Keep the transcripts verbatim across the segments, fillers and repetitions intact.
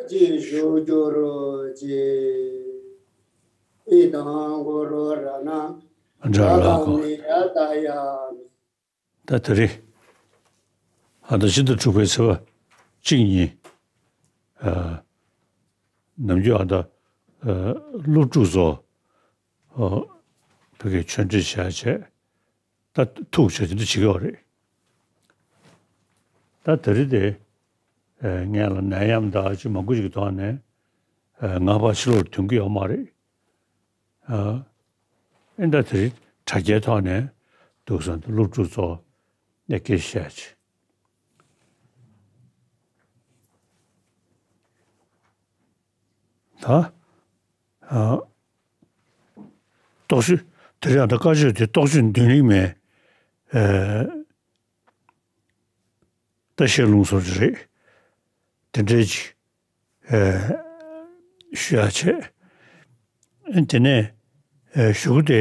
ཅིག་ཞུ་རྒྱུར་ཅིག་ཨི་དང་གུ་རུ་ར་ན། འདྲ་ལ་གོ། ད་དེ་རིང་ཨ་ད་ཕྱི་ཟླ་དྲུག་པའི་ཚེས་པ་གཅིག་ཉིན། ཨ་ནམ་རྒྱུན་ཨ་ད་ཨ་སློབ་ཕྲུག་ཚོ་ཨ་བོད་སྐད་ཆོས་འབྲེལ་བྱས་བྱས། ད་ཐུག་བྱས་དེ་འདྲ་བྱེད་ཀྱི་ཡོད་རེད། ད་དེ་རིང་དེ་ཨ་ངས་ལ་ནད་ཡམས་དང་ཅིག་མང་པོ་ཞིག་གི་ཐོག་ནས་ཨ་ང་ཕར་ཕྱི་ལོགས་ཐོན་གྱི་ཡོད་མ་རེད། ཨ་ཨེ་ད་དེ་རིང་དྲ་རྒྱའི་ཐོག་ནས་འདུག་སེ་སློབ་ཕྲུག་ཚོ་གནས་སྐད་བཤད་ཅིག་ད་ཨ་རྟོགས་བརྗོད་དེ་རིང་ད་བཀའ་ཆོས་དེ་རྟོགས་བརྗོད་མདུན་ལེགས་མའི་ཨ་ད་ཤེས་ལུང་སོར་རེད། དེ་འདྲའི་ཅིག་ཨ་ཞུ་ཡ་བྱས། ཨ་དེ་ནས་ཨ་གཞུག་གུ་དེ་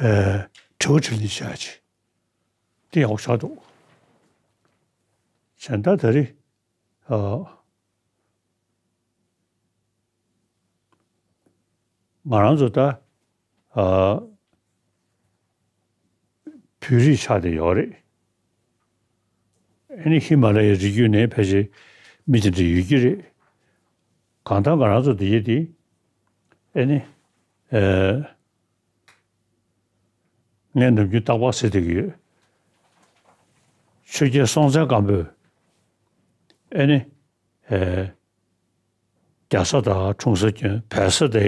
ཨ་དྲི་བ་དྲིས་ལན་བྱ་ཡ་བྱས། དེ་ཡག་པོ་ཆགས་འདུག་བྱས་ད་དེ་རིང་ཨ་ང་རང་ཚོ་ད་ཨ་བོད་རིགས་ཆགས་བསྡད་ཡོད་རེད། ཨ་ནི་ཧི་མ་ལ་ཡའི་རི་རྒྱུད་ནས་ཕལ་ཆེར་མི་དེ་འདྲ་ཡོད་ཀྱི་རེད། གང་ལྟར་ང་རང་ཚོ་འདི་ཡི་དེ་ཨ་ནི་ཨ་ངས་ནམ་རྒྱུན་རྟག་པར་ཟེར་བསྡད་ཀྱི་ཡོད། ཆོས་རྒྱལ་སྲོང་བཙན་སྒམ་པོས་ཨ་ནི་ཨ་རྒྱ་བཟའ་དང་འཁྲུངས་ས་སྐྱོན། བལ་བཟའ་དེ་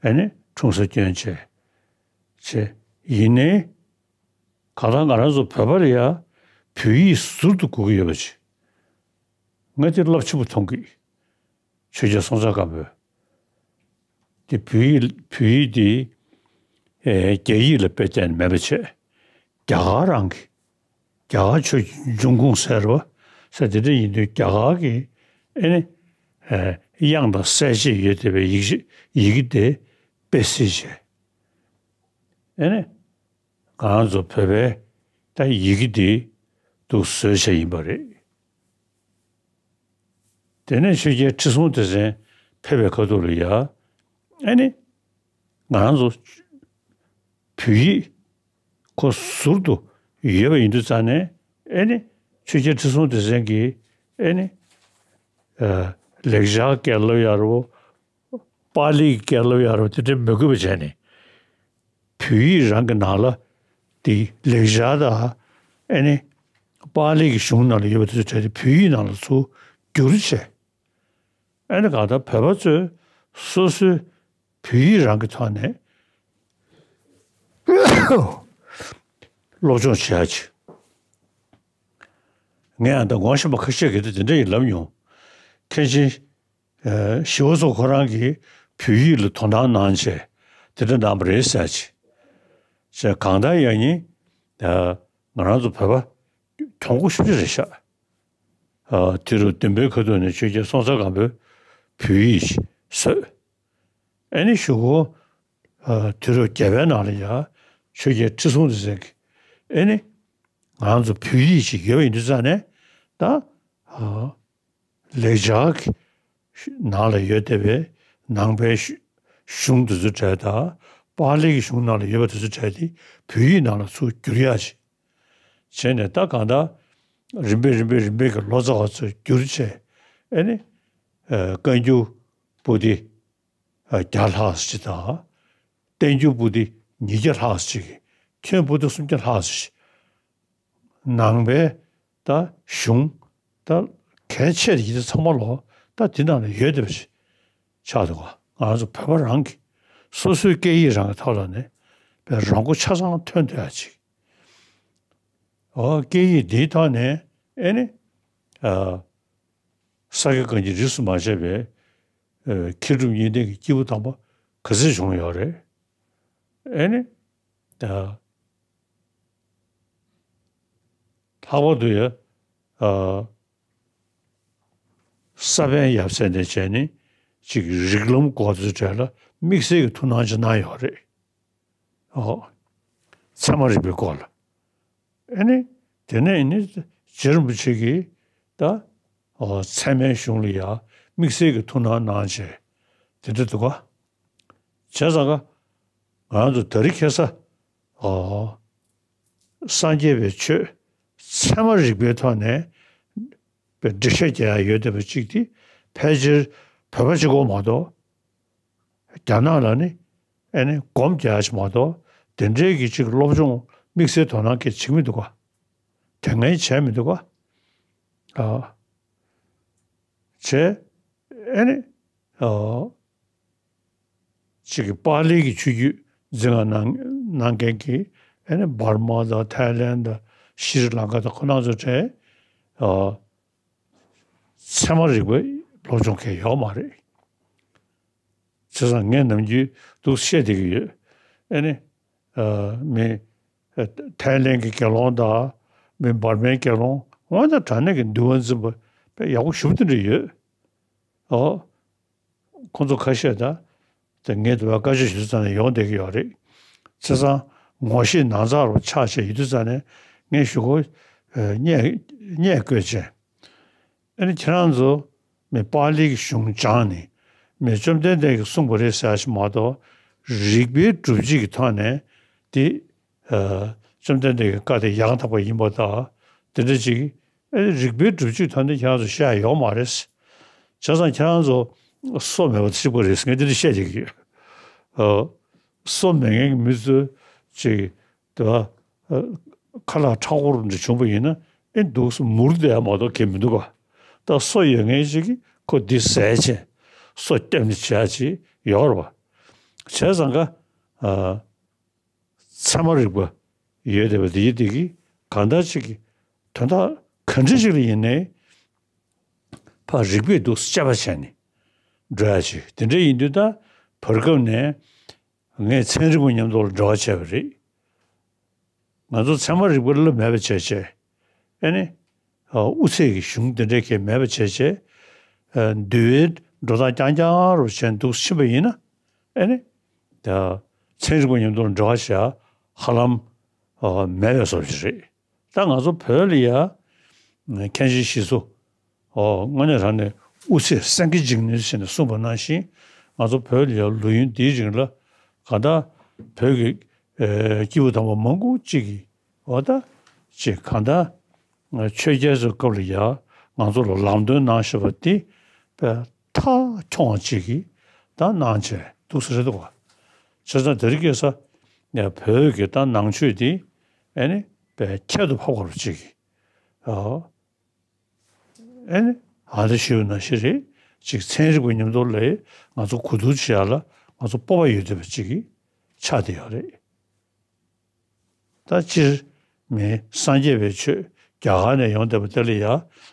ཨ་ནི་འཁྲུངས་ས་སྐྱོན་བྱས། བྱས་ཡིན་ནའི་གང་ལྟར་ང་རང་ཚོ་བོད་པ་ལ་ཡ་བོད་ཡིག་ཟུར་དུ་དགོས་ཀྱི་ཡོད་པ་ཅིག་ང་དེ་རླབས་ཆེན་པོ་མཐོང་གི། ཆོས་རྒྱལ་སྲོང་བཙན་སྒམ་པོས་དེ་བོད་ཡིག་བོད་ཡིག་དེ་ཨེ་རྒྱ་ཡིག་ལ་དཔེ་བལྟས་ནས་མེད་པ་བྱས། རྒྱ་གར་རང་གི་རྒྱ་གར་ཆོས་ཀྱི་འབྱུང་ཁུངས་ཟེར་བ་ཟེར་དེ་འདྲ་ཡིན་དུས་རྒྱ་གར་གྱི་ཨེ་ནི་ཨེ་དབྱངས་དང་གསལ་བྱེད་ཡོད་བསྡད་པའི་ཡིག་ཡིག་གེ་དེ་དཔེ་གཟིགས་བྱས། ཨེ་ནི་ང་རང་ཚོ་བོད་པའི་ད་ཡི་གེ་འདི་འདུག་བཟོས་བྱས་ཡིན་པ་རེད། དེ་ནས་ཆོས་རྒྱལ་ཁྲི་སྲོང་ལྡེ་བཙན་ཕེབས་པའི་ཁ་ཐུག་ལ་ཡ་ཨེ་ནི་ང་རང་ཚོ་བོད་ཡིག་ཁོ་ཟུར་དུ་ཡོད་པ་ཡིན་དུས་ཙང་ནས་ཨེ་ནི་ཆོས་རྒྱལ་ཁྲི་སྲོང་ལྡེ་བཙན་གྱིས་ཨེ་ནི་ཨ་ལེགས་སྦྱར་སྐད་ལབ་ཡ་རོ། པཱ་ལི་གི་སྐད་ལབ་ཡ་རོ། དེ་འདྲ་མི་དགོས་པ་བྱས་ནས་བོད་ཡིག་རང་གི་ནང་ལ་དེ་ལེགས་སྦྱར་དང་ཨེ་ནི་པཱ་ལི་གི་གཞུང་ནང་ལ་ཡོད་པ་དེ་ཚོ་བྲལ་ཏེ་བོད་ཡིག་ནང་ལ་ཚུར་བསྒྱུར་བྱས། ཨེ་ནི་གང་ལྟར་བོད་པ་ཚོས་སོ་སོའི་བོད་ཡིག་རང་གི་ཐོག་ནས་སློབ་སྦྱོང་བྱེད་ཡ་ཅིག་ངས་ཨ་ད་ངོ་ཤེས་པ་ཁ་ཤས་ཀྱིས་དེ་འདྲ་ཡིན་ལབ་མྱོང་། མཁན་ཆེན་ཨ་ཞི་བ་འཚོ་ཁོ་རང་གིས་བོད་ཡིག་ལ་དོ་སྣང་གནང་བྱས་དེ་འདྲ་གནང་བ་རེད་ཟེར་ཅིག་བྱས་གང་ལྟར་ཡང་ནི་ཨ་ང་རང་ཚོ་བོད་པ་གྱོང་པོ་ཞེ་པོ་ཅིག་རེད་ཤག་ཨ་དུས་རབས་བདུན་པའི་ཁ་ཐུག་ནས་ཆོས་རྒྱལ་སྲོང་བཙན་སྒམ་པོས་བོད་ཡིག་བཟོས། ཨེ་ནི་གཞུག་གུ་ཨ་དུས་རབས་བརྒྱད་པའི་ནང་ལ་ཡ་ཆོས་རྒྱལ་ཁྲི་སྲོང་ལྡེ་བཙན་གྱིས་ཨེ་ནི་ང་རང་ཚོ་བོད་ཡིག་ཅིག་ཡོད་པ་ཡིན་དུས་ཙང་ནས་ད་ཨ་ལེགས་སྦྱར་གྱི་ནང་ལ་ཡོད་བསྡད་པའི་ནང་པའི་གཞུ་གཞུང་དེ་ཚོ་བྲལ་དང་པཱ་ལི་གི་གཞུང་ནང་ལ་ཡོད་པ་དེ་ཚོ་བྲལ་ཏེ་བོད་ཡིག་ནང་ལ་ཚུར་བསྒྱུར་ཡག་ཅིག་བྱས་ནས་ད་གང་ལྟར་རིམ་པས་རིམ་པས་རིམ་པས་ཀྱི་ལོ་ཙཱ་བ་ཚོས་བསྒྱུར་བྱས་ཨེ་ནི་ཨ་བཀའ་འགྱུར་པོ་ཏི་ཨ་བརྒྱ་ལྷག་ཅིག་དང་། བསྟན་འགྱུར་པོ་ཏི་ཉིས་བརྒྱ་ལྷག་ཅིག་མཁན་པོ་ཏི་སུམ་བརྒྱ་ལྷག་ཅིག་ནང་པའི་ད་གཞུང་ད་གལ་ཆེ་ཡི་དེ་ཚང་མ་ལོ་ད་དེ་ནང་ལ་ཡོད་བསྡད་པ་ཞིག་ཆགས་འདུག་ག་ང་ཚོ་བོད་པ་རང་གི་སོ་སོའི་སྐད་ཡིག་རང་གི་ཐོག་ལ་ནས་བས་རང་མགོ་ཆ་ཚང་ཐོན་ཐུབ་ཡ་ཅིག་ཨོ་སྐད་ཡིག་འདིའི་ཐོག་ནས་ཨེ་ནི་ཨ་ས་དགེ་བཀའ་རྙིང་རིས་སུ་མ་ཆད་པའི་ཨ་མཁས་གྲུབ་གཉིས་ལྡན་གྱི་སྐྱེས་བུ་དམ་པ་ག་ཚོད་བྱུང་ཡོད་རེད། ཨེ་ནི་ཨ་ལྷག་པར་དུ་ཡ་ཨ་ས་པཎ་ཡབ་སྲས་ནས་བྱས་ནས་ཅིག་རིགས་ལམ་སྐོར་དེ་ཚོའི་གྲས་ལ་དམིགས་བསལ་གྱི་ཐུགས་སྣང་ཅིག་གནང་ཡོད་རེད། ཨོ། ཚད་མ་རིག་པའི་སྐོར་ལ། ཨེ་ནི། དེ་ནས་ནི་རྗེ་རིན་པོ་ཆེ་གིས་ད་ཨོ་ཚད་མའི་གཞུང་ལ་ཡ་ དམིགས་བསལ་གྱི་ཐུགས་སྣང་གནང་བྱས་དེ་འདྲ་འདུག་ག་བྱས་ཙང་ཀ་ང་རང་ཚོ་དེ་རིང་ཁ་སང་ཨ་སངས་རྒྱས་པའི་ཆོས་ཚད་མ་རིག་པའི་ཐོག་ནས་འགྲེལ་བཤད་རྒྱག་ཡ་ཡོད་བསྡད་པ་གཅིག་དེ་ཕལ་ཆེར་བོད་པ་གཅིག་པོ་མ་གཏོགས། རྒྱ་ནག་ལ་ནི་ཨེ་ནི་སྒོམ་རྒྱག་ཡ་ཞིག་མ་གཏོགས་དེ་འདྲའི་གི་ཅིག་སློབ་སྦྱོང་དམིགས་བསལ་དོ་སྣང་གིས་བྱེད་མི་འདུག་ག་དེ་སྔ་བྱས་མི་འདུག་ག་ཨ་བྱས་ཨེ་ནི་ཨ་ཅིག་གི་པཱ་ལིའི་གི་ཆོས་བརྒྱུད་འཛིན་ལྔ་གནང་གནང་མཁན་གྱི་ཨེ་ནི་འབར་མ་དང་ཐའི་ལན་དང་ཤྲི་ལང་ཀ་དང་ཁོ་རང་ཚོ་གྲས་ཨ་ཚད་མ་རིག་པའི་སློབ་སྦྱོང་མཁན་ཡོད་མ་རེད། བྱས་ཙང་ངས་ནམ་རྒྱུན་འདུག་བཤད་བསྡད་ཀྱི་ཡོད། ཨེ་ནི། ཨ་མི། ཨ་ཐའི་ལན་གྱི་དགེ་སློང་དང་། མི་འབར་མའི་དགེ་སློང་། འོ་ན་དྲང་གནས་ཀྱི་འདུལ་བ་འཛིན་པ་དཔེ་ཡག་པོ་ཞེ་པོ་དེ་འདྲ་ཡོད། ཨོ། ཁོང་ཚོ་ཁ་ཤས་ད། དེ་ངས་དུ་བ་བཀའ་ཆོས་ཞུ་དུས་ཙང་ནས་ཡོང་བསྡད་ཀྱི་ཡོད་རེད། བྱས་ཙང་ངོ་ཤེས་ནང་ཚགས་རུ་ཆགས་བྱས་ཡོད་དུས་ཙང་ནས་ངས་ཞུ་སྒོ། ཨ་བརྙས་བརྙས་བཀོད་བྱས། ཨ་ནི་ཁྱེད་རང་ཚོ་མི་པཱ་ལིའི་གཞུང་སྦྱངས་ནས་མི་བཅོམ་ལྡན་འདས་ཀྱིས་གསུངས་པ་རེད་ཟེར་ཞིག་མ་གཏོགས། རིགས་པའི་སྒྲུབ་བྱེད་ཀྱི་ཐོག་ནས་དེ་ཨ་བཅོམ་ལྡན་འདས་ཀྱི་བཀའ་དེ་ཡང་དག་པ་ཡིན་པ་དང་དེ་འདྲ་ཅིག་ཨ་ནི་རིགས་པའི་སྒྲུབ་བྱེད་ཐོག་ནས་ཁྱེད་རང་ཚོ་བཤད་ཡོད་མ་རེད། བྱས་ཙང་ཁྱེད་རང་ཚོ་སོ་མེད་པ་གཅིག་པ་རེད་ཟེར་ངས་འདི་འདྲ་བཤད་བསྡད་ཀྱི་ཡོད། ཨ་སོ་མེད་མཁན་གྱི་མི་ཚོ་ཅིག་དེ་བ། ཨ་ཁ་ལག་མཁྲེགས་པོ་འདྲ་བྱུང་པ་ཡིན་ན་ཨེ་འདུག་སེ་མུར་བསྡད་ཡ་མ་གཏོགས་གལ་མི་འདུག་ག་ད་སོ་ཡོད་མཁན་ཞིག་གིས་ཁོ་འདི་ཟས་བྱས་སོ་བརྟན་ནས་བྱས་ཅིག་ཡོད་རེད་པ། བྱས་ཙང་ཀ་ཨ་ཚད་མ་རིག་པ་ཡོད་བསྡད་པ་འདི་འདི་གིས་གང་ལྟར་ཅིག་གི་དོན་དག་ག་འདྲ་ཞིག་ལ་ཡིན་ནའི་ཕར་རིགས་པས་འདུག་སེ་དཔྱད་པ་བྱས་ནས་འགྲོ་ཡ་ཅིག་དེ་འདྲ་ཡིན་དུས་ད་བར་སྐབས་ནས། ངས་ཚན་རིག་པ་མཉམ་དུ་ལ་འབྲེལ་བ་བྱས་པ་རེད། ང་ཚོ་ཚད་མ་རིག་པ་བསླབ་མེད་པ་བྱས་བྱས། ཨེ་ནི། ཨ་དབུ་ཚད་ཀྱི་གཞུང་དེ་འདྲའི་གས་མེད་པ་བྱས་བྱས། ཨ་འདུལ་བའི་འགྲོ་སྟངས་རྐྱང་རྐྱང་རུ་བྱས་འདུག་ཕྱིན་པ་ཡིན་ན། ཨེ་ནི། ད་ཚན་རིག་པ་མཉམ་དུ་ལ་འབྲེལ་བ་བྱས་ཧ་ལམ་ཨ་མེད་པའི་བཟོ་ཞིག་རེད། ད་ང་ཚོ་བོད་ལ་ཡ། མཁན་ཆེན་ཞི་འཚོ། ཨོ་དངོས་གནས་དྲང་གནས་དབུ་ཚད་སེང་གེ་འཇིགས་ནུས་ཟེར་ནས་གསུངས་པ་ནང་བཞིན་ང་ཚོ་བོད་ལ་ཡ་ལོ་ཡུན་འདིའི་རིང་ལ་གང་ལྟར་བོད་ཀྱི་ཨེ་སྐྱེས་བུ་དམ་པ་མང་པོ་ཅིག་གིས་འོ་ད་ཅིག་གང་ལྟར་ཆོས་རྒྱལ་ཚོའི་སྐབས་ལ་ཡ་ང་ཚོ་ལ་ལམ་སྟོན་གནང་བཞིན་པ་འདི་དཔེ་མཐའ་འཁྱོངས་ཅིག་གིས་ད་གནང་བྱས་འདུག་ཟེར་འདུག་བ། བྱས་ཙང་དེ་རིང་ཁ་སང་ཡ་བོད་ཀྱི་ད་ནང་ཆོས་འདི་ཨེ་ནི་དཔེ་ཁྱད་དུ་འཕགས་པ་རུ་ཅིག་གིས། ཨོ། ཨེ་ནི། ཨ་འདི་ཞུས་པ་ནང་བཞིན་རེད། ཅིག་ཚན་རིག་པ་མཉམ་དུ་ལ་ང་ཚོ་གོ་བསྡུར་བྱེད་ཡ་ལ་ང་ཚོ་སྤོབས་པ་ཡོད་བསྡད་པ་ཅིག་གི་ཆགས་བསྡད་ཡོད་རེད། ད་སྤྱིར་མི་སངས་རྒྱས་པའི་ཆོས་རྒྱ་གར་ནས་ཡོང་བསྡད་པ་དེ་ལ་ཡ་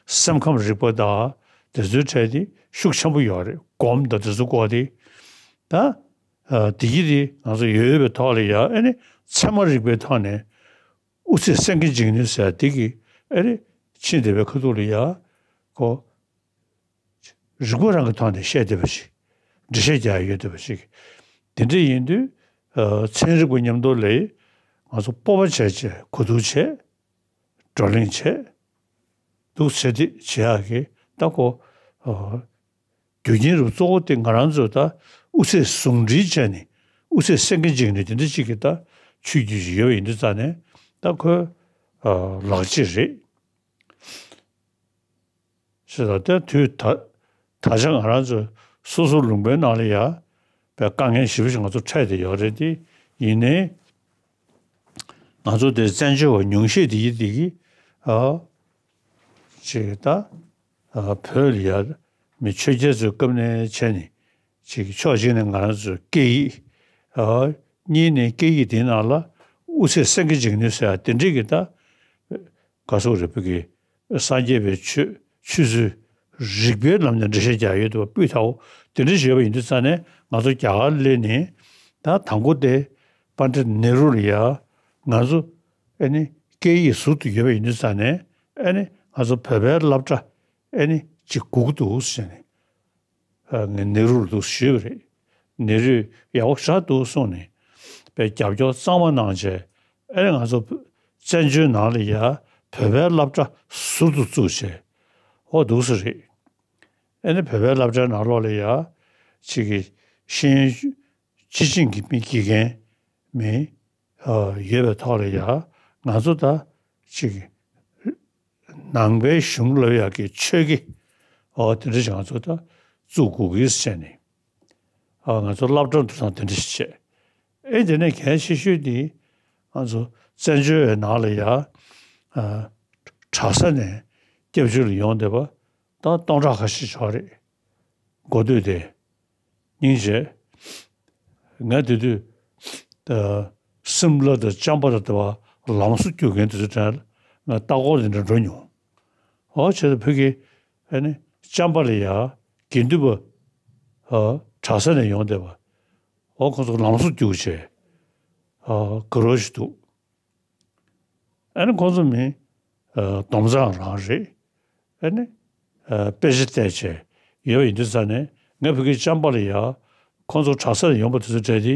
སེམས་ཁམས་རིག་པ་དང་དེ་ཚོའི་གྲས་དེ་ཤུགས་ཆེན་པོ་ཡོད་རེད། སྒོམ་དང་དེ་ཚོ་སྐོར་དེ་ད་ཨ་དེ་གི་དེ་ང་ཚོ་ཡོད་ཡོད་པའི་ཐོག་ལ་ཡ་ཨེ་ནི་ཚད་མ་རིག་པའི་ཐོག་ནས། དབུ་ཚད་སེང་གེ་འཇིགས་ནུས་ཟེར་དེ་གི་ཨེ་རེད། ཕྱིན་བསྡད་པའི་ཁ་ཐུག་ལ་ཡ། ཁོ། རིག་པ་རང་གི་ཐོག་ནས་བཤད་བསྡད་པ་ཞིག་འགྲེལ་བཤད་རྒྱག་ཡོད་བསྡད་པ་ཞིག་དེ་འདྲ་ཡིན་དུས། ཨ་ཚན་རིག་པ་མཉམ་དུ་ལ་ང་ཚོ་སྤོབས་པ་བྱས་བྱས་གོ་བསྡུར་བྱས། བགྲོ་གླེང་བྱས། འདུག་བྱས་ཏེ་བྱེད་ཡག་གི་ད་ཁོ། ཨ། རྒྱུ་རྐྱེན་རུ་གཙོ་བོ་དེ་ང་རང་ཚོས་ད་དབུ་ཚད་ཟུང་འབྲེལ་བྱས་ནས་དབུ་ཚད་སེང་གེ་འཇིགས་ནས་དེ་འདྲ་ཅིག་གི་ད་ཆོས་བརྒྱུད་ཅིག་ཡོད་པ་ཡིན་དུས་ཙང་ནས་ད་ཁོའི་ཨ་ལག་རྗེས་རེད། ཞེས་ད་ལྟའི་དུས་ད་ད་ཆ་ང་རང་ཚོ་སོ་སོ་ལུང་པའི་ནང་ལ་ཡ་པའི་དཀའ་ངལ་ཞེ་པོ་ཞིག་ང་ཚོ་འཕྲད་བསྡད་ཡོད་རེད་དེ་ཡིན་ནའི། ང་ཚོ་དེ་བཙན་བྱོལ་བ་ཉུང་ཤས་དེ་ཡིན་དེ་གི་ཨ། ཅིག་ད། ཨ། བོད་ལ་ཡ་མི་ཆོས་རྒྱལ་ཚོའི་སྐབས་ནས་བྱས་ནས་ཅིག་ཕྱོགས་གཅིག་ནས་ང་རང་ཚོའི་སྐད་ཡིག་ཨ། གཉིས་ནས་སྐད་ཡིག་དེའི་ནང་ལ་དབུ་ཚད་སེང་གེ་འཇིགས་ནུས་ཟེར་ཡ་དེ་འདྲས་ཀྱི་ད། ག་སོག་རེད་བོད་ཀྱི་སངས་རྒྱས་པའི་ཆོས་ཆོས་ཚུལ་རིགས་པའི་ལམ་ནས་འགྲེལ་བཤད་རྒྱག་ཡོད་འདུག་པ་སྤུས་དག་པོ་དེ་འདྲ་ཞིག་ཡོད་པ་ཡིན་དུས་ཙང་ནས་ང་ཚོ་རྒྱ་གར་སླེབས་ནས་ད་དང་པོ་དེ་པཎྜི་ཏ་ནེ་རུ་ལ་ཡ་ང་ཚོ་ཨེ་ནི་སྐད་ཡིག་ཟུར་དུ་ཡོད་པ་ཡིན་དུས་ཙང་ནས་ཨེ་ནི་ང་ཚོ་བོད་པའི་སློབ་གྲྭ་ཨེ་ནི་ཅིག་སྒུག་འདུག་ཟེར་ནས། ཨ། ངས་ནེ་རུ་ལ་འདུག་ཞུས་པ་རེད། ནེ་རུས་ཡག་པོ་ཞེ་དྲག་འདུག་གསུངས་ནས། དཔེ་རྒྱབ་སྐྱོར་གཙང་མ་གནང་བྱས། ཨེ་ང་ཚོ་བཙན་བྱོལ་ནང་ལ་ཡ་བོད་པའི་སློབ་གྲྭ་ཟུར་དུ་བཙུགས་བྱས། ཨོ་འདུག་སེ་རེད། ཨེ་ནི་བོད་པའི་སློབ་གྲྭའི་ནང་ལོགས་ལ་ཡ་ཅིག་གི་ཤེས་ཡོན་སྤྱི་བྱིངས་ཀྱི་མི་དགེ་རྒན་མི་ཨ་ཡོད་པའི་ཐོག་ལ་ཡ་ང་ཚོ་ད་ཅིག་གི་ནང་པའི་གཞུང་ལབ་ཡག་གི་ཆོས་དགེ་ཨོ་དེ་འདྲ་ཞིག་ང་ཚོ་ད་བཙུགས་དགོས་ཀྱི་ཟེར་ནས་ཨ་ང་ཚོ་སློབ་གྲྭ་འདུག་སྟངས་དེ་འདྲ་ཞིག་བྱས། ཨེ་དེ་ནས་གལ་ཆེ་ཤོས་དེ་ང་ཚོ་བཙན་བྱོལ་བའི་ནང་ལ་ཡ་ཨ་གྲྭ་ས་ནས་སྐྱབས་བཅོལ་ལ་ཡོང་བསྡད་པ་ད་སྟོང་ཕྲག་ཁ་ཤས་ཅིག་ཡོད་རེད། འགོ་སྟོད་དེ། སྙིང་རྗེ། ང་དེ་དུས་ད་སིམ་ལ་དང་ཅམ་པ་ལ་དེ་བ་ལམ་བཟོ་རྒྱུག་མཁན་དེ་ཚོ་དྲན་ང་ལྟ་སྐོར་དེ་འདྲ་འགྲོ་མྱོང་། ཨོ་བྱས་ཙང་བོད་ཀྱི་ཨ་ནི་ཅམ་པ་ལ་ཡ་དགེ་འདུན་པ་ཨ་གྲྭ་ས་ནས་ཡོང་བསྡད་པ་ཨོ་ཁོ་ཚོ་ལམ་བཟོ་རྒྱུག་བྱས་ཨ་དགའ་རབ་ཞིག་འདུག་ཨ་ནི་ཁོང་ཚོ་མི་ཨ་སྡོམ་རྩ་རང་རེད། ཨ་ནི་ཨ་དཔེ་ཆ་བལྟས་བྱས་ཡོད་པ་ཡིན་དུས་ཙང་ནས་ངས་བོད་ཀྱི་ཅམ་པ་ལ་ཡ་ཁོང་ཚོ་གྲྭ་སར་ཡོང་པ་དེ་ཚོ་གྲས་དེ་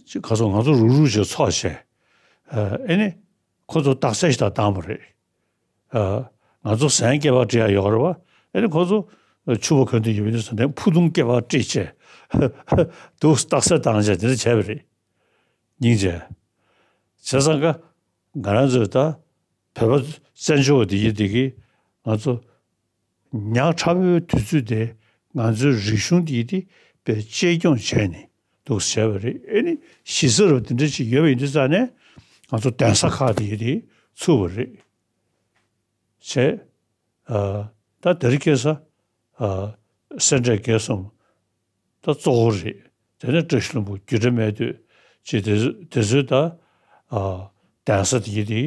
ཅིག་ག་ཚོད་ང་ཚོ་རུག་རུག་བྱས་ཚོགས་བྱས་ཨ་ནི་ཁོང་ཚོ་རྟགས་གསལ་ཞིག་དང་བཏང་བ་རེད། ཨ་ང་ཚོ་ཟན་སྐྱེལ་བ་སྤྲད་ཡ་ཡོད་རེད་བ། ཨ་ནི་ཁོང་ཚོ་ཕྱུ་པ་གོན་དུ་ཡོད་པ་ཡིན་དུས་ཙང་ནས་ཕུ་ཐུང་སྐྱེལ་བ་སྤྲད་བྱས་འདུག་རྟགས་གསལ་བཏང་བྱས་དེ་འདྲ་བྱས་པ་རེད། སྙིང་རྗེ། བྱས་ཙང་ཀ་ང་རང་ཚོས་ད་བོད་པ་བཙན་བྱོལ་བ་དེ་ཡིན་དེ་གིས་ང་ཚོ་ཉག་ཕྲ་བོའི་དུས་ཚོད་དེ་ང་ཚོའི་རིག་གཞུང་དེ་ཡིན་དེ་དཔེ་གཅེས་སྐྱོང་བྱས་ནས་འདུག་བྱས་པ་རེད། ཨེ་ནི་གཞི་རྩ་རུ་དེ་འདྲ་ཅིག་ཡོད་པ་ཡིན་དུས་ཙང་ནས་ང་ཚོ་གདན་ས་ཁག་དེ་ཡིན་དེ་ཚུགས་པ་རེད། བྱས། ཨ་ད་དེ་རིང་ཁ་སང་ཨ་སེ་འབྲས་དགེ་གསུམ་ད་གཙོ་བོ་རེད། དེ་ནས་བཀྲ་ཤིས་ལྷུན་པོ་རྒྱུད་གྲྭ་སྨད་སྟོད་ཅེས་དེ་ཚོ་དེ་ཚོའི་ད་ཨ་གདན་ས་དེ་གི་དེ་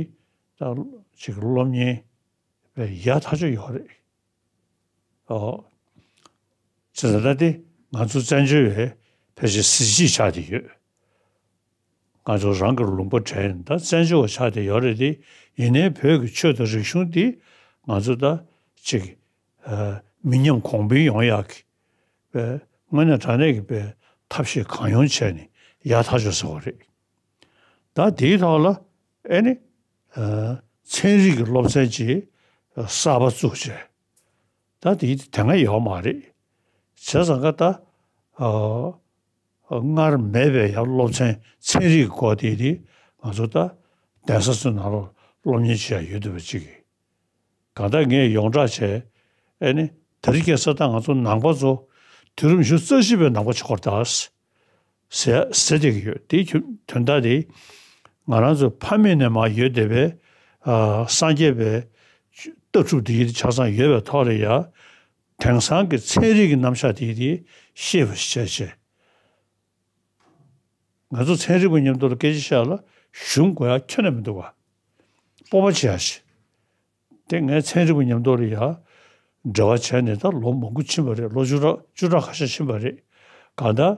ད་ཅིག་སློབ་གཉེར་བའི་ཡག་ཐག་ཆོད་ཡོད་རེད། ཨོ། བྱས་ཙང་ད་དེ་ང་ཚོ་བཙན་བྱོལ་བའི་ཕལ་ཆེར་གཟི་བརྗིད་ཆགས་བསྡད་ཡོད། ང་ཚོ་རང་གི་ལུང་པ་དྲན་ད་བཙན་བྱོལ་བ་ཆགས་བསྡད་ཡོད་རེད་དེ། ཡིན་ནའི་བོད་ཀྱི་ཆོས་དང་རིག་གཞུང་འདི་ང་ཚོ་ད་ཅིག་ཨ་མི་ཉམས་གོང་འཕེལ་ཡོང་ཡག་གི་པའི་དངོས་གནས་དྲང་གནས་ཀྱི་པའི་ཐབས་ཤེས་གང་ཡོང་བྱས་ནས་ཡག་ཐག་ཆོད་ཟེར་བ་རེད། ད་དེའི་ཐོག་ལ་ཨེ་ནི་ཨ་ཚན་རིག་གི་སློབ་ཚན་ཅིག་གསར་པ་བཙུགས་བྱས། ད་དེ་དེ་སྔ་ཡོད་མ་རེད། བྱས་ཙང་ཀ་ད་ཨ་སྔར་མེད་པའི་ཡང་སློབ་ཚན་ཚན་རིག་གི་སྐོར་དེ་དེ་ང་ཚོ་ད་གདན་ས་ཚོའི་ནང་ལོགས་སློབ་གཉེར་བྱེད་ཡ་ཡོད་འདུག་པ་ཅིག་གིས། གང་ལྟར་ངས་ཡོངས་གྲགས་བྱས་ཨེ་ནི་དེ་རིང་ཁ་སང་ད་ང་ཚོ་ནང་པ་ཚོ་དུས་རབས་ཉི་ཤུ་རྩ་བཞི་པའི་ནང་པ་ཆགས་ཀྱི་ཡོད་རེད་ད། ཟེར་ཟེར་བསྡད་ཀྱི་ཡོད། དེའི་དོན་དག་དེ་ང་རང་ཚོ་ཕ་མེས་ནས་མར་ཡོད་བསྡད་པའི་ཨ་སངས་རྒྱས་པའི་ལྟ་གྲུབ་དེ་ཡིན་ཆ་ཚང་ཡོད་པའི་ཐོག་ལ་ཡ་དེང་སང་གི་ཚན་རིག་གི་རྣམ་གཞག་དེ་དེ་ཤེས་པ་ཞིག་བྱས་བྱས། ང་ཚོ་ཚན་རིག་པ་མཉམ་དུ་ལ་སྐད་ཆ་བཤད་ལ་ཞུམ་དགོས་ཡ་ཁྱོན་ནས་མི་འདུག་བ། སྤོབས་པ་བྱེད་ཡ་ཞིག་དེ་ངས་ཚན་རིག་པ་མཉམ་དུ་ལ་ཡ་འབྲེལ་བ་བྱས་ནས་ད་ལོ་མང་པོ་ཕྱིན་པ་རེད། ལོ་བཅུ་ཕྲག་བཅུ་ཕྲག་ཁ་ཤས་ཕྱིན་པ་རེད། གང་ལྟར་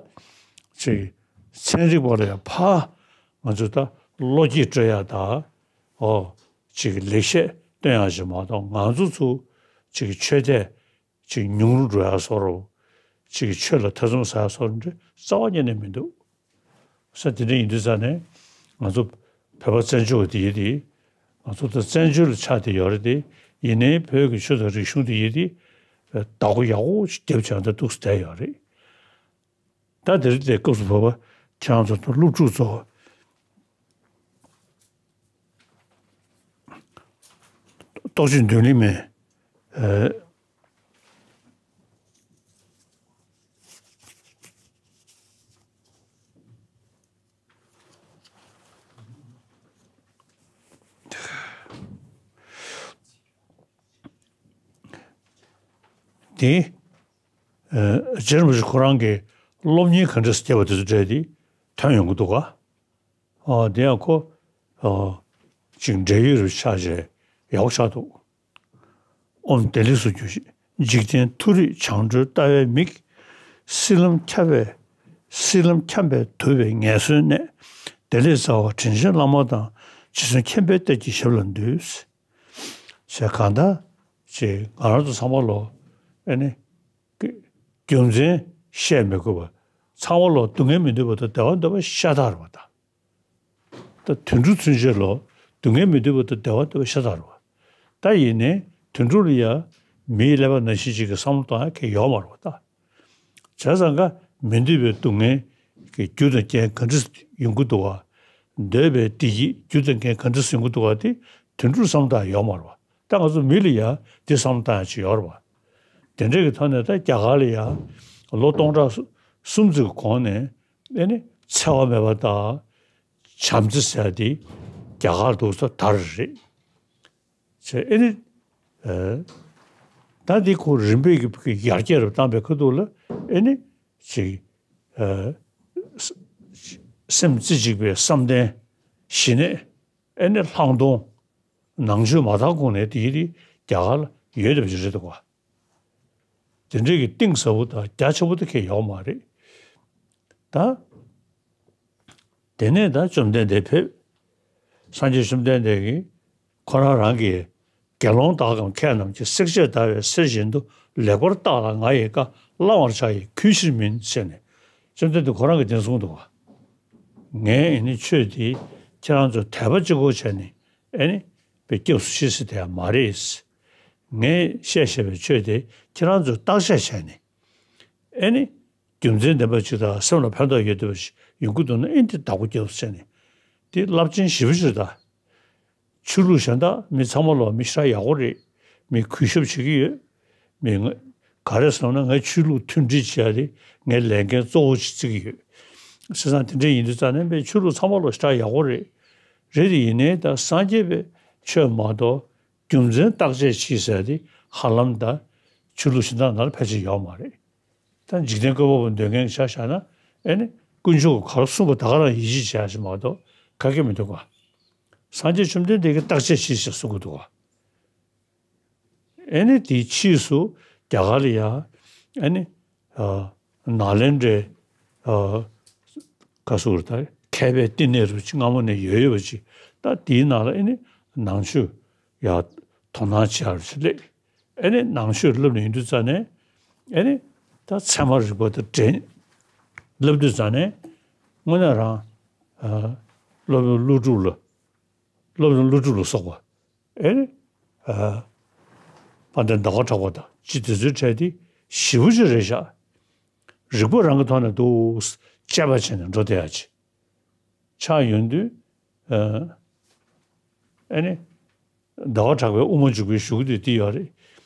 ཅིག་ཚན་རིག་པ་ལ་ཡ་ཕར་ང་ཚོས་ད་བློ་སྐྱེད་སྤྲོད་ཡ་ད་ཨོ་ཅིག་ལེགས་བཤད་སྟོན་ཡ་ཞིག་མ་གཏོགས་ང་ཚོ་ཚོ་ཅིག་ཆོས་དད་ཅིག་ཉུང་རུ་འགྲོ་ཡ་བཟོ་འདྲ། ཅིག་ཆོས་ལ་ཐེ་ཚོམ་ཟ་ཡ་བཟོ་འདྲ་རྩ་བ་ཉིད་ནས་མི་འདུག་ས། དེ་འདྲ་ཡིན་དུས་ཙང་ནས་ང་ཚོ་བོད་པ་བཙན་བྱོལ་བ་དེ་ཡིན་དེ། ང་ཚོ་ད་བཙན་བྱོལ་ལ་ཆགས་བསྡད་ཡོད་རེད་དེ། ཡིན་ནའི་བོད་ཀྱི་ཆོས་དང་རིག་གཞུང་དེ་ཡིན་དེ། བདག་པོ་ཡག་པོ་ཞིག་རྒྱབ་བྱས་ད་འདུག་སེ་བསྡད་ཡོད་རེད། ད་དེ་རིང་དེ་སྐབས་སུ་བབ་པ་ཁྱེད་རང་ཚོ་དང་སློབ་ཕྲུག་ཚོ་རྟོགས་བརྗོད་མདུན་ལམ་མེད། ཨེ། དེ། ཨེ། རྗེ་རིན་པོ་ཆེ་ཁོ་རང་གིས་སློབ་གཉེར་ག་འདྲས་སྐྱེས་པ་དེ་ཚོ་འདྲ་དེ་ཐོན་ཡོང་གི་འདུག་ག་ཨ། དེ་ཡང་ཁོ། ཨ། ཅིག་འབྲེལ་ཡོད་རུ་ཆགས་བྱས་ཡག་པོ་ཆགས་འདུག་ཨོཾ་བདེ་ལེགས་སུ་གྱུར་ཅིག་འཇིག་རྟེན་མཐོ་རིས་བྱང་གྲོལ་ལྟ་བའི་མིག་སྲིད་ལམ་འཁྱམས་པའི། སྲིད་ལམ་འཁྱམས་པས་དུབ་པའི་ངལ་གསོའི་གནས། བདེ་ལེགས་རྩ་བ་དྲིན་ཅན་བླ་མ་དང་། རྗེ་བཙུན་མཁྱེན་པའི་གཏེར་གྱི་ཞབས་ལ་འདུད། ཞེས་གང་ལྟར་ཅིག་ང་རང་ཚོ་ཚང་མ་ལོ་ཨེ་ནི་རྒྱུ་མཚན་བཤད་མི་དགོས་པ་ཚང་མ་ལོ་སྡུག་བསྔལ་མི་འདོད་པ་དང་བདེ་བ་འདོད་པ་ཤ་སྟག་རེད་པ་ད། ད་དུད་འགྲོ་ཚུན་ཆད་ལོ་སྡུག་བསྔལ་མི་འདོད་པ་དང་བདེ་བ་འདོད་པ་ཤ་སྟག་རེད་པ། ད་ཡིན་ནའི་དུད་འགྲོ་ལ་ཡ་ མིའི་ཀླད་པ་ནང་བཞིན་ཅིག་གི་བསམ་བློ་གཏོང་ཡ་གང་ཡང་ཡོད་མ་རེད་པ་ད། བྱས་ཙང་ཀ་མི་འདོད་པའི་སྡུག་བསྔལ་གྱི་རྒྱུ་དང་རྐྱེན་ག་འདྲ་ཡོང་གི་འདུག་ག་འདོད་པའི་བདེ་སྐྱིད་རྒྱུ་དང་རྐྱེན་ག་འདྲ་ཡོང་གི་འདུག་ག་དེ་དོན་གྲུབ་བསམ་བློ་གཏོང་ཡ་ཡོད་མ་རེད་པ། ད་ང་ཚོ་མི་ལ་ཡ་དེ་བསམ་བློ་གཏོང་ཡ་ཅིག་ཡོད་རེད་པ། དེ་འདྲ་གི་ཐོག་ནས་ད་རྒྱ་གར་ལ་ཡ་ལོ་སྟོང་ཕྲག་གསུམ་ཙམ་གྱི་གོང་ནས་ཨེ་ནི་འཚེ་བ་མེད་པ་དང་བྱམས་བརྩེ་ཟེར་ཡ་དེ་རྒྱ་གར་འདུག་ས་དར་རེད། ཅེས་ཨེ་ནི། ཨ། ད་འདི་ཁོ་རིམ་པས་ཀྱི་ཡར་རྒྱས་རུ་བཏང་པའི་ཁ་ཐུག་ལ་ཨེ་ནི། ཅིག་ཨ། ས- སེམས་རྩེ་གཅིག་པའི་བསམ་གཏན་ཞི་གནས་ཨེ་ནི་ལྷག་མཐོང་ནང་ཆོས་མ་དག་གོང་ནས་དེ་ཡི་རྒྱ་གར་ལ་ཡོད་བསྡད་པ་ཅིག་རེད་འདུག་ག་དེ་འདྲའི་གི་གཏིང་ཟབ་པོ་དང་རྒྱ་ཆེ་པོ་དེ་གས་ཡོད་མ་རེད། ད། དེ་ནས་ད་བཅོམ་ལྡན་འདས་ཕེབས། སངས་རྒྱས་བཅོམ་ལྡན་འདས་ཀྱིས་ཁོ་རང་རང་གི་དགེ་སློང་དག་གམ་མཁས་རྣམས་ཀྱིས་བསྲེག་བཅད་བརྡར་བའི་གསེར་བཞིན་དུ་ལེགས་པར་བརྟགས་ལ་ང་ཡིས་བཀའ་བླང་བར་བྱ་ཡི་གུས་ཕྱིར་མིན་ཟེར་ནས་བཅོམ་ལྡན་འདས་ཁོ་རང་གིས་དེ་གསུངས་འདུག་ག་ངས་ཨེ་ནི་ཆོས་འདི་ཁྱེད་རང་ཚོ་དད་པ་གཅིག་པོ་བྱས་ནས་ཨེ་ནི་པའི་སྐྱབས་སུ་མཆི་ཟེར་དེ་ཡང་མ་རེད། ངས་བཤད་བཞིན་པའི་ཆོས་དེ་ཁྱེད་རང་ཚོས་བརྟག་དཔྱད་བྱས་ནས་ཨེ་ནི། རྒྱུ་མཚན་ལྡན་པ་ཅིག་དང་སེམས་ལ་ཕན་ཐོགས་ཡོད་བསྡད་པ་ཞིག་ཡོང་གི་འདུག་ན་ཨེ་འདི་བདག་པོ་རྒྱབ་བྱས་ནས། འདི་རླབས་ཆེན་ཞེ་པོ་ཅིག་རེད་ད། ཆོས་ལུགས་གཞན་དག་མི་ཚང་མ་ལོག་མི་ཞེ་དྲག་ཡག་པོ་རེད། མི་གུས་ཞབས་བྱེད་ཀྱི་ཡོད། མི་ང་ག་རེ་བསམ་ན་ངའི་ཆོས་ལུགས་མཐུན་སྒྲིལ་བྱེད་ཡ་དེ་ངའི་ལས་འགན་གཙོ་བོ་ཞིག་བརྩི་གི་ཡོད། བྱས་ཙང་དེ་འདྲ་ཡིན་དུས་ཙང་ནས་པའི་ཆོས་ལུགས་ཚང་མ་ལོག་ཞེ་དྲག་ཡག་པོ་རེད། རེད་དེ་ཡིན་ནའི་ད་སངས་རྒྱས་པའི་ཆོས་མ་གཏོགས་རྒྱུ་མཚན་བརྟག་དཔྱད་བྱེད་ཟེར་དེ་ཧ་ལམ་ད་ཆོས་ལུགས་གཞན་དག་ནང་ལ་ཕལ་ཆེར་ཡོད་མ་རེད། ད་འཇིག་རྟེན་བཀོད་པ་པོ་འདོད་མཁན་ཆ་བཞག་ན་ཨེ་ནི་དཀོན་མཆོག་གིས་ག་རེ་གསུངས་པ་ད་ག་རང་ཡིད་ཆེས་བྱེད་ཡ་ཞིག་མ་གཏོགས་ག་གེ་མི་འདུག་ག་སངས་རྒྱས་བཅོམ་ལྡན་འདས་ཀྱིས་བརྟག་དཔྱད་བྱེད་ཞེས་གསུང་གི་འདུག་ག་ཨེ་ནི་དེའི་ཕྱིས་སུ་རྒྱ་གར་ལ་ཡ་ཨེ་ནི་ཨ་ནཱ་ལེནྡྲའི་ཨ་ག་སུ་རུ་ད་མཁས་པའི་བསྟི་གནས་རུ་ཅིག་སྔ་མོ་ནས་ཡོད་ཡོད་པ་ཅིག་ད་དེའི་ནང་ལ་ཨེ་ནི་ནང་ཆོས་ཡ་དོ་སྣང་བྱེད་ཡ་རུ་ཅིག་སླེབས། ཨེ་ནི་ནང་ཆོས་བསླབ་ནས་ཡོང་དུས་ཙ་ནས་ཨེ་ནི་ད་ཚད་མ་རིག་པ་དང་འགྲན་བསླབ་དུས་ཙ་ནས་དངོས་གནས་རང་ཨ་སློབ་དཔོན་ཀླུ་སྒྲུབ་ལ་སློབ་དཔོན་ཀླུ་སྒྲུབ་ལ་སོགས་པ་ཨེ་ནི་ཨ་དཔལ་ལྡན་ཟླ་བ་གྲགས་པ་དང་ཅི་དེ་ཚོའི་གྲས་དེ་ཞེ་པོ་ཅིག་རེད་ཤག་རིག་པ་རང་གི་ཐོག་ནས་འདུག་དཔྱད་པ་བྱས་ནས་འགྲོ་བསྡད་ཡ་ཅིག་ཆགས་ཡོང་དུས་ཨ་ཨེ་ནི། ཟླ་བ་གྲགས་པའི་དབུ་མ་འཇུག་པའི་གཞུག་གུ་དེ་འདི་ཡོད་རེད།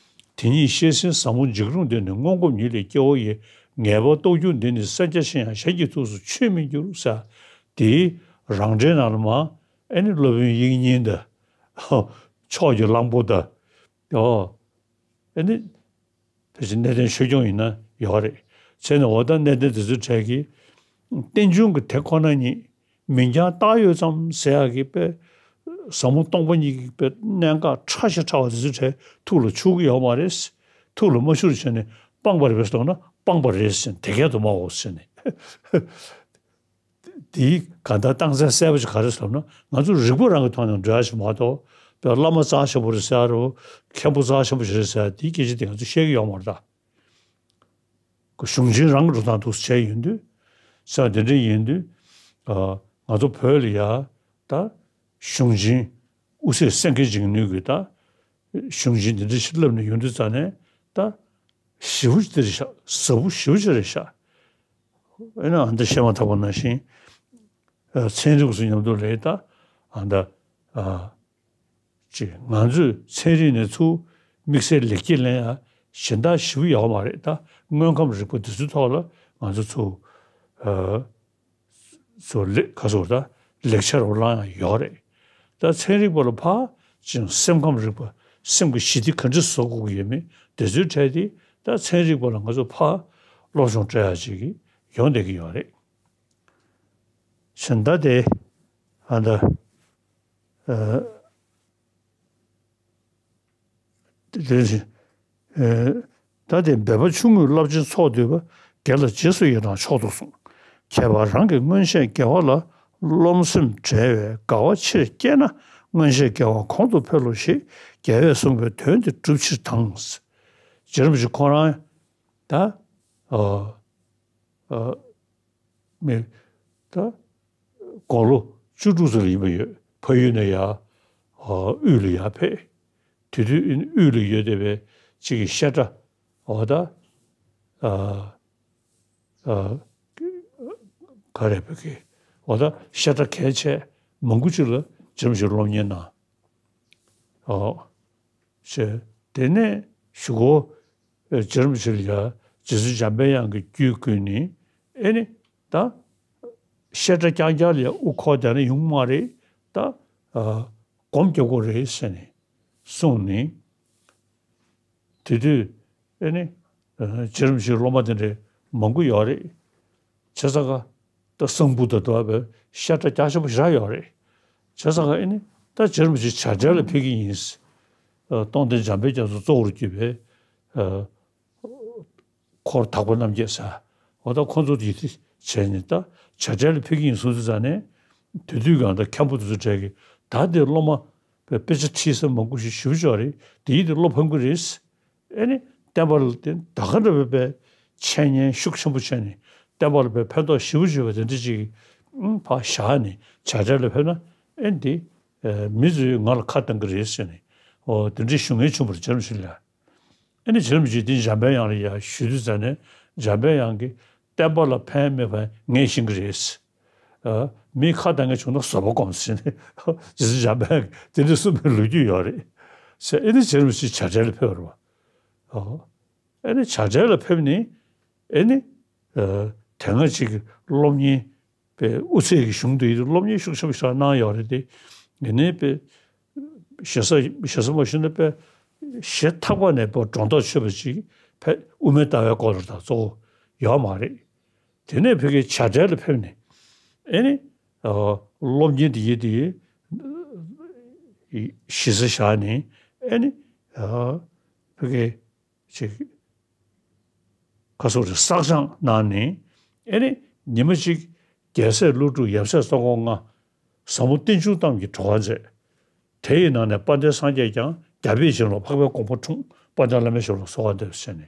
དེ་ཉིད་བཤད་ཟིན་ཟབ་མོ་འཇིགས་རུང་འདི་ནི་མངོན་སྒོམ་ཉིད་ལས་སྐྱེ་བོ་ཡི་ངེས་པ་རྟོགས་རྒྱུ་འདི་ནི་སེམས་ཅན་གཞན་ཡང་གཞན་གྱི་ཐུགས་སུ་ཆུད་མི་འགྱུར་ཟེར། དེའི་རང་འགྲེལ་ནང་ལ་མ་ཨེ་ནི་སློབ་དཔོན་དབྱིག་གཉེན་དང་ཕྱོགས་ཀྱི་གླང་པོ་དང་ཨོ་ཨེ་ནི། ཕལ་ཆེར་གནས་བརྟན་ཆོས་སྐྱོང་ཡིན་ན་ཡོད་རེད། བྱས་ནས་འོ་ད་གནས་བརྟན་དེ་ཚོའི་གྲས་ཀྱི་རྟེན་འབྱུང་གི་དེ་ཁོ་ན་ཉིད་མིང་རྐྱང་བཏགས་ཡོད་ཙམ་ཟེར་ཡག་གི་དཔེ་ཟབ་མོ་སྟོང་པ་ཉིད་ཀྱི་དཔེ་གནད་འགག་ཕྲ་ཞིང་ཕྲ་བ་དེ་ཚོའི་གྲས་ཐུགས་ལ་ཆུད་ཀྱི་ཡོད་མ་རེད། ཐུགས་ལ་མ་ཆུད་བྱས་ནས་སྤངས་པ་རེད་པས་ཟེར་ན་སྤངས་པ་རེད་ཟེར་ནས་དེ་སྐད་དུ་སྨྲའོ་ཟེར་ནས། དེའི་གང་ལྟར་རྟགས་མཚན་གསལ་པོ་ཞིག་ག་རེ་ཟེར་ན་ང་ཚོ་རིག་པ་རང་གི་ཐོག་ནས་འགྲོ་ཡ་ཞིག་མ་གཏོགས་པའི་བླ་མ་རྩ་ཆེན་པོ་རེད་ཟེར་ཡ་རོ་མཁན་པོ་རྩ་ཆེན་པོ་ཞིག་རེད་ཟེར་ཡ་དེའི་སྐད་ཆ་དེ་ང་ཚོས་བཤད་ཀྱི་ཡོད་མ་རེད་ད། གཞུང་ཆེན་རང་གི་འགྲོ་སྟངས་འདུག་སེ་བྱས་ཡོང་དུས་ས་དེ་འདྲ་ཡིན་དུས་ང་ཚོ་བོད་ལ་ཡ་ད་གཞུང་ཆེན་དབུ་ཚད་སེང་གེ་འཇིགས་ནུས་ཀྱི་ད་གཞུང་ཆེན་དེ་འདྲ་ཞིག་བསླབ་ནས་ཡོང་དུས་ཙ་ནས་ད་ཞེ་པོ་ཅིག་རེད་ཤག་ཟབ་པོ་ཞེ་པོ་ཅིག་རེད་ཤག་ཨེ་ན་ཨ་འདི་བཤད་མ་ཐག་པ་ནང་བཞིན་ཚན་རིག་སོགས་མཉམ་དུ་ལས་ད་ཨ་འདི་ཅིག་ང་ཚོས་ཚན་རིག་ནས་ཚུར་དམིགས་བསལ་ལེགས་སྐྱེས་ལེན་ཡ་གཞན་དག་ཞེ་པོ་ཡོད་མ་རེད་ད། དངོས་ཁམས་རིག་པ་འདི་ཚོའི་ཐོག་ལ་ང་ཚོ་ཚུར་ཚུར་ལེགས་ག་ཚོད་ད་ལེགས་ཆ་རུ་བླང་ཡ་ཡོད་རེད། ད་ཚན་རིག་པ་ལ་ཕར་ཅིག་སེམས་ཁམས་རིག་པ་སེམས་ཀྱི་ཞི་བདེ་ག་འདྲ་བཟོ་དགོས་ཀྱི་ཡོད་མེད་དེ་ཚོའི་གྲས་དེ་ད་ཚན་རིག་པ་ལ་ང་ཚོ་ཕར་སློབ་སྦྱོང་སྤྲད་ཡ་ཅིག་གི་ཡོང་བསྡད་ཀྱི་ཡོད་རེད། བྱས་ད་དེ་ཨ་ད། ཨ། དེ་དེ་ཨ། ད་དེ་འབད་པ་ཆུང་ངུས་རླབས་ཆེན་ཚོགས་བསྡུས་པ། དགེ་ལ་རྗེས་སུ་ཡི་རང་མཆོག་ཏུ་གསུངས། ཁྱད་པར་རང་གི་མངོན་ཤེས་དགེ་བ་ལ། རློམ་སེམས་བྲལ་བའི་དགའ་བ་ཆེར་སྐྱེས་ན། མངོན་ཤེས་དགེ་བ་གོང་དུ་འཕེལ་ལོ་ཞེས། རྒྱལ་བས་གསུངས་པའི་དོན་དེ་སྒྲུབ་ཕྱིར་དང་། རྗེ་རིན་པོ་ཆེ་ཁོ་རང་ད་ཨ་ཨ། མི་ད་དགུང་ལོ་བཅུ་དྲུག་ཙམ་ལ་ཡིན་པ་ཡོད། ཕ་ཡུལ་ནས་ཡར་ཨ་དབུས་ལ་ཡར་ཕེབས། དེ་དུས་དབུས་ལ་ཡོད་བསྡད་པའི་ གཅིག་གི་བཤད་གྲྭ་འོ་ད་ཨ་ཨ་ག་རེ་བོད་ཀྱི་འོ་ད་བཤད་གྲྭ་གལ་ཆེ་མང་པོ་ཅིག་ལ་རྗེ་རིན་པོ་ཆེ་སློབ་གཉེར་གནང་། ཨོ། ཞེས་དེ་ནས་གཞུག་གུ་རྗེ་རིན་པོ་ཆེ་ལ་ཡང་རྗེ་བཙུན་འཇམ་དཔལ་དབྱངས་ཀྱི་རྒྱུད་བསྐུལ་ནས་ཨེ་ནི་ད་བཤད་གྲྭ་རྐྱང་རྐྱང་ལ་ཡང་དབུ་འཁོར་བསྡད་ན་ཡོང་མ་རེད། ད་ཨ་སྒོམ་རྒྱག་དགོས་རེད་ཟེར་ནས་གསུངས་ནས། དེ་དུས་ཨེ་ནི་ཨ་རྗེ་རིན་པོ་ཆེའི་སློབ་མ་དེ་འདྲའི་མང་པོ་ཡོད་རེད། བྱས་ཙང་ཀ་ད་གསང་ཕུ་དང་འདྲ་བའི་བཤད་གྲྭ་རྒྱ་ཆེན་པོ་ཞེ་དྲག་ཡོད་རེད། བྱས་ཙང་ཀ་ཨེ་ནི་ད་རྗེ་རིན་པོ་ཆེ་བྱ་བྲལ་ལ་ཕེབས་ཀྱི་ཡིན། ཨ་རྟོགས་ལྡན་འཇམ་དཔལ་རྒྱ་མཚོ་གཙོ་བོར་གྱུར་པའི་ཨ་འཁོར་དྭགས་པོ་རྣམ་བརྒྱད་ཟེར། འོ་ད་ཁོ་ཚོ་ཡིད་ཆེས་བྱས་ནས་ད་བྱ་བྲལ་ལ་ཕེབས་ཀྱི་ཡིན་གསུངས་དུས་ཙང་ནས། དེ་དུས་གང་ལྟར་མཁན་པོ་དེ་ཚོ་གྲས་ཀྱིས་ད་དེ་སློབ་མ་དཔེ་དཔེ་ཆ་ཁྲིད་ས་མང་པོ་ཞིག་ཞེ་པོ་ཅིག་ཡོད་རེད། དེ་ཡིན་དེ་བློ་ཕམ་གྱི་རེད། ཨེ་ནི་བསྟན་པ་ལ་དེ་ད་ག་འདྲ་བའི་དཔེ་འཆད་ཉན་ཤུགས་ཆེན་པོ་བྱས་ནས་བསྟན་པ་ལ་དཔེ་ཕན་ཐོགས་ཞེ་པོ་ཅིག་ཡོད་པ་དེ་འདྲ་ཅིག་ཨང་ཕར་བཞག་ནས་བྱ་བྲལ་ལ་ཕེབས་ན་ཨེ་འདི་ཨེ་མི་ཚོས་ང་ལ་ཁ་བཏང་གི་རེད་ཟེར་ནས་འོ་དེ་འདྲའི་ཞུ་མཁན་བྱུང་བར་བྱ་རུ་ཞུ་ལ། ཨེ་ནི་རྗེ་རིན་པོ་ཆེས་དེ་འཇམ་དཔལ་དབྱངས་ལ་ཡར་ཞུས་དུས་ཙ་ནས་འཇམ་དཔལ་དབྱངས་ཀྱིས་བསྟན་པ་ལ་ཕན་མི་ཕན་ངས་ཤེས་ཀྱི་རེད། ཨ་མི་ཁ་བཏང་མཁན་བྱུང་ན་བཟོད་པ་སྒོམ་ཟེར་ནས་རྗེ་བཙུན་འཇམ་དཔལ་དབྱངས་ཀྱིས་དེ་འདྲ་གསུངས་པའི་ལོ་རྒྱུས་ཡོད་རེད། ཟེར་ཨེ་ནི་རྗེ་རིན་པོ་ཆེ་བྱ་བྲལ་ལ་ཕེབས་པ་རེད་བ། ཨ་ཨེ་ནི་བྱ་བྲལ་ལ་ཕེབས་ནས་ཨེ་ནི་ཨ་དེ་སྔ་ཅིག་གི་སློབ་གཉེར་པའི་དབུ་ཚད་ཀྱི་གཞུང་དུ་ཡིན་སློབ་གཉེར་ཤུགས་ཆེན་པོ་ཞིག་གནང་ཡོད་རེད་དེ། ཡིན་ནའི་པའི་ཞེ་ས་ཞེ་ས་མ་ཞུ་ན་པའི་ཞེ་ཐག་པ་ནས་པའི་སྒྲོ་འདོགས་ཆོད་པ་ཅིག་ཕ་དབུ་མའི་ལྟ་བའི་སྐོར་ལ་ད་གཙོ་བོ་ཡོད་མ་རེད། དེ་ནས་ཕ་གིའི་བྱ་བྲལ་ལ་ཕེབས་ནས་ཨེ་ནི་ཨ་སློབ་གཉེར་དེ་ཡིན་དེ་གཞི་རྩ་བཞག་ནས་ཨེ་ནི་ཨ་ཕ་གི་ཅིག་ཁ་སོ་རེ་བསགས་སྦྱང་གནང་ནས་ཨེ་ནི་ཉི་མ་གཅིག་རྒྱལ་སྲས་ཀླུ་སྒྲུབ་ཡབ་སྲས་སོགས་སྐོང་ལྔ། ཟབ་མོ་རྟེན་འབྱུང་གཏམ་གྱི་བྲོ་བ་མཛད། དེ་ཡི་ནང་ནས་དཔལ་ལྡན་སངས་རྒྱས་ཀྱང་རྒྱལ་པོའི་བྱིན་རླབས་འཕགས་པའི་དགོངས་པ་འཁྲུངས་དཔལ་ལྡན་བླ་མའི་ཞབས་ལ་གསོལ་བ་འདེབས་ཟེར་ནས།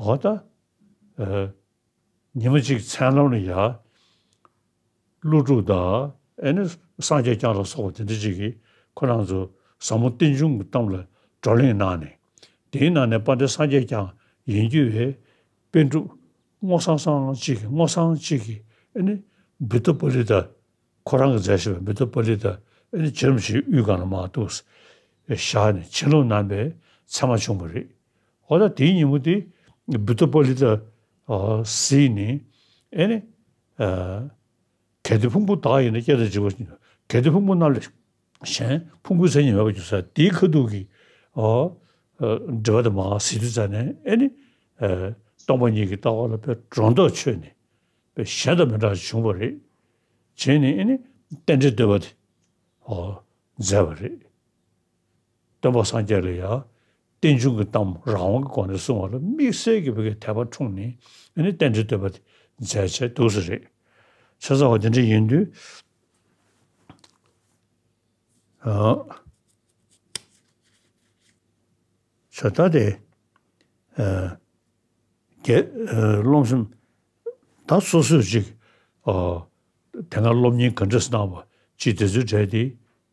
འོ་ད་ཨ་ཉི་མ་གཅིག་མཚན་ལམ་ལ་ཡ། ཀླུ་སྒྲུབ་དང་ཨེ་ནི་སངས་རྒྱས་བསྐྱངས་ལ་སོགས་པ་དེ་འདྲ་ཅིག་གིས་ཁོ་རང་ཚོ་ཟབ་མོ་རྟེན་འབྱུང་གི་གཏམ་ལ་བགྲོ་གླེང་གནང་ནས། དེའི་ནང་ནས་དཔལ་ལྡན་སངས་རྒྱས་ཀྱང་ཡིན་རྒྱུ་བའི་པཎ་གྲུབ་སྔོ་སང་སང་གཅིག་གིས་སྔོ་སང་གཅིག་གིས་ཨེ་ནི་བི་ཏོ་པ་ལི་ཏ་ཁོ་རང་གིས་མཛད་བཞག་པའི་བི་ཏོ་པ་ལི་ཏ་ཨེ་ནི་རྗེ་རིན་པོ་ཆེའི་དབུའི་སྒང་ལ་མར་གཏུགས་བཞག་ནས་བྱིན་རླབས་གནང་པའི་མཚན་མ་བྱུང་བ་རེད། འོ་ད་དེའི་ཉིན་མོ་དེ་བི་ཏོ་པ་ལི་ཏ་ཨ་གཟིགས་ནས་ཨེ་ནི་ཨ་གལ་ཏེ་ཕུང་པོ་བདག་ཡིན་ན་སྐྱེ་དང་འཇིག་པ་གལ་ཏེ་ཕུང་པོ་རྣམས་ལས་གཞན་ཕུང་པོའི་མཚན་ཉིད་མེད་པར་གྱུར་ས་དེའི་ཁ་ཐུག་གི་ཨ་ཨ་འགྲེལ་པ་དེ་མར་གཟིགས་དུས་ཙ་ནས་ཨེ་ནི་ཨ་སྟོང་པ་ཉིད་ཀྱི་ལྟ་བ་ལ་དཔེ་སྒྲོ་འདོགས་ཆོད་ནས་དཔེ་གཞན་དང་མི་འདྲ་བ་བྱུང་བ་རེད། བྱས་ནས་ཨེ་ནི་རྟེན་འབྲེལ་བསྟོད་པ་དེ་ཨ་མཛད་པ་རེད། སྟོན་པ་སངས་རྒྱས་ལ་ཡང་རྟེན་འབྱུང་གི་གཏམ་རང་དབང་གི་སྒོ་ནས་གསུང་བ་ལ་དམིགས་བསལ་གྱི་བོད་ཀྱི་དད་པ་འཁྲུངས་ནས་ཨ་ནི་རྟེན་འབྲེལ་བསྟོད་པ་དེ་མཛད་བྱས་འདུག་ས་རེད། ཆ་ཚང་བ་དེ་འདྲ་ཡིན་དུས་ཨ་ཆ་ད་དེ་ཨ་རྒྱལ་ཨ་རློམ་སེམས་ད་སོ་སོས་ཅིག་ཨ་དེ་སྔ་སློབ་གཉེར་ག་འདྲས་གནང་བ་ཅིག་དེ་ཚོའི་གྲས་དེ་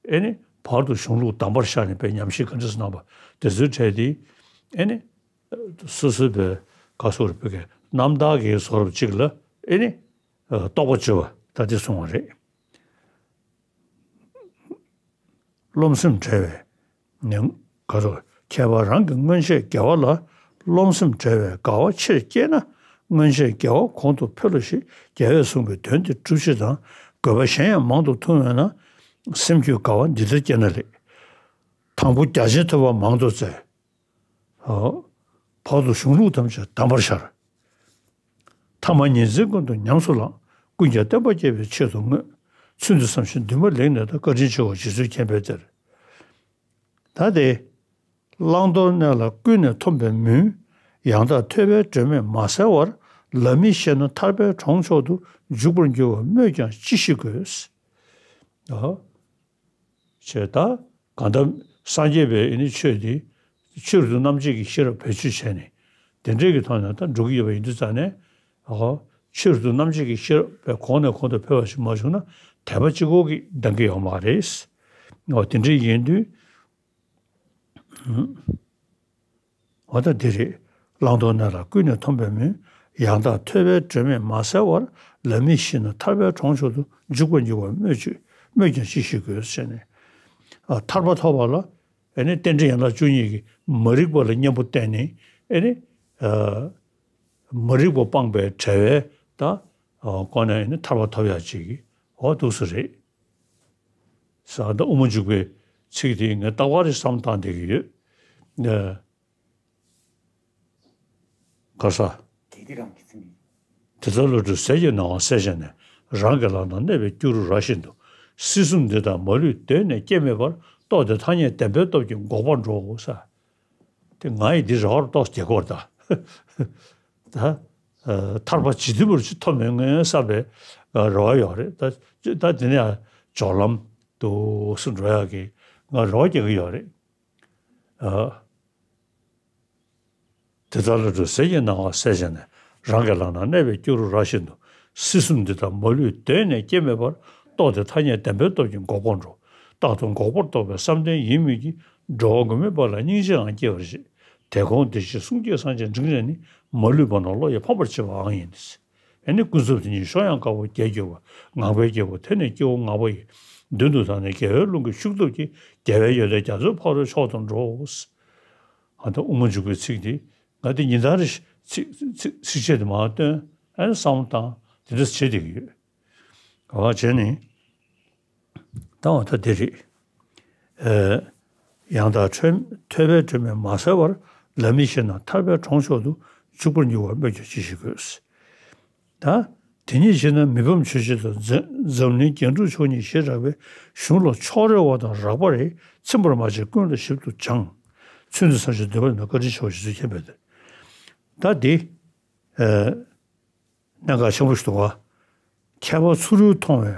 ཨེ་ནི་བར་དུ་གཞུང་ལུགས་གདམས་པར་ཤར་ནས་པའི་ཉམས་ཞིབ་ག་འདྲས་གནང་བ་དེ་ཚོའི་གྲས་དེ་ཨེ་ནི་སོ་སོའི་པའི་ག་སོ་རེ་བོད་ཀྱི་རྣམ་ཐར་གྱི་བཟོ་འདྲ་ཅིག་ལ་ཨེ་ནི་རྟོགས་པ་བཅོས་པ་ད་དེ་གསུང་བ་རེད། རློམ་སེམས་བྲལ་བའི་ནི་ག་རུ་ཁྱད་པར་རང་གི་སྔོན་ཆད་དགེ་བ་ལ་རློམ་སེམས་བྲལ་བའི་དགའ་བ་ཆེར་སྐྱེས་ན་སྔོན་ཆད་དགེ་བ་གོང་དུ་འཕེལ་ལོ་ཞེས་རྒྱལ་བས་གསུངས་པའི་དོན་དེ་སྒྲུབ་བྱེད་དང་དགོས་པ་གཞན་ཡང་མང་དུ་མཐོང་འོས་ན་སེམས་རྒྱུད་དགའ་བ་འདི་ལྟར་སྐྱེས་ན་ལེགས། དང་པོ་རྒྱ་ཆེན་ཐོས་པ་མང་དུ་བཙལ། བར་དུ་གཞུང་ལུགས་ཐམས་ཅད་གདམས་པར་ཤར། ཐ་མ་ཉིན་མཚན་ཀུན་ཏུ་ཉམས་སུ་བླངས། ཀུན་ཀྱང་བསྟན་པ་སྐྱེད་པའི་ཆེད་དུ་བསྔོས། ཚུལ་འདི་བསམ་ཞིང་འདུན་པ་ལེགས་གནས་དང་། བཀའ་དྲིན་ཆེའོ་རྗེ་བཙུན་མཁྱེན་པའི་གཏེར། ད་དེ། བླང་དོར་གནས་ལ་ཀུན་ནས་འཐོམས་པའི་མུན། ཡང་དག་ཐོས་པའི་སྒྲོན་མེས་མ་བསལ་བར། ལམ་མི་ཤེས་ན་ཐར་པའི་གྲོང་མཆོག་ཏུ། འཇུག་པར་འགྱུར་བ་སྨོས་ཀྱང་ཅི་ཞིག་དགོས། ཨོ། ཞེས་ད་གང་ལྟར་སངས་རྒྱས་པའི་ཨེ་ནི་ཆོས་འདི་ཆོས་རབ་ཏུ་རྣམ་འབྱེད་ཀྱི་ཤེས་རབ་བེད་སྤྱོད་བྱས་ནས་དེ་འདྲའི་གི་ཐོག་ནས་ད་འགྲོ་གི་ཡོད་པ་ཡིན་དུས་ཙང་ནས་ཨོ་ཆོས་རབ་ཏུ་རྣམ་འབྱེད་ཀྱི་ཤེས་རབ་པའི་གོང་ནས་གོང་དུ་འཕེལ་བ་ཞིག་མ་བྱུང་ན་དད་པ་གཅིག་པོ་གིས་འདང་གི་ཡོད་མ་རེད། ཨོ་དེ་འདྲའི་ཡིན་དུས། ད་འདི་རེད། བླང་དོར་གནས་ལ་ཀུན་ནས་འཐོམས་པའི་མུན། ཡང་དག་ཐོས་པའི་སྒྲོན་མེས་མ་བསལ་བར། ལམ་མི་ཤེས་ན་ཐར་པའི་གྲོང་མཆོག་ཏུ། འཇུག་པར་འགྱུར་བ་སྨོས་ཅི་སྨོས་ཀྱང་ཅི་ཞིག་དགོས་ཟེར་ནས། ཨ། ཐར་པ་ཐོབ་པ་ལ་ཨེ་ནི་རྟེན་འབྲེལ་ཡན་ལག་བཅུ་གཉིས་ཀྱི་མ་རིག་པ་ལ་གཉེན་པོ་བསྟེན་ནས་ཨེ་ནི། ཨ། མ་རིག་པ་སྤངས་པའི་བྲལ་བའི་ད་སྒོ་ནས་ཨེ་ནི་ཐར་པ་ཐོབ་ཡག་ཅིག་གི་འོ་འདུག་སེ་རེད། ས་ད་དབུ་མ་འཇུག་པའི་ཚིག་དེ་ངས་རྟག་པར་བསམ་བཏང་བསྡད་ཀྱི་ཡོད། ཨ། ག་ས། དེ་དེ་རང་གི་ཚིག་ནི། དེ་ལྟར་བློ་གྲོས་ཟས་ཀྱི་སྣང་བ་གསལ་བྱས་ནས། རང་གི་ལག་ན་གནས་པའི་སྐྱུ་རུ་ར་བཞིན་དུ། སྲིད་གསུམ་འདི་དག་མ་ལུས་གདོད་ནས་སྐྱེ་མེད་པར། རྟོགས་ཏེ་ཐ་སྙད་བདེན་པའི་སྟོབས་ཀྱིས་འགོག་པར་འགྲོ་ས། དེ་ང་ཡི་འདི་ར་བར་རྟོགས་བསྡད་ཀྱི་ཡོད་རེད་ད། ད། ཨ། ཐར་པ་ཇི་ལྟ་བུར་ཅིག་ཐོབ་མེད་ངས་བསམ་པའི་རེ་བ་ཡོད་རེད་ད། ད་དེ་ནས་སྦྱོར་ལམ་དུ་སུ་འགྲོ་ཡག་གི་ང་རེ་བ་རྒྱག་གི་ཡོད་རེད། ཨ། དེ་ལྟར་བློ་གྲོས་ཟས་ཀྱི་སྣང་བ་གསལ་བྱས་ནས། རང་གི་ལག་ན་གནས་པའི་སྐྱུ་རུ་ར་བཞིན་དུ། སྲིད་གསུམ་འདི་དག་མ་ལུས་གདོད་ནས་སྐྱེ་མེད་པར། རྟོགས་ཏེ་ཐ་སྙད་བདེན་པའི་སྟོབས་ཀྱིས་འགོག་པར་འགྲོ། རྟག་ཏུ་འགོག་པར་རྟོགས་པའི་བསམ་གཏན་ཡིན་མོད་ཀྱི། འགྲོ་བ་མགོན་མེད་པ་ལ་སྙིང་རྗེའང་སྐྱེ་བར་བྱེད། དེ་གོང་བདེ་གཤེགས་གསུང་སྐྱེས་སངས་རྒྱས་འབྲིང་རིགས་ནི། མ་ལུས་པ་རྣམས་བློ་ཡིས་ཕམ་པར་བྱེད་པའང་ཡིན། ཨེ་ནི་ཀུན་རྫོབ་དེ་ཉིད་གཞོམ་ཡང་དཀའ་བ་བརྒྱད་གྱུར་པ། ངང་པའི་རྒྱལ་པོ་དེ་ནི་སྐྱེ་བོ་ངག་པ་ཡི། མདུན་དུ་བཏང་ནས་དགེ་བའི་རླུང་གིས་ཤུགས་བཏུབ་ཀྱིས། རྒྱལ་བའི་ཡོན་ཏན་རྒྱ་མཚོའི་ཕ་རོལ་མཆོག་ཏུ་འགྲོ། ཨ་ད་དབུ་མ་འཇུག་པའི་ཚིག་འདི་ང་འདི་ཉིན་ལྟར་རེ་ཚིག་ཚིག་ཚིགས་བཅད་དེ་མར་བཏོན། ཨ་ནི་བསམ་བློ་བཏང་དེ་འདྲ་བྱེད་བསྡད་ཀྱི་ཡོད། ཨ་བྱས་ནས། ད་འོ་ད་འདི་རེད། ཨ། ཡང་དག་ཐོས་ཐོས་པའི་སྒྲོན་མེས་མ་བསལ་བར། ལམ་མི་ཤེས་ན་ཐར་པའི་གྲོང་མཆོག་ཏུ། འཇུག་པར་འགྱུར་བ་སྨོས་ཀྱང་ཅི་ཞིག་དགོས། ད་དེ་ཉིད་ཤེས་ན་མི་ཕམ་ཆོས་སྤྱོད་དང་། འཛམ་འཛམ་གླིང་རྒྱན་དྲུག་མཆོག་གཉིས་ཞེས་གྲགས་པའི། གཞུང་ལ་ཕྱོགས་རེ་བ་དང་རགས་པ་རེ། ཚིམ་པར་མ་བྱས་ཀུན་ལ་ཞིབ་ཏུ་སྦྱང་། ཚུལ་འདི་ཚར་གཅོད་འདོད་པ་ལེན་ན། བཀའ་དྲིན་ཆེའོ་རྗེ་བཙུན་མཁྱེན་པས་དེར། ད་འདི། ཨ། གནད་འགག་ཆེན་པོ་ཞིག་འདུག་ག། མཁས་པ་ཚུ་རོལ་མཐོང་བའི་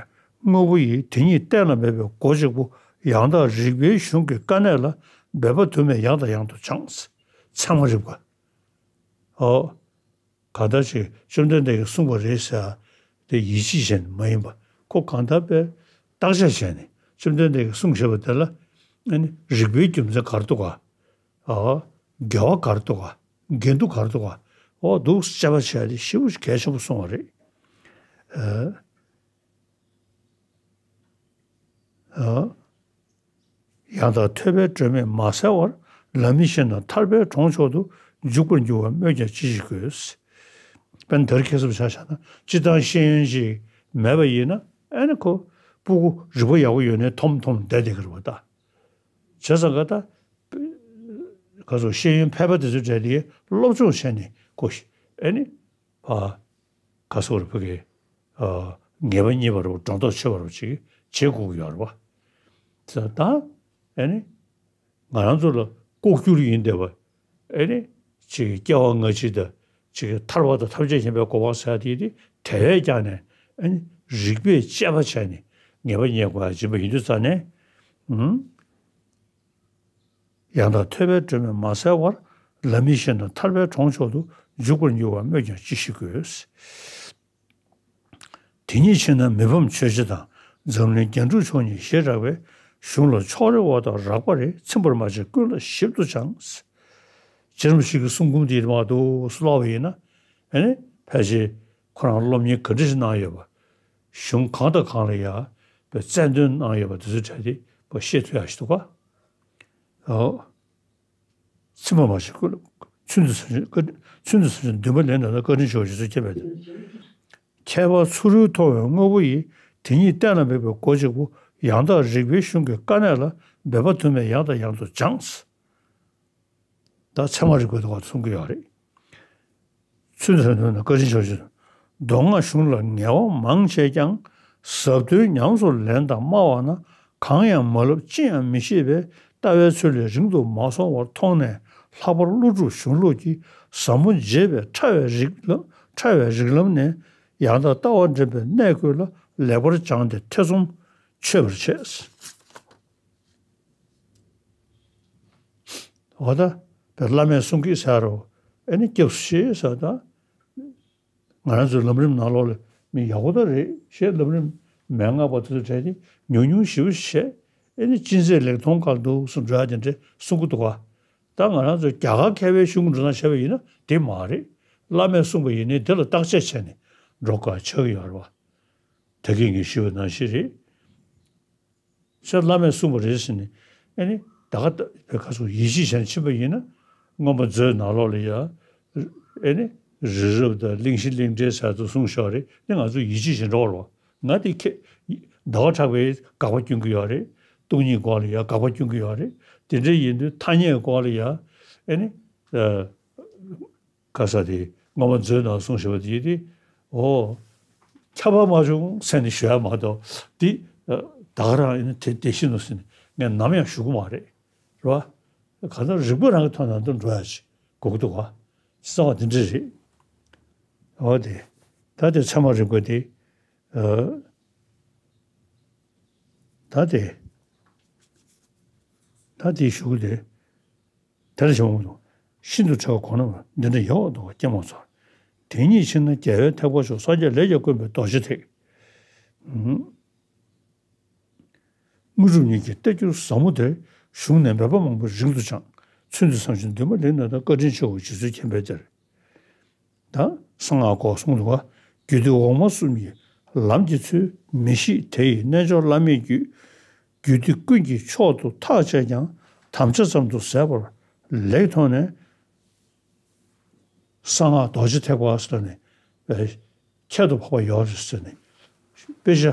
དངོས་པོ་ཡིས། དེ་ཉིད་གཏན་ལ་མེད་པའི་སྒོ་གཅིག་པུ། ཡང་དག་རིགས་པའི་གཞུང་གི་དཀའ་གནད་ལ། འབད་པ་དུ་མས་ཡང་དང་ཡང་དུ་སྦྱངས། ཚད་མ་རིག་པ། ཨོ། གང་ལྟར་ཅིག་བཅོམ་ལྡན་འདས་ཀྱིས་གསུངས་པ་རེད་ཟེར་དེ་ཡིད་ཆེས་བྱས་ནས་མ་ཡིན་པ། ཁོ་གང་ལྟར་དཔེ་བརྟག་དཔྱད་བྱས་ནས་བཅོམ་ལྡན་འདས་ཀྱིས་གསུངས་བཞག་པ་དེ་ལ། ཨ་ནི་རིགས་པའི་རྒྱུ་མཚན་ག་རེ་འདུག་ག། ཨ། དགེ་བ་ག་རེ་འདུག་ག། དགེ་སྡུག་ག་རེ་འདུག་ག། འོ་འདུག་དཔྱད་པ་བྱས་ཏེ་ཞེ་པོ་གལ་ཆེན་པོ་གསུངས་པ་རེད། ཨ། ཨ། ཡང་དག་ཐོས་པའི་སྒྲོན་མེས་མ་བསལ་བར། ལམ་མི་ཤེས་ན་ཐར་པའི་གྲོང་མཆོག་ཏུ། འཇུག་པར་འགྱུར་བ་སྨོས་ཀྱང་ཅི་ཞིག་དགོས། དཔེར་ན་དེར་ཁྱད་གསུམ་ཆ་བཞག་ན། སྤྱིར་བཏང་ཤེས་ཡོན་ཅིག་མེད་པ་ཡིན་ན། ཨ་ནི་ཁོ་སྤུ་གུ་རིག་པ་ཡག་པོ་ཡོད་ནའི་འཐོམ་འཐོམ་བསྡད་བསྡད་ཀྱི་རེད་པ་ད། བྱས་ཙང་ག་ད། ག་ཚོད་ཤེས་ཡོན་ཕལ་པ་དེ་ཚོའི་གྲས་དེ་སློབ་སྦྱོང་བྱས་ནས་ཁོ། ཨ་ནི། ཨ། ག་ཟེར་བ་རེད། ཕ་གི། ཨ། ངེས་པ་རྙེད་པ་རེད་པ། སྒྲོ་འདོགས་ཆོད་པ་རེད་པ་ཅིག་བྱེད་དགོས་ཀྱི་ཡོད་རེད་པ། ད་ད། ཨ་ནི། ང་རང་ཚོ་ལ་ལྐོག་གྱུར་ཡིན་བསྡད་པ། ཨ་ནི། ཅིག་སྐྱེ་བ་སྔ་ཕྱི་དང་། ཅིག་ཐར་པ་དང་ཐམས་ཅད་མཁྱེན་པའི་གོ་འཕང་ཟེར་ཡ་དེ་དེ་དེ་བས་ཀྱང་ནས། ཨ་ནི། རིགས་པས་དཔྱད་པ་བྱས་ནས་ངེས་པ་རྙེད་དགོས་ཡ་ཡིན་པ་ཡིན་དུས་ཙང་ནས། ཨུམ། ཡང་དག་ཐོས་པའི་སྒྲོན་མེས་མ་བསལ་བར། ལམ་མི་ཤེས་ན་ཐར་པའི་གྲོང་མཆོག་ཏུ། འཇུག་པར་འགྱུར་བ་སྨོས་ཀྱང་ཅི་ཞིག་དགོས། དེ་ཉིད་ཤེས་ན་མི་ཕམ་ཆོས་སྤྱོད་དང་། འཛམ་གླིང་རྒྱན་དྲུག་མཆོག་གཉིས་ཞེས་གྲགས་པའི། གཞུང་ལ་ཕྱོགས་རེ་བ་དང་རགས་པ་རེ། ཚིམ་པར་མ་བྱས་ཀུན་ལ་ཞིབ་ཏུ་སྦྱངས། རྗེ་རིན་པོ་ཆེ་གི་གསུང་འབུམ་འདི་མར་འདུག་སེ་ཀློག་པ་ཡིན་ན། ཨ་ནི་ཕལ་ཆེར་ཁོ་རང་སློབ་གཉེར་ག་འདྲ་ཞིག་གནང་ཡོད་པ། གཞུང་གང་དང་གང་ལ་ཡ་པའི་རྩལ་འདོན་གནང་ཡོད་པ་དེ་ཚོའི་གྲས་དེ་པོ་ཤེས་ཐུབ་ཡག་ཞིག་འདུག་ག། ཨོ། ཚིམ་པར་མ་བྱས་ཀུན་ལ། ཚུལ་འདི་ཚར་གཅོད་བཀའ། ཚུལ་འདི་ཚར་གཅོད་འདུན་པ་ལེན་ན་ལ། བཀའ་དྲིན་ཆེའོ་རྗེ་བཙུན་མཁྱེན་པས་དེར། མཁས་པ་ཚུ་རོལ་མཐོང་བའི་དངོས་པོ་ཡིས། དེ་ཉིད་གཏན་ལ་མེད་པའི་སྒོ་གཅིག་པུ། ཡང་དག་རིགས་པའི་གཞུང་གི་དཀའ་གནད་ལ། འབད་པ་དུ་མས་ཡང་དང་ཡང་དུ་སྦྱངས། ད་ཚད་མ་རིག་པའི་ཐོག་གསུང་གི་ཡོད་རེད། ཚུལ་འདི་ལ་བཀའ་དྲིན་ཆེ་ཞུ། མདོ་སྔགས་གཞུང་ལ་ངལ་བ་མང་བྱས་ཀྱང་། ཟབ་དོན་ཉམས་སུ་ལེན་དང་སྨྲ་བ་ན། གང་ཡང་མ་བསླབས་ཅི་ཡང་མི་ཤེས་པས། ལྟ་བའི་ཚུལ་ལས་རིང་དུ་མ་སོང་བར་མཐོང་ནས། ལྷག་པར་ཀླུ་སྒྲུབ་གཞུང་ལུགས་ཀྱི། ཟབ་མོ་རྒྱས་པའི་ཕྲ་བའི་རིགས་ལམ། ཕྲ་བའི་རིགས་ལམ་ནས། ཡང་དག་ལྟ་བ་འདྲེན་པའི་གནད་ཀུན་ལ། ལེགས་པར་སྦྱངས་ཏེ་ཐེ་ཚོམ་ཆོད་པར་བྱས། འོ་ད་བླ་མས་གསུང་གི་ཟེར་རོ། ཨེ་ནི་སྐྱབས་སུ་མཆི་ཟེར་ད། ང་རང་ཚོའི་ལམ་རིམ་ནང་ལོགས་ལ་མི་ཡག་པོ་ད་རེད་ཞེས་ལམ་རིམ་མན་ངག་པ་དེ་ཚོ་གྲས་དེ་ཉུང་ཉུང་ཞེ་པོ་བྱས། ཨེ་ནི་ཅི་མཛད་ལེགས་མཐོང་གང་འདུག་གསུང་འགྲོ་ཡ་དེ་འདྲས་གསུང་གི་འདུག་ག། ད་ང་རང་ཚོ་རྒྱ་གར་མཁས་པའི་གཞུང་འགྲོ་སྟངས་བྱས་པ་ཡིན་ན་དེ་མ་རེད། བླ་མས་གསུངས་པ་ཡིན་ནའི་དེ་ལ་བརྟག་དཔྱད་བྱས་ནས་འགྲོ་དགོས་ཆགས་ཀྱི་ཡོད་རེད་བ། ད་གིན་ངས་ཞུས་པ་ནང་བཞིན་རེད། ཤར་བླ་མས་གསུངས་པ་རེད་ཟེར་ནས་ཨེ་ནི་ད་ག་ད་བའི་ཁ་སོགས་ཡིད་ཆེས་བྱས་ནས་ཕྱིན་པ་ཡིན་ན། མངོན་པ་མཛོད་ནང་ལོགས་ལ་ཡ་ཨེ་ནི་རི་རབ་དང་གླིང་བཞི་གླིང་ཕྲན་ཟེར་དུ་གསུངས་ཤག་རེད། དེ་ང་ཚོ་ཡིད་ཆེས་བྱེད་འགྲོ་བ་རེད་བ། ང་དེ་ཁེ་ཟླ་བ་གྲགས་པས་དགག་པ་སྐྱོན་གྱི་ཡོད་རེད། སྟོང་ཉིད་སྐོར་ལ་ཡ་དགག་པ་སྐྱོན་གྱི་ཡོད་རེད། དེ་འདྲ་ཡིན་དུས་ཐ་སྙད་སྐོར་ལ་ཡ་ཨེ་ནི་ཨ། ག་ས་དེ་སྔོན་མ་མཛོད་ནང་གསུངས་བཞག་པ་དེ་དེ་ཨོ་ཁྱབ་པ་མ་བྱུང་ཟེར་ནས་ཞུ་ཡ་མ་གཏོགས་དེ་ད་ག་རང་ཡིན་ན་དེ་དེ་བཞིན་ནོ་ཟེར་ནས་ངས་ནམ་ཡང་ཞུ་གི་མ་རེད། རེད་བ། གང་ལྟར་རིགས་པ་རང་གི་ཐོག་ནང་དུ་འགྲོ་ཡ་ཅིག་དགོས་ཀྱི་འདུག་བ། གསང་བ་དེ་འདྲ་རེད། ཨོ་དེ་ད་དེ་ཚད་མ་རིགས་པ་དེ་ཨ་ད་དེ་ད་དེ་ཞུ་གི་དེ། དེར་བྱུང་དུ་ཤིན་ཏུ་ཕྲ་བ་གོང་ན་འདི་འདྲ་ཡོད་དོ་སྐྱེ་མ་ཚོར། དེ་ཉིད་ཕྱིར་ན་རྒྱལ་བའི་ཐེག་པ་མཆོག་སངས་རྒྱས་ལས་ཀྱང་དཀོན་པའི་རྡོ་རྗེ་ཐེག་དངོས་གྲུབ་ཉིད་ཀྱི་གཏེར་གྱུར་ཟབ་མོ་དེར། ཞུགས་ནས་མོས་པ་མང་པོས་རིང་དུ་སྦྱངས། ཚུལ་འདི་བསམ་ཞིང་འདུན་པ་ལེགས་ན་ད། བཀའ་དྲིན་ཆེའོ་རྗེ་བཙུན་མཁྱེན་པའི་གཏེར། ད་གསང་སྔགས་སྐོར་གསུངས་འདུག་བ། རྒྱུད་སྡེ་འོག་མ་གསུམ་གྱི་ལམ་གྱི་ཚུལ། མི་ཤེས་དེ་ཡི་རྣལ་འབྱོར་བླ་མེད་རྒྱུད། རྒྱུད་སྡེ་ཀུན་གྱི་མཆོག་ཏུ་ཐག་བཅད་ཀྱང་། དམ་བཅའ་ཙམ་དུ་ཟད་པར་ལེགས་མཐོང་ནས། གསང་སྔགས་རྡོ་རྗེ་ཐེག་པ་ཟེར་ནས་ཁྱད་དུ་འཕགས་པ་ཡོད་རེད་ཟེར་ནས་དཔེ་ཆ་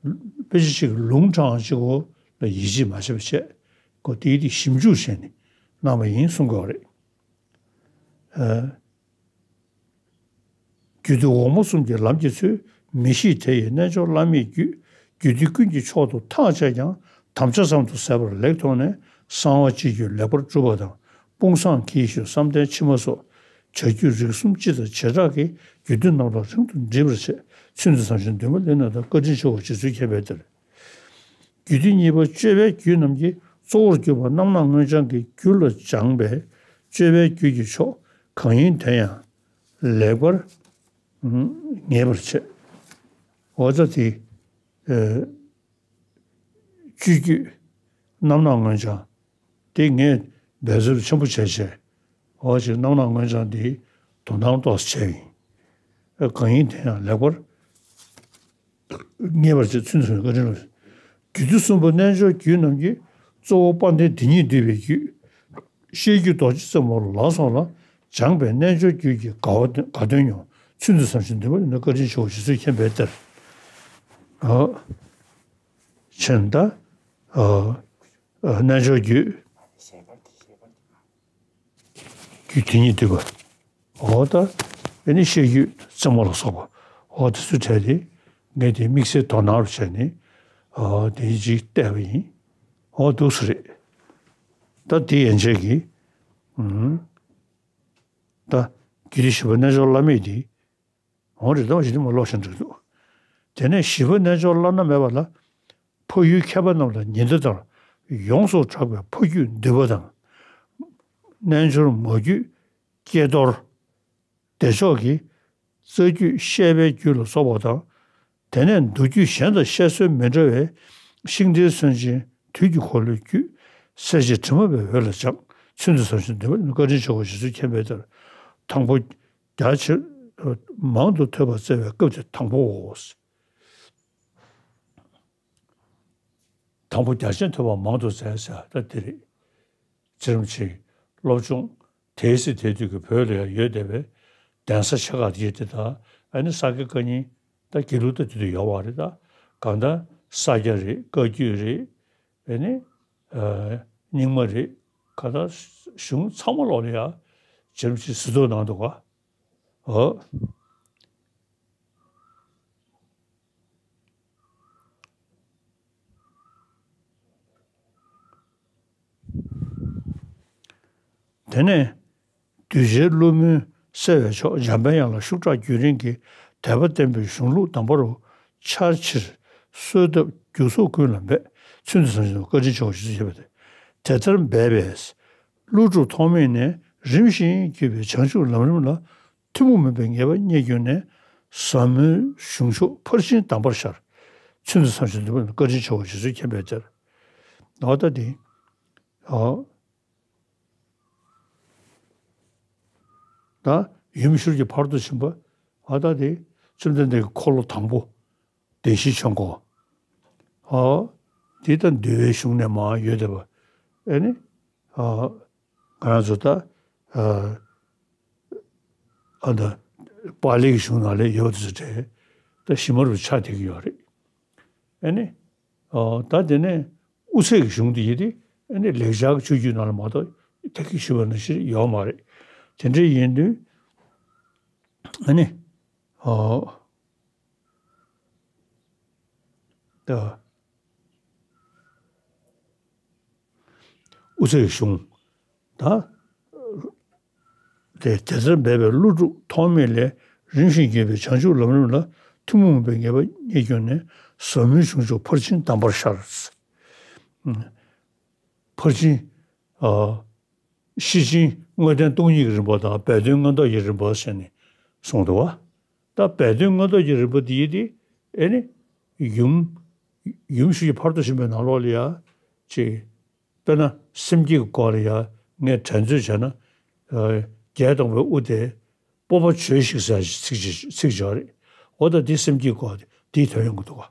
དཔེ་ཆ་ཞིག་ལུང་དྲངས་ཅིག་གོ་ལ་ཡིད་ཆེས་མ་བྱེད་པ་བྱས་གོ་དེའི་དེ་ཞིབ་འཇུག་བྱས་ནས་གནང་བ་ཡིན་གསུང་དགོས་རེད། ཨ། རྒྱུད་སྡེ་འོག་མ་གསུམ་གྱི་ལམ་གྱི་ཚུལ། མི་ཤེས་དེ་ཡི་རྣལ་འབྱོར་བླ་མེད་རྒྱུད། རྒྱུད་སྡེ་ཀུན་གྱི་མཆོག་ཏུ་ཐག་བཅད་ཀྱང་། དམ་བཅའ་ཙམ་དུ་ཟད་པར་ལེགས་མཐོང་ནས། གསང་བ་སྤྱོད་རྒྱུད་ལེགས་པར་གྲུབ་པ་དང་། དཔུང་བཟང་གིས་ཞུ་བསམ་གཏན་ཕྱི་མ་སོགས། བྱ་རྒྱུད་རིགས་གསུམ་སྤྱི་དང་བྱེ་བྲག་གི་རྒྱུད་སྡེ་རྣམས་ལ་རིང་དུ་འདྲིས་པར་བྱེད། ཚུལ་འདི་བསམ་ཞིང་འདུན་པ་ལེགས་ན་ད། བཀའ་དྲིན་ཆེའོ་རྗེ་བཙུན་མཁྱེན་པའི་གཏེར། རྒྱུད་སྡེ་གཉིས་པ་སྤྱོད་པའི་རྒྱུད་རྣམས་ཀྱི་གཙོ་བོར་གྱུར་པ་རྣམ་སྣང་མངོན་བྱང་གི་རྒྱུད་ལ་སྦྱངས་པས་སྤྱོད་པའི་རྒྱུད་ཀྱི་མཆོག་གང་ཡིན་དེ་ཡང་ལེགས་པར་ངེས་པར་བྱེད། འོ་ད་དེ་ཨ་སྤྱོད་རྒྱུད་རྣམ་སྣང་མངོན་བྱང་དེ་ངས་འབད་རྩོལ་ཆེན་པོ་བྱས་བྱས་འོ་ཅིག་རྣམ་སྣང་མངོན་བྱང་དེ་དོ་སྣང་ཏོག་ཙམ་བྱས་ཡིན། ཨ་གང་ཡིན་དེ་ཡང་ལེགས་པར་ངེས་པར་བྱེད། ཚུལ་འདི་བཀའ་དྲིན་ལ། རྒྱུད་སྡེ་གསུམ་པ་རྣལ་འབྱོར་རྒྱུད་རྣམས་ཀྱི་གཙོ་བོ་དཔལ་ལྡན་དེ་ཉིད་འདུས་པའི་རྒྱུད། བཤད་རྒྱུད་རྡོ་རྗེ་རྩེ་མོ་ལ་སོགས་ལ་སྦྱངས་པས་རྣལ་འབྱོར་རྒྱུད་ཀྱི་དགའ་བ་དགའ་སྟོན་མྱོང་། ཚུལ་འདི་བསམ་ཞིང་འདུན་པ་ལེགས་ན་བཀའ་དྲིན་ཆེའོ་རྗེ་བཙུན་མཁྱེན་པའི་གཏེར། ཨ་ཕྱིན་ད་ཨ་ཨ་རྣལ་འབྱོར་རྒྱུད། རྒྱུད་དེ་ཉིད་འདུས་པ། འོ་ད་ཨེ་ནི་བཤད་རྒྱུད་རྩེ་མོ་ལ་སོགས་པ་འོ་དེ་ཚོའི་གྲས་དེ་ངས་དེ་དམིགས་བསལ་དོ་སྣང་རུ་བྱས་ནས་འོ་དེ་ཅིག་བལྟས་པ་ཡིན། འོ་འདུག་སེ་རེད། ད་དེ་ཡན་ཆད་ཀྱི་ཨུམ། ད་རྒྱུད་སྡེ་བཞི་པ་རྣལ་འབྱོར་བླ་མེད་དེ། འོང་རེ་ཟླ་བ་བཞི་དེ་མ་ཀློག་བཞིན་འགྲིག་འདུག་དེ་ནས་བཞི་པ་རྣལ་འབྱོར་བླ་ན་མེད་པ་ལ། འཕགས་ཡུལ་མཁས་པ་རྣམས་ལ་ཉི་ཟླ་ལྟར་ཡོངས་སུ་གྲགས་པའི་འཕགས་རྒྱུད་འདུས་པ་དང་། རྣལ་འབྱོར་མ་རྒྱུད་ཀྱེ་རྡོར། བདེ་མཆོག་གི་རྩ་རྒྱུད་བཤད་པའི་རྒྱུད་ལ་སོགས་པ་དང་། དེ་ནས་མདོ་རྒྱུད་གཞན་དང་བཤད་སྲོལ་མི་འདྲ་བའི་ཤིང་རྟའི་སུན་འབྱིན་དུས་ཀྱི་འཁོར་ལོའི་རྒྱུད། གསལ་བྱེད་དྲི་མ་པའི་འོད་ལ་སྦྱངས། ཚུལ་འདི་བསམ་ཞིང་འདུན་པ་ལེགས་ན་བཀའ་དྲིན་ཆེའོ་རྗེ་བཙུན་མཁྱེན་པའི་གཏེར། དང་པོ་རྒྱ་ཆེར་མང་དུ་ཐོས་པར་བརྩེ་བའི་སྐབས་དེ་དང་པོའོ། དང་པོ་རྒྱ་ཆེར་ཐོས་པ་མང་དུ་བཙལ་ཟེར་ད་དེ་རེད། རྗེ་རིན་པོ་ཆེ་སློབ་སྦྱོང་དེའི་སྲིད་དེ་དུས་ཀྱི་བོད་ལ་ཡང་ཡོད་བསྡད་པའི་གདན་ས་ཆེ་ཁག་དེ་དེ་དང་ཨ་ནི་ས་དགེ་བཀའ་རྙིང་ད་དགེ་ལུགས་ད་དེ་དུས་ཡོད་པ་རེད། ད་གང་ལྟར་ས་སྐྱ་རེད། བཀའ་བརྒྱུད་རེད། ཨ་ནི་རྙིང་མ་རེད། གང་ལྟར་གཞུང་ཚང་མ་ལོག་ལ་ཡང་རྗེ་རིན་པོ་ཆེ་གཟིགས་རྟོག་གནང་འདུག་ག་འོ། དེ་ནས་གདུལ་བྱའི་བློ་མུན་སེལ་བའི་མཆོག་འཇམ་པའི་དབྱངས་ལ་ཤུགས་དྲག་རྒྱུན་རིང་གི་དད་པ་བརྟན་པོའི་གཞུང་ལུགས་དམ་པ་རུ་འཆར་ཕྱིར་གསོལ་འདེབས་རྒྱུ་ཚོགས་ཀུན་ལ་འབད། ཚུལ་འདི་བསམ་བཞིན་དུ་བཀའ་དྲིན་ཆེའོ་ཞེས་བརྗོད་པ་སྟེ། དེ་ལྟར་འབད་པས་ཀླུ་སྒྲུབ་ཐོགས་མེད་ནས་རིམ་བཞིན་བརྒྱུད་པའི་བྱང་ཆུབ་ལམ་རིམ་ལ་ཐུན་མོང་མིན་པའི་ངེས་པ་རྙེད་གྱུར་ནས་ཟབ་མོའི་གཞུང་ཕྱོགས་ཕར་ཕྱིན་དམ་པར་ཤར། ཚུལ་འདི་བསམ་བཞིན་དུ་འདུན་པ་ལེགས་ན་བཀའ་དྲིན་ཆེའོ་རྗེ་བཙུན་མཁྱེན་པའི་གཏེར། འོ་ད་འདི། འོ། ད་ཡུམ་ཤུགས་ཀྱི་ཕ་རོལ་ཏུ་ཕྱིན་པ། ཨ་ད་དེ་བཅོམ་ལྡན་འདས་ཀྱི་འཁོར་ལོ་དང་པོ་བདེན་བཞིའི་ཆོས་འཁོར། ཨ་དེ་ད་འདུལ་བའི་གཞུང་ནས་མར་ཡོད་བསྡད་པ། ཨེ་ནི། ཨ་ང་རང་ཚོ་ད་ཨ་ཨ་ད་པཱ་ལིའི་གཞུང་ནང་ལ་ཡོད་དུ་ཚུལ་བྲལ་ད་ཞི་མ་རུ་ཆགས་བསྡད་ཀྱི་ཡོད་རེད། ཨེ་ནི། ཨ་ད་དེ་ནས་དབུ་ཚད་ཀྱི་གཞུང་དེ་ཡིན་ཏེ། ཨེ་ནི་ལེགས་སྦྱར་གྱི་ཆོས་བརྒྱུད་ནང་ལ་མ་གཏོགས་ད་གིན་ཞུས་པ་ནང་བཞིན་ཡོད་མ་རེད། དེ་འདྲ་ཡིན་དུས། ཨེ་ནི། ཨ་ད་དབུ་ཚད་ཀྱི་གཞུང་ད། དེ་དེ་ལྟར་འབད་པས་ཀླུ་སྒྲུབ་ཐོགས་མེད་ལས། རིམ་བཞིན་བརྒྱུད་པའི་བྱང་ཆུབ་ལམ་རིམ་ལ། ཐུན་མོང་མ་ཡིན་པའི་ངེས་པ་རྙེད་བྱུང་ནས། ཟབ་མོའི་གཞུང་མཆོག་ཕར་ཕྱིན་གདམས་པར་ཤར། ཕར་ཕྱིན། ཨ་ཤེར་ཕྱིན་དངོས་བསྟན་སྟོང་ཉིད་ཀྱི་རིམ་པ་དང་སྦས་དོན་མངོན་རྟོགས་ཀྱི་རིམ་པ་ཟེར་ནས་གསུངས་འདུག་བ། ད་སྦས་དོན་མངོན་རྟོགས་ཀྱི་རིམ་པ་འདི་ཡིན་ཏེ། ཨེ་ནི། ཡུམ། ཡུམ་ཤུགས་ཀྱི་ཕ་རོལ་ཏུ་ཕྱིན་པའི་ནང་ལོགས་ལ་ཡ། ཅིག་དཔེར་ན་སེམས་བསྐྱེད་ཀྱི་སྐོར་ལ་ཡ་ངས་དྲན་ཚོད་བྱས་ན། ཨ་བརྒྱད་སྟོང་པའི་དབུ་དེ་སྤོབས་པ་བྱོས་ཤིག་ཟེར་ཚིག་ཅིག་ཚིག་ཅིག་ཡོད་རེད། འོ་ད་འདི་སེམས་བསྐྱེད་ཀྱི་སྐོར་དེ་འདིའི་དོན་ཡོང་གི་འདུག་ག་བྱས་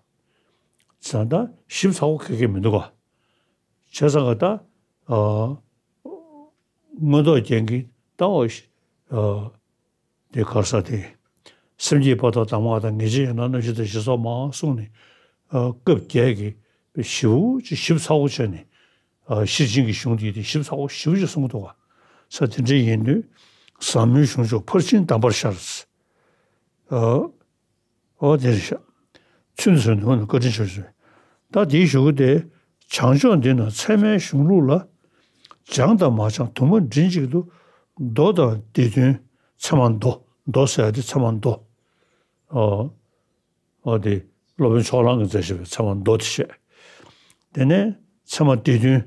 ཙང་ད་ཞིབ་ཚགས་པོ་ག་གེ་མི་འདུག་ག་བྱས་ཙང་ག་ད། ཨ་མངོན་རྟོགས་རྒྱན་གྱི་ད་འོ་ཤ་ཨ་དེ་ག་རེ་ཟེར་དེ། སེམས་བསྐྱེད་པ་དང་གདམས་ངག་དང་། ངེས་བྱེད་ཡན་ལག་རྣམ་བཞི་དང་། ཞེས་སོགས་མང་གསུངས་ནས། ཨ་སྐབས་བརྒྱད་ཀྱི་ཞིབ་པོ་ཅིག་ཞིབ་ཚགས་པོ་བྱས་ནས། ཨ་ཤེར་ཕྱིན་གྱི་གཞུང་དེ་དེ་ཞིབ་ཚགས་པོ་ཞིབ་པོ་ཅིག་གསུངས་འདུག་ག་ས་དེ་འདྲ་ཡིན་དུས། ཟབ་མོའི་གཞུང་མཆོག་ཕར་ཕྱིན་གདམས་པར་ཤར། ཨ་འོ་དེ་རེད་ཤག་ཚུན་ཚོད་ནུས་པ་ནི་བཀའ་དྲིན་ཆེ་ཞུ། ད་དེའི་གཞུག་གུ་དེ། བྱང་ཕྱོགས་འདི་ན་ཚད་མའི་གཞུང་ལུགས་ལ། སྦྱངས་དང་མ་སྦྱངས་དུ་མ་མགྲིན་གཅིག་ཏུ། མདོ་དང་སྡེ་བདུན། ཚད་མ་མདོ། མདོ་ཟེར་ཡ་དེ་ཚད་མ་མདོ། ཨོ། ཨོ་དེ་སློབ་དཔོན་ཕྱོགས་གླང་གིས་མཛད་བཞག་པའི་ཚད་མ་མདོ་དེ་བཤད། དེ་ནས་ཚད་མ་སྡེ་བདུན།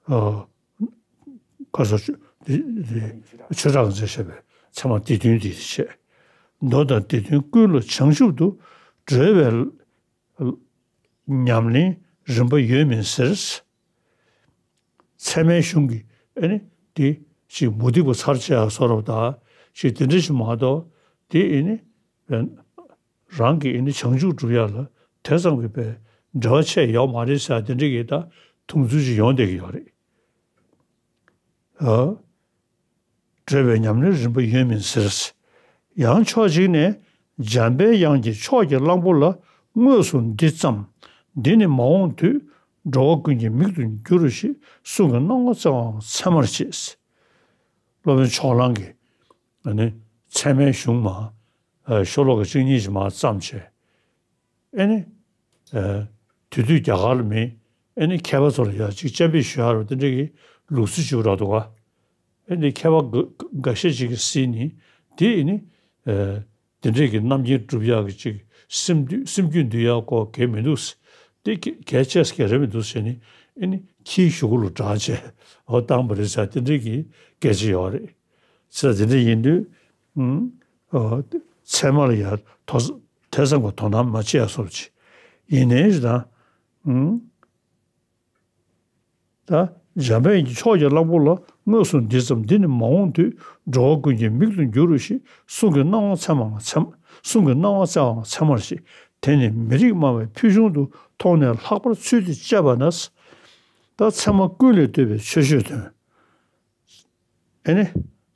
ཨོ། ཁ་སོ་ཆོས་དེ་དེ་ཆོས་གྲགས་ཀྱིས་མཛད་བཞག་པའི་ཚད་མ་སྡེ་བདུན་དེ་བཤད། མདོ་དང་སྡེ་བདུན་ཀུན་ལ་བྱང་ཆུབ་ཏུ། འགྲོ་བའི་ཉམས་ལེན་རིམ་པ་ཡོད་མིན་ཟེར། ཚད་མའི་གཞུང་གི་ཨེ་ནི་དེ་ཅིག་མུ་སྟེགས་པ་ཚར་བཅད་ཡ་བཟོ་འདྲ་ད་ཅིག་དེ་འདྲ་ཞིག་མ་གཏོགས། དེ་ཨེ་ནི་རང་གི་ཨེ་ནི་བྱང་ཆུབ་སྒྲུབ་ཡ་ལ་དེ་ཙམ་གྱི་པའི་འབྲེལ་བ་ཆད་ཡོད་མ་རེད་ཟེར་དེ་འདྲ་གི་ད་མཐོང་ཚུལ་ཅིག་ཡོང་བསྡད་ཀྱི་ཡོད་རེད། ཨ། འགྲོ་བའི་ཉམས་ལེན་རིམ་པ་ཡོད་མིན་ཟེར། ཡང་ཕྱོགས་གཅིག་ནས། འཇམ་པའི་དབྱངས་ཀྱིས་ཕྱོགས་ཀྱི་གླང་པོ་ལ། དངོས་སུ་འདི་བརྩམས། འདི་ནི་མ་འོངས་དུས། འགྲོ་བ་ཀུན་གྱི་མིག་ཏུ་འགྱུར་རོ་ཞེས། གསུང་གི་སྣང་བ་བཙལ་བའང་ཚད་མར་བྱེད། སློབ་དཔོན་ཕྱོགས་གླང་གིས་ཨ་ནི་ཚད་མའི་གཞུང་མ། ཨ་ཤོ་ལོ་ཀ་གཅིག་གཉིས་ཤིག་མར་བརྩམས་བྱས། ཨེ་ནི། ཨ་དེ་དུས་རྒྱ་གར་ལ་མི་ཨེ་ནི་མཁས་པ་ཚོ་ལ་ཡ་ཅིག་སྤྱན་འབུལ་ཞུ་ཡ་རུ་དེ་འདྲ་གི་ལུགས་སྲོལ་ཅིག་རག་འདུག་ག་ཨེ་ནི་མཁས་པ་འགའ་འགའ་ཤས་ཅིག་གིས་གཟིགས་ནས་དེ་ཨེ་ནི། ཨ་དེ་འདྲ་གི་རྣམ་མཁྱེན་སྒྲུབ་ཡག་གི་ཅིག་སེམས་འདུན་སེམས་རྒྱུད་འདུལ་ཡག་སྐོར་གལ་མི་འདུག་དེ་གལ་གལ་ཆེ་ས་གལ་རེད་མི་འདུག་ཟེར་ནས་ཨེ་ནི་ཁྱིའི་གཞུག་གུ་ལ་འབྲངས་བྱས་འོ་བཏང་བ་རེད་ཟེར་དེ་འདྲ་གི་སྐད་ཆ་ཡོད་རེད། ཟེར་དེ་འདྲ་ཡིན་དུས། ཨུམ། ཨོ། ཚད་མ་ལ་ཡ་དོ་དེ་ཙམ་གྱི་དོ་སྣང་མ་བྱེད་ཡ་བཟོ་འདྲ་ཅིག་ཡིན་ནའི་ཞེ་དྲག་ཨུམ། ད་འཇམ་དཔལ་གྱིས་ཕྱོགས་ཀྱི་གླང་པོ་ལ། དངོས་སུ་འདི་བརྩམས་འདི་ནི་མ་འོངས་དུས། འགྲོ་བ་ཀུན་གྱི་མིག་ཏུ་འགྱུར་རོ་ཞེས། གསུང་གི་སྣང་བ་ཚད་མའང་ཚད་མ། གསུང་གི་སྣང་བ་བཙལ་བའང་ཚད་མར་བྱེད། དེ་ནི་མི་རིགས་སྨྲ་བའི་ཕུལ་བྱུང་དུ། མཐོང་ནས་ལྷག་པར་ཚུལ་འདི་དཔྱད་པ་ན། ད་ཚད་མ་ཀུན་ལས་བཏུས་པའི་ཆོས་ཆོས་དོན། ཨེ་ནི།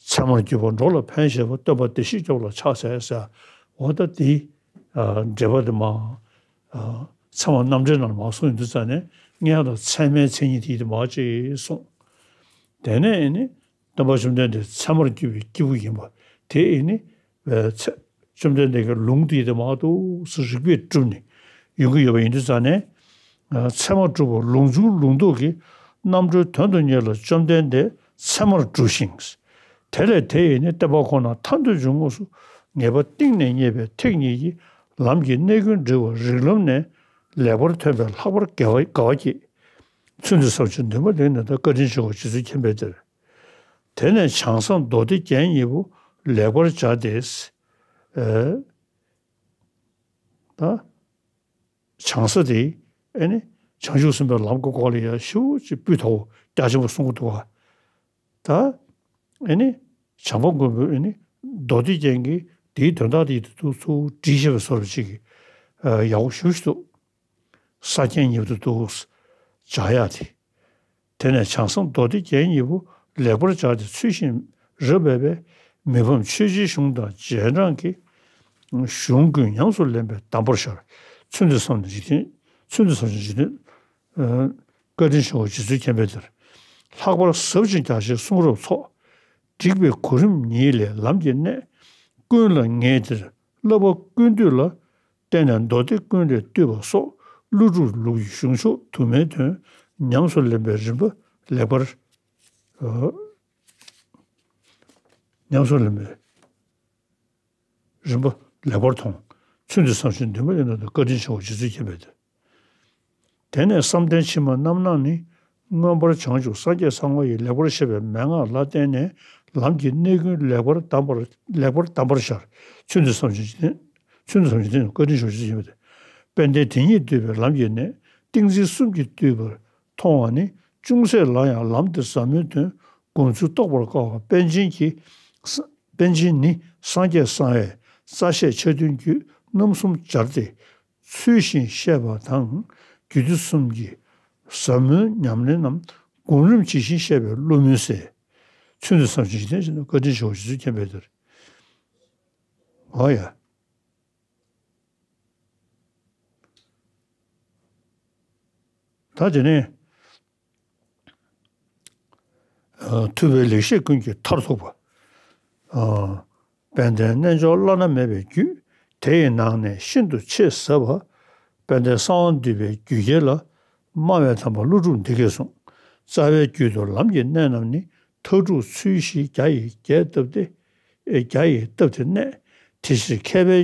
ཚད་མར་གྱུར་པ་འགྲོ་ལ་ཕན་བཞེད་པ། སྟོན་པ་བདེ་གཤེགས་སྐྱོབ་ལ་ཕྱག་འཚལ་ཟེར། འོ་ད་དེ། ཨ་འགྲེལ་པ་དེ་མར། ཨ་ཚད་མ་རྣམ་འགྲེལ་ནང་ལ་མར་གསུངས་ཡོང་དུས་ཙ་ནས་སྔོན་ལ་ཚད་མའི་མཚན་ཉིད་དེ་དེ་མར་ཅིག་གསུངས། དེ་ནས་ཨེ་ནི། སྟོན་པ་བཅོམ་ལྡན་འདས་ཚད་མར་གྱུར་པའི་སྐྱེས་བུ་ཡིན་པ་དེ་ཨེ་ནི། ཨ་ཚད། བཅོམ་ལྡན་འདས་ཀྱི་ལུང་དེ་དེ་མར་ཏོག་ཙམ་རིགས་པས་གྲུབ་ནས་ཡོང་གི་ཡོད་པ་ཡིན་དུས་ཙ་ནས། ཨ་ཚད་མ་གྲུབ་པ་ལུང་འཇུག་ལུང་ལྡོག་གི་རྣམ་གྲོལ་དོན་དུ་གཉེར་ལ་བཅོམ་ལྡན་འདས་ཚད་མར་གྲུབ་ཤིང་། དེ་ལས་དེ་ཡི་ནི་བསྟན་པ་ཁོ་ན་མཐར་ཐུག་འབྱུང་ངོགས་སུ། ངེས་པ་གཏིང་ནས་རྙེད་པའི་ཐེག་གཉིས་ཀྱི། ལམ་གྱི་གནད་ཀུན་འདྲིལ་བ་རིགས་ལམ་ནས། ལེགས་པར་ཐོན་པས་ལྷག་པར་དགའ་བ་དགའ་བ་སྐྱེས། ཚུལ་འདི་བསམ་ཕྱིར་འདུན་པ་ལེགས་ནས་ད་བཀའ་དྲིན་ཆེ་བ་རྗེ་བཙུན་མཁྱེན་པའི་གཏེར། དེ་ནས་བྱང་ས་མདོ་སྡེ་རྒྱན་གཉིས་པོ་ལེགས་པར་སྦྱར་ཏེ། ཨེ། ད། བྱང་ས་དེ་ཨེ་ནི་བྱང་ཆུབ་སེམས་དཔའི་ལམ་གྱི་སྐོར་ལ་ཡང་ཞེ་པོ་ཅིག་སྤུས་དག་པོ་རྒྱ་ཆེན་པོ་གསུང་གི་འདུག་ག་ད་ཨེ་ནི་བྱམས་པ་མགོན་པོས་ཨེ་ནི་ མདོ་སྡེ་རྒྱན་གྱིས་དེའི་དོན་དག་དེ་ཡིད་དུ་འདུག་ཚུར་བྲིས་བཞག་པའི་བཟོ་འདྲ་ཅིག་གིས་ཡག་པོ་ཞེ་པོ་ཅིག་འདུག། ས་རྒྱན་ཉིད་དུ་འདུག། སྦྱར་ཡག་དེ། དེ་ནས་བྱང་སེམས་མདོ་སྡེ་རྒྱན་གཉིས་པོ་ལེགས་པར་སྦྱར་ཏེ་ཚུལ་བཞིན་རབ་སྦས་པས། མི་ཕམ་ཆོས་རྗེའི་གཞུང་དང་རྗེས་འབྲང་གི་གཞུང་ཀུན་ཉམས་སུ་ལེན་པའི་གདམས་པར་ཤར། ཚུལ་འདི་བསམ་ནས་འཇིག་རྟེན། ཚུལ་འདི་བསམ་ཞིང་འཇིག་རྟེན། ཨ། བཀའ་དྲིན་ཆེའོ། རྗེ་བཙུན་མཁྱེན་པའི་དེར། ལྷག་པར་ཟབ་ཅིང་རྒྱ་ཆེའི་གསུང་རབ་ཚོགས། བསྒྲིགས་པའི་གོ་རིམ་ཉིད་ལས་ལམ་གྱི་གནད། ཀུན་ལ་ངེས་འདིར་བསླབ་པ་ཀུན་བཏུས་ལ། བརྟེན་ནས་མདོ་སྡེ་ཀུན་ལས་བཏུས་པ་སོགས། ཀླུ་སྒྲུབ་ལུགས་ཀྱི་གཞུང་ཕྱོགས་དུ་མའི་དོན། ཉམས་སུ་ལེན་པའི་རིམ་པ་ལེགས་པར། ཨ། ཉམས་སུ་ལེན་པའི་རིམ་པ་ལེགས་པར་མཐོང་། ཚུལ་འདི་བསམ་ཞིང་འདུན་པ་ཡིན་ནོ། བཀའ་དྲིན་ཆེའོ། རྗེ་བཙུན་མཁྱེན་པའི་དེར། དེ་ནས་བསམ་གཏན་ཕྱི་མ་རྣམ་སྣང་ནི། མངོན་པར་བྱང་ཆུབ་སངས་རྒྱས་ཚང་མ་ཡི་ལེགས་པར་བཤད་པའི་མན་ངག་ལ་བརྟེན་ནས་ལམ་གྱི་གནད་ཀུན་ལེགས་པར་གདམས་པར། ལེགས་པར་གདམས་པར་ཤར། ཚུལ་འདི་བསམ་ཞིང་འཇིག་རྟེན། ཚུལ་འདི་བསམ་ཞིང་འཇིག་རྟེན། བཀའ་དྲིན་ཆེའོ། རྗེ་བཙུན་མཁྱེན་པའི་དེར། དཔལ་ལྡན་དེ་ཉིད་བསྡུས་པའི་ལམ་གྱི་གནད། ཏིང་འཛིན་གསུམ་གྱིས་བསྡུས་པར་མཐོང་བ་ནི། ཅུང་ཟད་ལ་ཡང་ལམ་འདི་ཟབ་མོའི་དོན། སྒོམ་ཚུལ་རྟོགས་པར་དཀའ་བ་པཎ་ཆེན་གྱི། པཎ་ཆེན་ནི་སངས་རྒྱས་གསང་བའི་རྩ་ཤེས་ཆ་མཐུན་རྒྱུད་རྣམ་གསུམ་སྦྱར་ཏེ། ཚུལ་བཞིན་བཤད་པ་དང་། རྒྱུད་སྡེ་གསུམ་གྱི་ཟབ་མོའི་ཉམས་ལེན་རྣམས་སྒོམ་རིམ་ཇི་བཞིན་བཤད་པའི་བློ་མུན་སེལ། ཚུལ་འདི་བསམ་ཞིང་འཇིག་རྟེན་ཞེས་ནས། བཀའ་དྲིན་ཆེའོ། རྗེ་བཙུན་མཁྱེན་པའི་དེར། འོ་ཡ། ད་དེ་ནས། ཨ། ཐུབ་པའི་ལེགས་བཤད་ཀུན་གྱི་མཐར་ཐུག་པ། ཨ། དཔལ་ལྡན་རྣལ་འབྱོར་བླ་ན་མེད་པའི་རྒྱུད། དེ་ཡི་ནང་ནས་ཤིན་ཏུ་ཆེས་ཟབ་པ། དཔལ་ལྡན་གསང་བ་འདུས་པའི་རྒྱུད་རྒྱལ་ལ། སྨྲ་བའི་དམ་པ་ཀླུ་སྒྲུབ་འདི་སྐད་གསུངས། རྩ་བའི་རྒྱུད་དུ་ལམ་གྱི་གནད་རྣམས་ནི། མཐའ་དྲུག་ཚུལ་བཞིའི་བརྒྱ་ཡིས་རྒྱས་བཏབ་སྟེ། བརྒྱ་ཡིས་བཏབ་སྟེ་གནད། དེ་ཕྱིར་མཁས་པའི།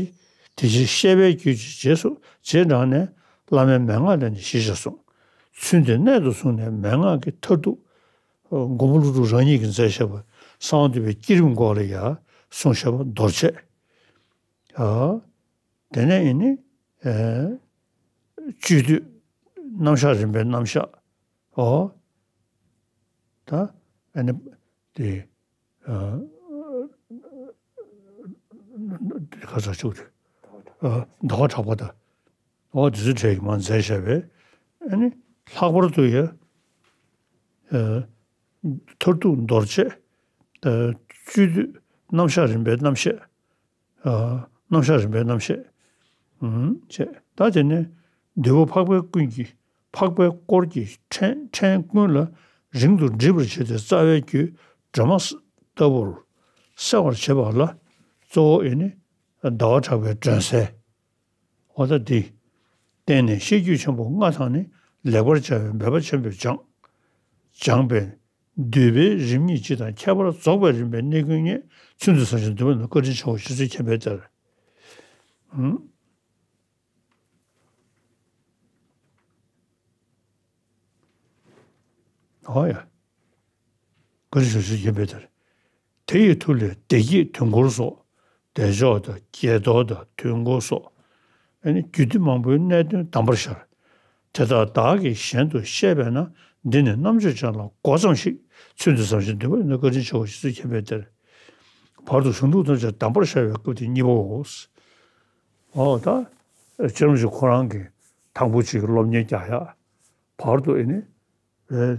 དེ་ཕྱིར་བཤད་པའི་རྒྱུད་ཀྱི་རྗེས་སུ་རྗེས་འབྲངས་ནས། བླ་མའི་མན་ངག་ལས་ནི་ཞེས་བྱ་གསུངས། ཚུལ་འདི་གནད་དུ་བཟུང་ནས་མན་ངག་གི་མཐར་ཐུག། ཨ། མགོན་པོ་ཀླུ་སྒྲུབ་རང་ཉིད་ཀྱིས་མཛད་བཞག་པ་གསང་བ་འདུས་པའི་བསྐྱེད་རིམ་སྐོར་ལ་ཡང་གསུངས་བཞག་པ་མདོར་བྱས། ཨ། དེ་ནས་ཨེ་ནི། ཨ། བཅུད་བསྡུས་རྣམ་གཞག་རིམ་པའི་རྣམ་གཞག། ཨོ། ད་ཨེ་ནི་དེ། ཨ། ཁ་ཚ་ཆུག་དེ། ཨ། ཟླ་བ་གྲགས་པ་དང་། ཨོ། དེ་ཚོའི་གྲས་ཀྱིས་མར་མཛད་བཞག་པས། ཨ་ནི་ལྷག་པར་དུ་ཡང་། ཨ། མཐར་ཐུག་མདོར་བྱས། ཨ། བཅུད་བསྡུས་རྣམ་གཞག་རིམ་པའི་རྣམ་བཤད། ཨ། རྣམ་གཞག་རིམ་པའི་རྣམ་བཤད། ཨུམ། བྱས། ད་དེ་ནས་འདུས་པ་འཕགས་པའི་ཀུན་གྱི། འཕགས་པའི་སྐོར་གྱི་ཕྲེང་ཕྲེང་ཀུན་ལ་རིང་དུ་འགྲིབ་པར་བྱས་ཏེ། རྩ་བའི་རྒྱུད་སྒྲོན་མ་ལྟ་བུར་གསལ་བར་བྱེད་པ་ལ། གཙོ་བོ་ཨེ་ནི་ཟླ་བ་གྲགས་པའི་སྒྲོན་གསལ། འོ་ད་འདི་བརྟེན་ནས་ཤེས་རྒྱུད་ཆེན་པོ་ལྔ་དང་ནི། ལེགས་པར་སྦྱར་བའི་འབད་པ་ཆེན་པོས་སྦྱངས། སྦྱངས་པས་འདུས་པའི་རིམ་གཉིས་སྤྱི་དང་ཁྱད་པར་རྫོགས་པའི་རིམ་པའི་གནད་ཀུན་རྙེད། ཚུལ་འདི་བསམ་ཞིང་འདུན་པ་ཡིན་ནོ། བཀའ་དྲིན་ཆེའོ། རྗེ་བཙུན་མཁྱེན་པའི་དེར། ཨུམ། འོ་ཡ། བཀའ་དྲིན་ཆེའོ། རྗེ་བཙུན་མཁྱེན་པའི་དེར། དེ་ཡི་མཐུ་ལས་བདེ་སྐྱིད་དུས་འཁོར་སོགས། བདེ་མཆོག་དང་བརྒྱད་སྟོང་དང་དུས་འཁོར་སོགས། ཨ་ནི་རྒྱུད་སྡེ་མང་པོའི་གནད་དོན་གདམས་པར་ཤར། དེ་དག་བདག་གིས་གཞན་དུ་བཤད་པས་ན། འདི་ནི་རྣམ་དཔྱོད་ཅན་ལ་མགོ་ཙམ་ཞིག། ཚུལ་འདི་བསམ་ཞིང་འདུན་པ་ཡིན་ནོ། བཀའ་དྲིན་ཆེའོ། རྗེ་བཙུན་མཁྱེན་པའི་དེར། བར་དུ་གཞུང་ལུགས་ཐམས་ཅད་གདམས་པར་ཤར་བའི་སྐབས་དེ་གཉིས་པའོ། འོ་ད་རྗེ་རིན་པོ་ཆེ་ཁོ་རང་གིས་དང་པོ་གཅིག་གི་སློབ་གཉེར་རྒྱག་ཡ། བར་དུ་ཨེ་ནི། ཨེ།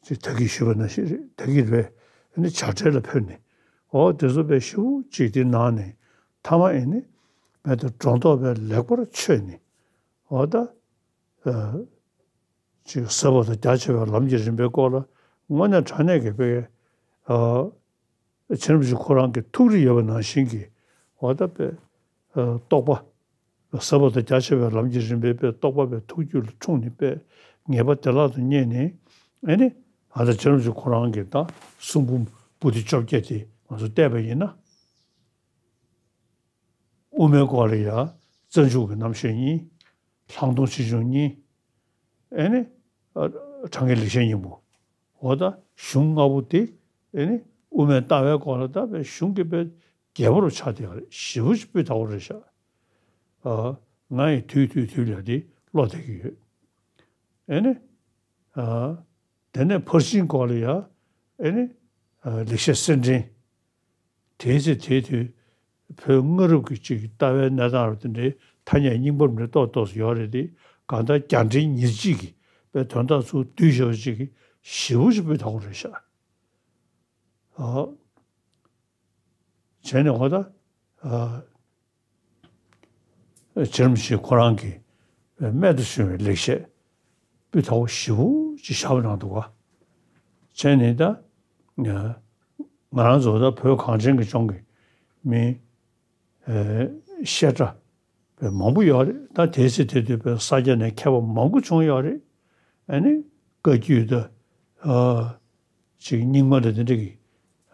ཅིག་ད་གིན་ཞུས་པ་ནང་བཞིན་རེད། ད་གིན་རེད། ཨ་ནི་བྱ་བྲལ་ལ་ཕེབས་ནས། འོ་དེ་ཚོ་དཔེ་ཞེ་པོ་ཅིག་དེ་གནང་ནས། མཐའ་མ་ཨེ་ནི་རྦད་དེ་སྒྲོ་འདོགས་དཔེ་ལེགས་པར་ཆོད་ནས། འོ་ད། ཨ། ཅིག་ཟབ་པ་དང་རྒྱ་ཆེ་བའི་ལམ་གྱི་རིམ་པའི་སྐོར་ལ་དངོས་གནས་དྲང་གནས་ཀྱི་དཔེ། ཨ། རྗེ་རིན་པོ་ཆེ་ཁོ་རང་གི་ཐུགས་རེ་ཡོད་པ་ནང་བཞིན་གྱི། འོ་ད་དཔེ། ཨ། རྟོགས་པ། ཟབ་པ་དང་རྒྱ་ཆེ་བའི་ལམ་གྱི་རིམ་པའི་དཔེ་རྟོགས་པ་དཔེ་ཐུགས་རྒྱུད་ལ་འཁྲུངས་ནས། དཔེ་ངེས་པ་བདེ་བླག་ཏུ་རྙེད་ནས། ཨེ་ནི། ཨ། ད་རྗེ་རིན་པོ་ཆེ་ཁོ་རང་གིས་ད་གསུང་འབུམ་པོ་ཏི་བཅོ་བརྒྱད་དེ་ང་ཚོ་བལྟས་པ་ཡིན་ན། དབུ་མའི་སྐོར་ལ་ཡ་རྩ་འཇུག་གི་རྣམ་བཤད་གཉིས། ལྷག་མཐོང་ཆེ་ཆུང་གཉིས། ཨེ་ནི། ཨ། གྲངས་ཀའི་ལེགས་བཤད་སྙིང་པོ། འོ་ད་གཞུང་ལྔ་པོ་དེ། ཨེ་ནི་དབུ་མའི་ལྟ་བའི་སྐོར་ལ་ད་དཔེ་གཞུང་གི་དཔེ་རྒྱས་པོ་རུ་ཆགས་བསྡད་པ་རེད། ཞེ་པོ་ཅིག་སྤུས་དག་པོ་རེད་ཤག། ཨ། ང་ཡི་དུས་དུས་དུས་ལ་དེ་ཀློག་བསྡད་ཀྱི་ཡོད། ཨེ་ནི། ཨ། དེ་ནས་ཕར་ཕྱིན་སྐོར་ལ་ཡ། ཨེ་ནི། ཨ། ལེགས་བཤད་གསེར་ཕྲེང་། དེའི་ཚེ་དེའི་དུས་བོད་སྔ་རབས་ཀྱི་ཅིག་ལྟ་བའི་གནས་སྟངས་རུ་དེ་འདྲའི་ཐ་སྙད་རྙིང་པ་འདྲ་ཏོག་ཏོག་ཙམ་ཡོད་རེད་དེ། གང་ལྟར་རྒྱ་འགྲེལ་ཉེར་གཅིག་གི་པའི་དོན་དག་ཚུར་བསྡུས་བཞག་པ་ཅིག་གི་ཞེ་པོ་ཅིག་སྤུས་དག་པོ་རེད་ཤག་ཨ། བྱས་ནས་འོ་ད། ཨ། རྗེ་རིན་པོ་ཆེ་ཁོ་རང་གི་རྨད་དུ་བྱུང་བའི་ལེགས་བཤད་སྤུས་དག་པོ་ཞེ་པོ་ཅིག་བཞག་པ་གནང་འདུག་ག་བྱས་ནས་ད། ང་རང་ཚོ་ད་བོད་གངས་ཅན་གྱི་ལྗོངས་ཀྱི་མི། ཨ། བཤད་གྲྭ་པའི་མང་པོ་ཡོད་རེད། ད་དེའི་ཚེ་དེ་དུས་པའི་ས་སྐྱ་ནས་མཁས་པ་མང་པོ་བྱུང་ཡོད་རེད། ཨ་ནི་བཀའ་བརྒྱུད་ད། ཨ། ཅིག་རྙིང་མ་ད་དེ་འདྲ་གི།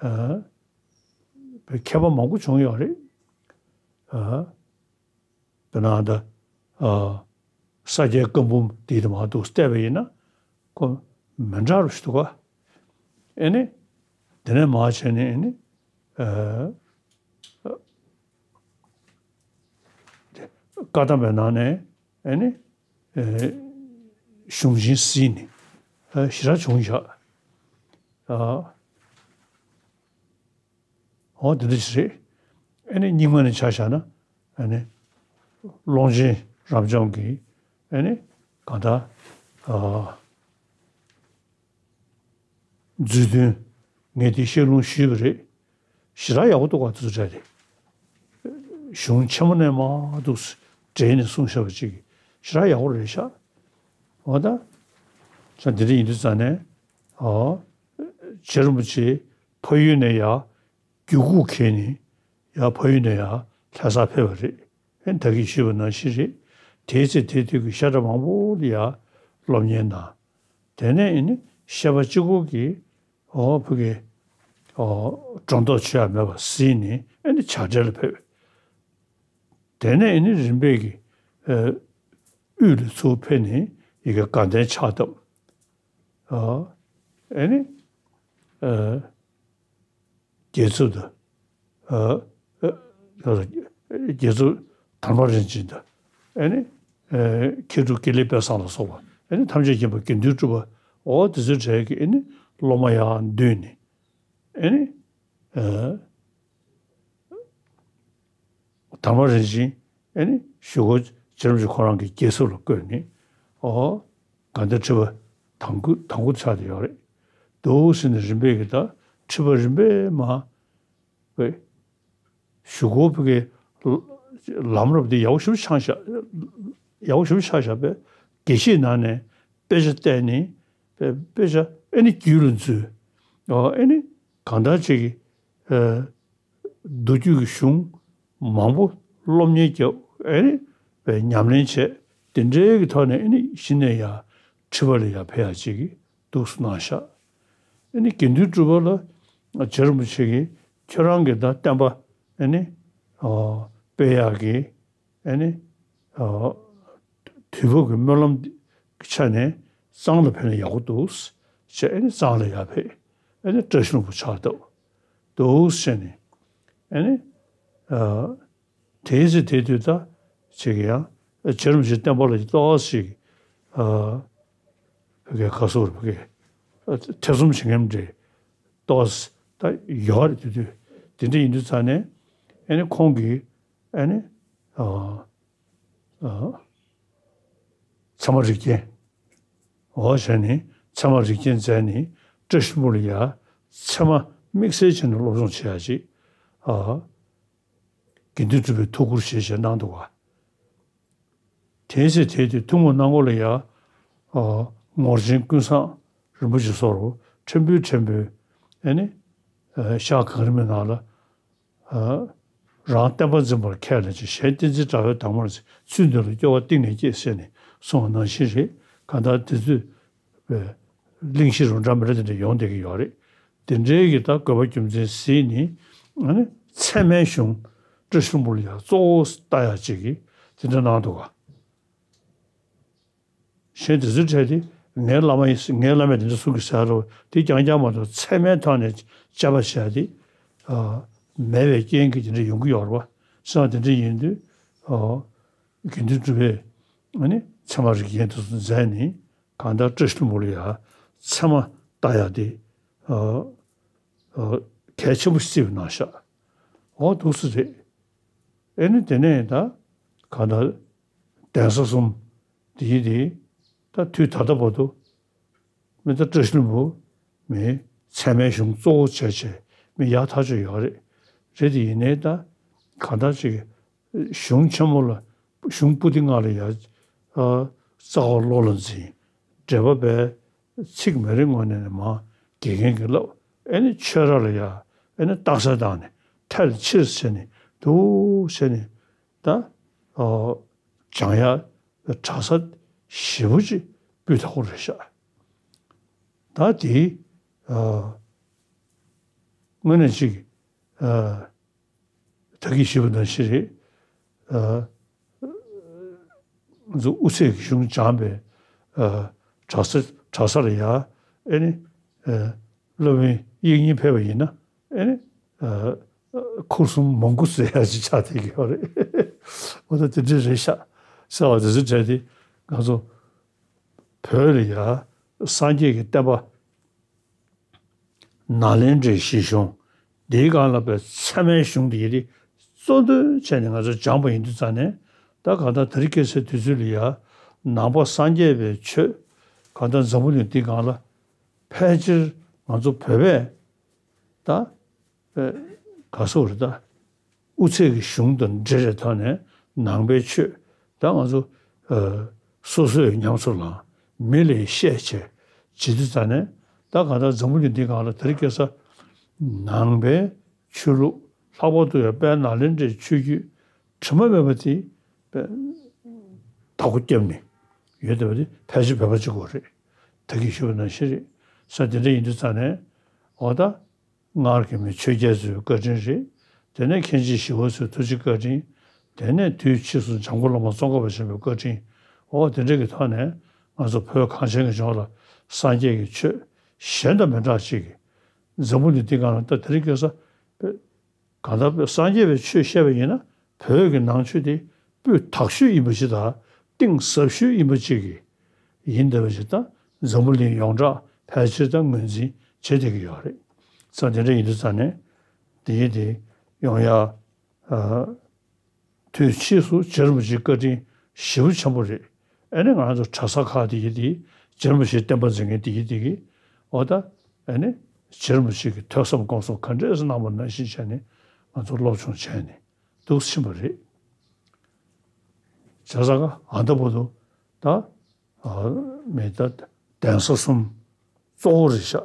ཨ། པའི་མཁས་པ་མང་པོ་བྱུང་ཡོད་རེད། ཨ། དཔེར་ན་ད། ཨ། ས་སྐྱའི་བཀའ་འབུམ་འདི་དང་མ་འདུག་བལྟས་པ་ཡིན་ན་ཁོ་མི་འདྲ་རུ་ཞིག་འདུག་ག་ཨེ་ནི། དེ་ནས་མར་བྱས་ནས་ཨེ་ནི། ཨ། བཀའ་གདམས་པའི་ནང་ནས་ཨེ་ནི། ཨ། གཞུང་ཆེན་ཟིན་ནི། ཨ། ཞེ་དྲག་བྱུང་བཞག་ཨ། འོ་དེ་འདྲ་ཞིག་རེད། ཨ་ནི་རྙིང་མ་ནས་ཆ་བཞག་ན། ཨ་ནི་ཀློང་ཆེན་རབ་འབྱམས་ཀྱིས་ཨ་ནི་གང་ལྟར། ཨ། མཛོད་བདུན་ངས་དེ་བཤད་ལུང་ཞུས་པ་རེད། ཞེ་དྲག་ཡག་པོ་འདུག་ག་དེ་ཚོ་འདྲ་རེད། གཞུང་ཆེན་མོ་ནས་མར་འདུག་སེ་འགྲེལ་ནས་གསུངས་བཞག་པ་ཅིག་ཞེ་དྲག་ཡག་པོ་རེད་ཤག་འོ་ད། ས་འདི་འདྲ་ཡིན་དུས་ཙང་ནས། ཨ། རྗེ་རིན་པོ་ཆེ་ཕ་ཡུལ་ནས་ཡར་རྒྱུད་སྐུགས་ཁྱེར་ནས་ཡར་ཕ་ཡུལ་ནས་ཡར་ལྷ་སར་ཕེབས་པ་རེད། ཨེ། ད་གིན་ཞུས་པ་ནང་བཞིན་རེད། དེའི་ཚེ་དེ་དུས་ཀྱི་བཤད་གྲྭ་མང་པོ་ལ་ཡར་སློབ་གཉེར་གནང་། དེ་ནས་ཨེ་ནི་བཤད་པ་གཅིག་པོ་གིས། ཨོ། ཕ་གི། ཨོ། སྒྲོ་འདོགས་ཆོད་ཡ་མེད་པ་ཟིན་ནས་ཨེ་ནི་བྱ་བྲལ་ལ་ཕེབས། དེ་ནས་ཨེ་ནི་རིམ་པས་ཀྱི། ཨ། དབུས་ལ་ཚུར་ཕེབས་ནས་ཡ་གི་དགའ་ལྡན་ཕྱག་བཏབ། ཨ། ཨེ་ནི། ཨ། རྒྱལ་ཚབ་དང་། ཨ། ཨ། རྒྱལ་ཚབ་དར་མ་རིན་ཆེན་དང་། ཨེ་ནི། ཨ། མཁས་གྲུབ་དགེ་ལེགས་དཔལ་བཟང་ལ་སོགས་པ། ཨེ་ནི་ཐམས་ཅད་མཁྱེན་པ་དགེ་འདུན་གྲུབ་པ། འོ་དེ་ཚོའི་གྲས་ཀྱི་ཨེ་ནི་སློབ་མ་ཡར་འདུས་ནས། ཨེ་ནི། ཨ། དར་མ་རིན་ཆེན། ཨེ་ནི་གཞུག་གུ་རྗེ་རིན་པོ་ཆེ་ཁོ་རང་གི་རྒྱལ་ཚབ་ལ་བསྐོས་ནས། ཨོ། དགའ་ལྡན་ཁྲི་པ་དང་པོ་དང་པོ་ཆགས་བསྡད་ཡོད་རེད། འདུག་སེ་ནས་རིམ་པས་ཀྱི་ད་ཁྲི་པ་རིམ་པས་མར། བས། གཞུག་གུ་བོད་ཀྱི་ལམ་རབ་འདི་ཡག་པོ་ཞེ་པོ་ཆགས་ཤག་ཡག་པོ་ཞེ་པོ་ཆགས་ཤག་པས། དགེ་བཤེས་ནང་ནས་དཔེ་ཆ་བལྟས་ནས། དཔེ་དཔེ་ཆ་ཨེ་ནི་རྒྱུད་ལ་འཛུལ། ཨོ། ཨེ་ནི་གང་ལྟར་ཅིག་གི། ཨ། མདོ་རྒྱུད་ཀྱི་གཞུང་མང་པོ་སློབ་གཉེར་བརྒྱབ། ཨེ་ནི་བས་ཉམས་ལེན་བྱས། དེ་འདྲའི་གི་ཐོག་ནས་ཨེ་ནི་གཞི་ནས་ཡར་ཁྲི་པ་ལ་ཡར་ཕེབས་ཡ་ཅིག་གི་འདུག་སེ་གནང་ཤག་ཨེ་ནི་དགེ་འདུན་གྲུབ་པ་ལ་རྗེ་རིན་པོ་ཆེ་གིས་ཁྱོད་རང་གི་ད་བསྟན་པ་ཨེ་ནི། ཨ། སྤེལ་ཡག་གི། ཨེ་ནི། ཨ། དུས་བབ་ཀྱི་སྨོན་ལམ་གྱི་ཆ་ནས་གཙང་ལ་ཕེབས་ན་ཡག་པོ་འདུག་ཅེས་ཨེ་ནི་གཙང་ལ་ཡར་ཕེབས། ཨེ་ནི་བཀྲ་ཤིས་ལྷུན་པོ་ཕྱག་བཏབ་འདུག་ཟེར་ནས། ཨེ་ནི། ཨ། དེའི་ཚེ་དེ་དུས་ད་ཅིག་ཡང་རྗེ་རིན་པོ་ཆེ་བསྟན་པ་ལ་ཏོག་ཙམ་ཅིག་ཨ། ཕ་གི་ཁ་སོར་ཕ་གི་ཨ། ཐེ་ཚོམ་བྱེད་མཁན་འདྲ་ཏོག་ཙམ་ད་ཡོད་རེད། དེ་དུས་དེ་འདྲ་ཡིན་དུས་ཙང་ནས་ཨེ་ནི་ཁོང་གིས་ཨེ་ནི། ཨ། ཨ། ཚད་མ་རིགས་རྒྱན། འོ་བྱས་ནས་ཚད་མ་རིགས་རྒྱན་མཛད་ནས་བཀྲ་ཤིས་ལྷུན་པོ་ལ་ཡ་ཚད་མ་དམིགས་བསལ་བྱས་ནས་སློབ་སྦྱོང་བྱེད་ཡ་ཅིག་ཨ། དགེ་འདུན་གྲུབ་པའི་ཐུགས་ཁུར་བཞེས་བྱས་གནང་འདུག་ག་དེའི་ཚེ་དེའི་དུས་ཐུན་མོང་སྣ་སྒོ་ལ་ཡ། ཨ། ངོར་ཆེན་ཀུན་བཟང་རིན་པོ་ཆེ་སོགས་ཕྲན་བུ་ཕྲན་བུ་ཨེ་ནི། ཨ། ཤག་གང་རིང་མའི་ནང་ལ། ཨ། རང་བསྟན་པ་འཛིན་པར་མཁས་ལ་ཅིག་གཞན་བསྟན་འཛིན་དྲག་པོའི་དང་པོར་ཚུལ་འདི་ལ་སྐྱོ་བ་གཏིང་ནས་སྐྱེས་ཟེར་ནས་གསུངས་པ་ནང་བཞིན་རེད། གང་ལྟར་དེ་ཚོས་པའི་གླེང་གཞི་རུ་འདྲ་མི་འདྲ་དེ་འདྲ་ཡོང་བསྡད་ཀྱི་ཡོད་རེད། དེ་འདྲའི་གི་ད་དགོས་པ་རྒྱུ་མཚན་གཟིགས་ནས་ཨ་ནི་ཚད་མའི་གཞུང་བཀྲ་ཤིས་ལྷུན་པོ་ལ་ཡང་གཙོ་བོ་ལྟ་ཡག་ཅིག་གི་དེ་འདྲ་གནང་འདུག་ག་གཞན་དེ་ཚོའི་གྲས་དེ་ངའི་བླ་མ་ཡིན། ངའི་བླ་མས་དེ་འདྲ་གསུང་གི་ཟེར་རོ། དེ་རྐྱང་རྐྱང་མ་གཏོགས་ཚད་མའི་ཐོག་ནས་དཔྱད་པ་བྱས་ཏེ། ཨ། མེད་པའི་རྐྱེན་གྱིས་དེ་འདྲ་ཡོང་གི་ཡོད་རེད་པ། སོང་དེ་འདྲ་ཡིན་དུས། ཨ། དགེ་འདུན་གྲུབ་པས་ཨ་ནི་ཚད་མ་རིགས་རྒྱན་དེ་ཚོ་མཛད་ནས་གང་ལྟར་བཀྲ་ཤིས་ལྷུན་པོ་ལ་ཡ་ཚད་མ་ལྟ་ཡག་དེ། ཨ། ཨ། གལ་ཆེན་པོ་ཞིག་བརྩིས་པ་གནང་ཤག་འོ་འདུག་སེ་རེད། ཨེ་ནི་དེ་ནས་ད་གང་ལྟར་གདན་ས་གསུམ་འདི་དེ་ད་དུས་ད་ལྟ་བར་དུ་མི་ད་བཀྲ་ཤིས་ལྷུན་པོ་མི་ཚད་མའི་གཞུང་གཙོ་བོ་བྱས་བྱས་མི་ཡག་ཐག་ཆོད་ཡོད་རེད། རེད་དེ་ཡིན་ནའི་ད་གང་ལྟར་ཅིག་གཞུང་ཆེན་མོ་ལ་གཞུང་པོ་ཏི་ལྔ་ལ་ཡ་རྩ་བ་བློ་ལ་འཛིན། འགྲེལ་པ་པའི་ཚིག་མི་རེ་ངོས་ནས་མ་དགེ་རྒན་གྱིས་བསླབ། ཨེ་ནི་ཆོས་ར་ལ་ཡ་ཨེ་ནི་རྟགས་གསལ་བཏང་ནས་ཐལ་ཕྱིར་བྱས་ནས་འདུག་བྱས་ནས་ད་སྦྱང་ཡ་གྲྭ་ས་ཞེ་པོ་ཅིག་སྤུས་དག་པོ་རེད་ཤག་ད་དེ་དངོས་གནས་ཅིག་ད་གིན་ཞུས་པ་ནང་བཞིན་རེད། ང་ཚོ་དབུ་ཚད་ཀྱི་གཞུང་སྦྱངས་པའི་གྲྭ་ས་གྲྭ་ས་ལ་ཡ་ཨེ་ནི་སློབ་དཔོན་དབྱིག་གཉེན་ཕེབས་པ་ཡིན་ན་ཨེ་ནི་ཁུར་གསུམ་མང་པོ་བཟོ་ཡ་ཅིག་ཆགས་བསྡད་ཀྱི་ཡོད་རེད། འོ་ད་དེ་འདྲ་རེད་ཤག་ཟེར་བ་དེ་ཚོ་གྲས་དེ་ང་ཚོ་བོད་ལ་ཡ་སངས་རྒྱས་ཀྱི་བསྟན་པ་ནཱ་ལེནྡྲའི་བཞེད་གཞུང་འདིའི་སྒང་ལ་པའི་ཚད་མའི་གཞུང་འདི་ཡི་རིགས་གཙོ་འདོན་བྱས་ནས་ང་ཚོས་སྦྱངས་པ་ཡིན་དུས་ཙང་ནས་ད་གང་ལྟར་དེ་རིང་ཁ་སང་དུས་ཚོད་ལ་ཡ་ནང་པ་སངས་རྒྱས་པའི་ཆོས་གང་ལྟར་འཛམ་བུ་གླིང་འདིའི་སྒང་ལ་ཕལ་ཆེར་ང་ཚོ་བོད་པས་ད་པའི་ག་སོག་རེད་ད། དབུ་ཚད་ཀྱི་གཞུང་དང་འབྲེལ་བའི་ཐོག་ནས་ནང་པའི་ཆོས་ད་ང་ཚོ་ཨ་སོ་སོས་ཉམས་སུ་བླངས་མི་ལ་བཤད་བྱས་བྱེད་དུས་ཙང་ནས་ད་གང་ལྟར་འཛམ་བུ་གླིང་འདིའི་སྒང་ལ་དེ་རིང་ཁ་སང་ནང་པའི་ཆོས་ལུགས་ལྷག་པར་དུ་ཡང་དཔལ་ནཱ་ལེནྡྲའི་ཆོས་བརྒྱུད་དྲི་མ་མེད་པ་དེ་དཔེ་བདག་པོ་བརྒྱབ་ནས་ཡོད་བསྡད་པ་དེ་ཕལ་ཆེར་བོད་པ་གཅིག་པོ་རེད། ད་གིན་ཞུས་པ་ནང་བཞིན་རེད། ས་དེ་འདྲ་ཡིན་དུས་ཙང་ནས་འོ་ད། སྔར་གྱི་མི་ཆོས་རྒྱལ་ཚོའི་བཀའ་དྲིན་རེད། དེ་ནས་མཁན་ཆེན་ཞི་བ་འཚོའི་ཐུགས་རྗེ་བཀའ་དྲིན། དེ་ནས་དུས་ཕྱིས་སུ་འཇམ་མགོན་བླ་མ་ཙོང་ཁ་པ་ཆེན་པོའི་བཀའ་དྲིན། འོ་དེ་འདྲ་གི་ཐོག་ནས་ང་ཚོ་བོད་གངས་ཅན་གྱི་ལྗོངས་ལ་སངས་རྒྱས་ཀྱི་ཆོས་གཞན་དང་མི་འདྲ་ཅིག་གི་འཛམ་བུ་གླིང་འདི་སྒང་ལ་ད་དེ་རིང་ཁ་སང་གང་ལྟར་སངས་རྒྱས་པའི་ཆོས་བཤད་པ་ཡིན་ན་བོད་ཀྱི་ནང་ཆོས་དེ་སྤུས་དག་ཤོས་ཡིན་པ་ཞིག་དང་གཏིང་ཟབ་ཤོས་ཡིན་པ་ཅིག་གི་ཡིན་བསྡད་པ་ཞིག་དང་འཛམ་བུ་གླིང་ཡོངས་གྲགས་ཕལ་ཆེར་དང་ངོས་འཛིན་བྱེད་བསྡད་ཀྱི་ཡོད་རེད། ས་དེ་འདྲ་ཡིན་དུས་ཙང་ནས་དེ་ཡིན་དེ་ཡོང་ཡ་དུས་ཕྱིས་སུ་རྗེ་རིན་པོ་ཆེའི་བཀའ་དྲིན་ཞེ་པོ་ཆེན་པོ་རེད། ཨ་ནི་ང་ཚོ་གྲྭ་ས་ཁག་དེ་ཡིན་དེ་རྗེ་རིན་པོ་ཆེའི་བསྟན་པ་འཛིན་མཁན་དེ་ཡིན་དེ་གི་འོ་ད་ཨ་ནི་རྗེ་རིན་པོ་ཆེ་གི་ཐོས་བསམ་སྒོམ་གསུམ་ག་འདྲས་གནང་བ་ནང་བཞིན་བྱས་ནས་ང་ཚོ་སློབ་སྦྱོང་བྱས་ནས་འདུག་ཕྱིན་པ་རེད། བྱས་ཙང་ཀ་ཨ་ད་བར་དུ་ད་མི་ད་གདན་ས་གསུམ་གཙོ་བོ་རེད་ཤག་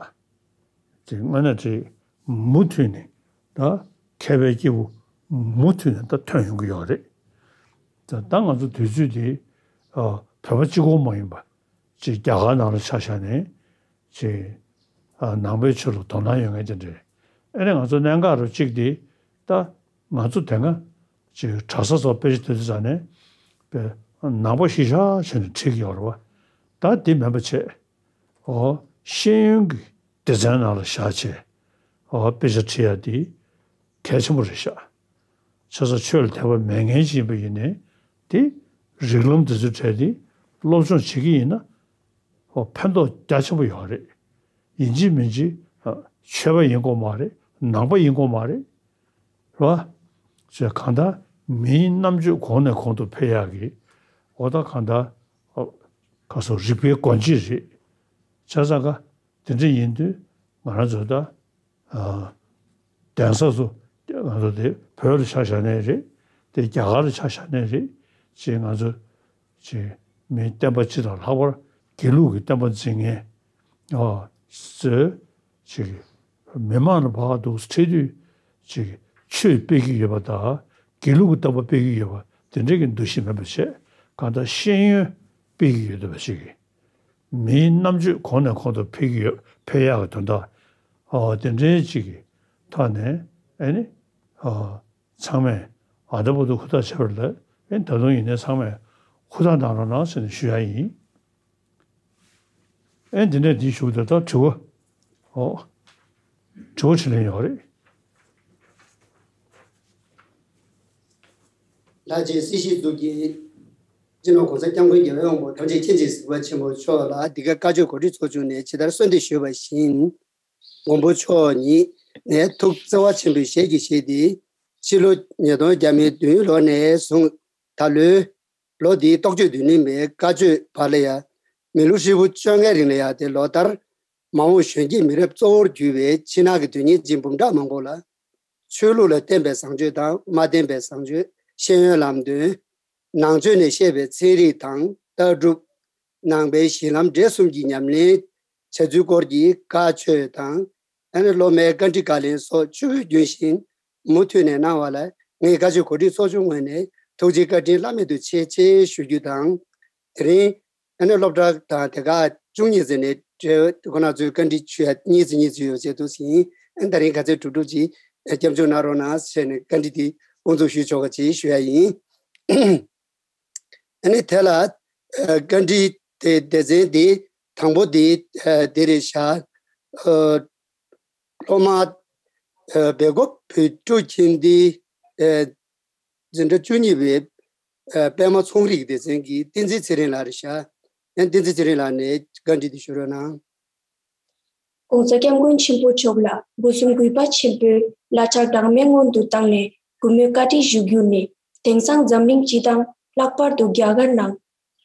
དེ་དངོས་གནས་དེ་མུ་མཐུད་ནས་ད་མཁས་པའི་སྐྱེས་བུ་མུ་མཐུད་ནས་ད་ཐོན་ཡོང་གི་ཡོད་རེད། ད་ད་ང་ཚོ་དུས་ཚོད་དེ་བོད་པ་གཅིག་པོ་མ་ཡིན་པ་ཅིག་རྒྱ་གར་ནང་ལ་ཆ་བཞག་ནས་ཅིག་ནང་པའི་ཆོས་ལ་དོ་སྣང་ཡོད་མཁན་དེ་འདྲས། ཨ་ནི་ང་ཚོ་གནད་འགག་རུ་གཅིག་དེ་ད་ང་ཚོ་དེ་སྔ་ཅིག་གྲྭ་ས་ཚོ་དཔེ་ཆ་དེ་དུས་ཙང་ནས་པའི་ནང་པ་གཞི་བཞག་བྱས་ནས་ཁྲིད་ཀྱི་ཡོད་རེད་བ། ད་དེ་མིན་པ་བྱས། ཨོ་ཤེས་ཡོན་གྱི་སྡེ་ཚན་ནང་ལ་བཞག་བྱས་ཨོ་དཔེ་ཆ་ཁྲིད་ཡ་དེ་གལ་ཆེན་པོ་རེད་ཤག་བྱས་ཙང་ཆོས་ལ་དད་པ་མེད་མཁན་ཅིག་ཡིན་པ་ཡིན་ནའི་དེ་རིགས་ལམ་དེ་ཚོའི་གྲས་དེ་སློབ་སྦྱོང་བྱེད་ཀྱི་ཡིན་ན་ཨོ་ཕན་ཐོགས་རྒྱ་ཆེན་པོ་ཡོད་རེད། ཡིན་གཅིག་མིན་གཅིག་ཨ་ཆོས་པ་ཡིན་དགོས་མ་རེད། ནང་པ་ཡིན་དགོས་མ་རེད། རེད་བ། ཅེས་གང་ལྟར་མིའི་རྣམ་དཔྱོད་གོང་ནས་གོང་དུ་འཕེལ་ཡག་གི་འོ་ད་གང་ལྟར་ཨོ་ཁ་སོ་རིག་པའི་སྒོ་འབྱེད་རེད། བྱས་ཙང་ཀ་དེ་འདྲ་ཡིན་དུས་ང་རང་ཚོ་ད་ཨ་གདན་ས་སུ་ང་ཚོ་དེ་བོད་ལ་ཆ་བཞག་ནའི་རེད། དེ་རྒྱ་གར་ལ་ཆ་བཞག་ནའི་རེད། ཅེས་ང་ཚོ་ཅེས་མིའི་བསྟན་པ་སྤྱི་དང་ལྷག་པར་དགེ་ལུགས་ཀྱི་བསྟན་པ་འཛིན་མཁན་ཨ་ཚོས་ཅིག་མི་མང་ལ་བག་འདུག་ཁྲིད་དུས་ཅིག་ཆོས་སྤེལ་གྱི་ཡོད་པ་དང་དགེ་ལུགས་ཀྱི་བསྟན་པ་སྤེལ་གྱི་ཡོད་པ་དེ་འདྲའི་གི་འདུ་ཤེས་མེད་པ་བྱས་གང་ལྟར་ཤེས་ཡོན་སྤེལ་གྱི་ཡོད་པ་ཞིག་གིས་མིའི་རྣམ་དཔྱོད་གོང་ནས་གོང་དུ་འཕེལ་གྱི་ཡོད་འཕེལ་ཡག་གི་དོན་དག་ཨོ་དེ་འདྲའི་ཅིག་གི་ཐོག་ནས་ཨེ་ནི་ཨོ་ཚང་མས་ཨ་ད་བར་དུ་ཧུར་ཐག་བྱས་པ་རེད། ཨེ་ད་དུང་ཡིན་ནའི་ཚང་མས་ཧུར་ཐག་གནང་རོགས་གནང་ཟེར་ནས་ཞུ་ཡ་ཡིན། ཨེ་འདི་ནས་འདི་ཞུ་དེ་ད་དྲི་བ། ཨོ། དྲི་བ་དྲིས་ལན་ཡོད་རེད། ལྷ་རྗེ་སྲིད་ཞིའི་གཙུག་གི་སྤྱི་ནོར་༸གོང་ས་༸སྐྱབས་མགོན་རྒྱལ་བའི་དབང་པོ་ཐམས་ཅད་མཁྱེན་ཅིང་གཟིགས་པ་ཆེན་པོ་མཆོག་ལ་འདི་ག་བཀའ་ཆོས་གོ་སྒྲིག་ཚོགས་ཆུང་ནས་ཇི་ལྟར་གསོལ་འདེབས་ཞུས་པ་བཞིན། མགོན་པོ་མཆོག་ཉིད་ནས་ཐུགས་བརྩེ་བ་ཆེན་པོས་ཞལ་གྱིས་བཞེས་ཏེ། སྤྱི་ལོ་ཉིས་སྟོང་བརྒྱ་མེད་བདུན་ལོ་ནས་བཟུང་ད་ལོའི་ལོ་འདིའི་རྟོགས་བརྗོད་བདུན་ནི་མའི་བཀའ་ཆོས་བར་ལ་ཡ། མི་ལོ་ཧྲིལ་པོ་བཅོ་ལྔའི་རིང་ལ་ཡ་དེ་ལོ་ལྟར་མ་འོངས་གཞོན་སྐྱེས་མི་རབས་གཙོ་བོར་གྱུར་པའི་ཕྱི་ནང་གི་དོན་གཉེར་ཅན་འབུམ་ཕྲག་མང་པོ་ལ། ཆོས་ལུགས་ལ་བརྟེན་པའི་བཟང་སྤྱོད་དང་མ་བརྟེན་པའི་བཟང་སྤྱོད། ཤེས་ཡོན་ལམ་སྟོན། ནང་ཆོས་ནས་བཤད་པའི་ཚན་རིག་དང་ལྟ་གྲུབ། ནང་པའི་གཞི་ལམ་འབྲས་གསུམ་གྱི་ཉམས་ལེན་བྱ་ཚུལ་སྐོར་གྱི་བཀའ་ཆོས་དང་། ཨ་ནི་སློབ་མའི་བཀའ་འདྲི་བཀའ་ལན་སོགས་ཆུ་བོའི་རྒྱུན་བཞིན་མུ་མཐུད་ནས་གནང་བ་ལ་ངས་བཀའ་ཆོས་གོ་སྒྲིག་ཚོགས་ཆུང་ངོས་ནས་ཐུགས་རྗེ་བཀའ་དྲིན་བླ་མེད་དུ་ཆེ་ཆེ་ཞུ་རྒྱུ་དང་། དེ་རིང་ཨ་ནི་སློབ་གྲྭ་དང་དེ་ག་བཅུ་གཉིས་ཚེ་ནས་གྲོལ་ཁོ་ན་ཚོའི་བཀའ་འདྲི་ཞུ་ཡ་གཉིས་ཚེ་གཉིས་ཚེ་ཡོད་ཅེས་འདུག་ཟིན། ཨ་ནི་ད་རིང་ག་ཚོད་གྲུབ་གྲུབ་ཅིག་སྐྱབས་འཇུག་གནང་རོགས་གནང་ཞེས་ནས་བཀའ་འདྲི་དེ་དབུ་འཛུགས་ཞུས་ཆོག་ག་ཅེས་ཞུ་ཡ་ཡིན། ཨ་ནི་དེ་ལ་ཨ་བཀའ་འདྲི་དེ་སྡེ་ཚན་དེ་དང་པོ་དེ་ཨ་དེ་རེད་ཤག་ཨ་སློབ་མ་ཨ་སྦེལ་ཀོབ་བོད་ཕྲུག་ཁྱིམ་སྡེའི་ཨ་འཛིན་གྲྭ་བཅུ་གཉིས་པའི་ཨ་པད་མ་ཚོང་རིག་སྡེ་ཚན་གྱི་བསྟན་འཛིན་ཚེ་རིང་ལགས་རེད་ཤག་ཡང་བསྟན་འཛིན་ཚེ་རིང་ལགས་ནས་བཀའ་འདྲི་དེ་ཞུ་རོགས་གནང་།༸གོང་ས་༸སྐྱབས་མགོན་ཆེན་པོ་མཆོག་ལ་སྒོ་གསུམ་གུས་པ་ཆེན་པོས་བླ་ཕྱག་གྲངས་མེད་སྔོན་དུ་བཏང་ནས་གུས་མོས་བཀའ་དྲིན་ཞུ་རྒྱུ་ནི། དེང་སང་འཛམ་གླིང་སྤྱི་དང་ལྷག་པར་དུ་རྒྱ་གར་ནང་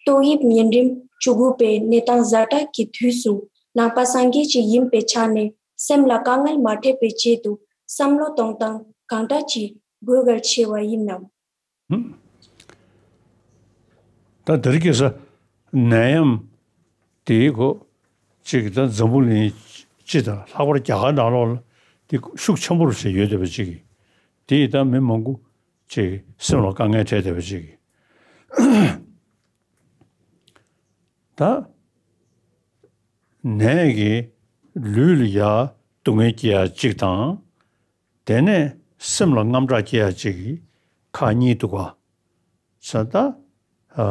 ཏོག་དབྱིབས་གཉན་རིམས་བཅུ་དགུ་པའི་གནས་སྟངས་ཛ་དྲག་གི་དུས་སུ་ནང་པ་སངས་རྒྱས་ཅིག་ཡིན་པའི་ཆ་ནས་སེམས་ལ་དཀའ་ངལ་མ་འཕྲད་པའི་ཆེད་དུ་བསམ་བློ་གཏོང་སྟངས་གང་འདྲ་ཅིག་དགོས་གལ་ཆེ་བ་ཡིན་ནམ། ད་དེ་རིང་ཁ་སང་ནད་ཡམས་དེའི་སྐོར་ཅིག་ད་འཛམ་བུ་གླིང་སྤྱི་དང་ལྷག་པར་རྒྱ་གར་ནང་ལོགས་ལ་དེ་ཤུགས་ཆེན་པོ་རུ་ཕྱིན་ཡོད་བསྡད་པ་ཅིག་གིས་དེ་ཡིས་ད་མི་མང་པོ་ཅིག་སེམས་ལ་དཀའ་ངལ་འཕྲད་བསྡད་པ་ཅིག་གིས་ད་ནད་ཀྱིས་ལུས་ལ་ཡ་སྡུག་བསྔལ་སྐྱེ་ཡ་གཅིག་དང་། དེ་ནས་སེམས་ལ་དངངས་སྐྲག་སྐྱེ་ཡ་གཅིག་གིས་ཁག་གཉིས་འདུག་ག་ས་ད་ཨ་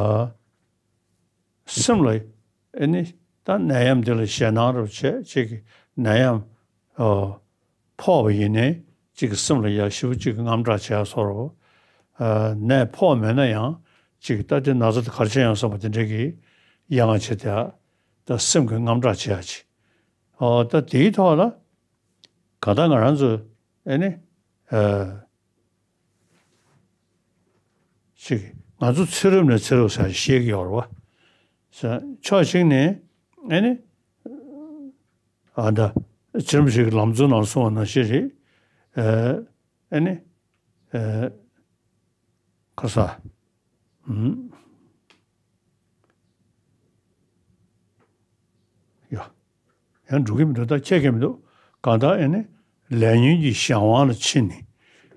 སེམས་ལ་ཨེ་ནི་ད་ནད་ཡམས་འདི་ལ་ཞེད་སྣང་རུ་བྱས་གཅིག་གིས་ནད་ཡམས་ཨ་ཕོག་པ་ཡིན་ནའི་གཅིག་གི་སེམས་ལ་ཡ་ཞེ་པོ་གཅིག་གི་དངངས་སྐྲག་བྱས་སོ་རུ། ཨ་ནད་ཕོག་མེད་ན་ཡང་གཅིག་གི་ད་དེ་ན་ཚ་དེ་ག་རེ་བྱས་ཡོང་བསམ་པ་དེ་འདྲ་གི་ཡ་ང་བྱེད་དེ་ད་སེམས་ཀྱི་དངངས་སྐྲག་བྱེད་ཡ་ཅིག་ཨོ་ད་དེའི་ཐོག་ལ་ག་ད་ང་རང་ཚོ་ཨེ་ནི་ཨ་ཅིག་ང་ཚོ་ཚེ་རབས་ནས་ཚེ་རབས་ཟེར་བཤད་ཀྱི་ཡོད་རེད་བ། ས་ཕྱོགས་གཅིག་ནས་ཨེ་ནི་ཨ་ད་ཚེ་རབས་ཤིག་གི་ལམ་གཙོ་ནང་གསུངས་པ་ནང་བཞིན་རེད། ཨེ་ཨེ་ནི་ཨེ་ཁ་ས་ཨུམ་ཡ། ཡང་འགྲོ་གི་མི་འདུག་ད་ཁྱད་ཀྱི་མི་འདུག་གང་ལྟར་ཨེ་ནི་ལས་ཉོན་གྱི་གཞན་དབང་ལ་ཕྱིན་ནས་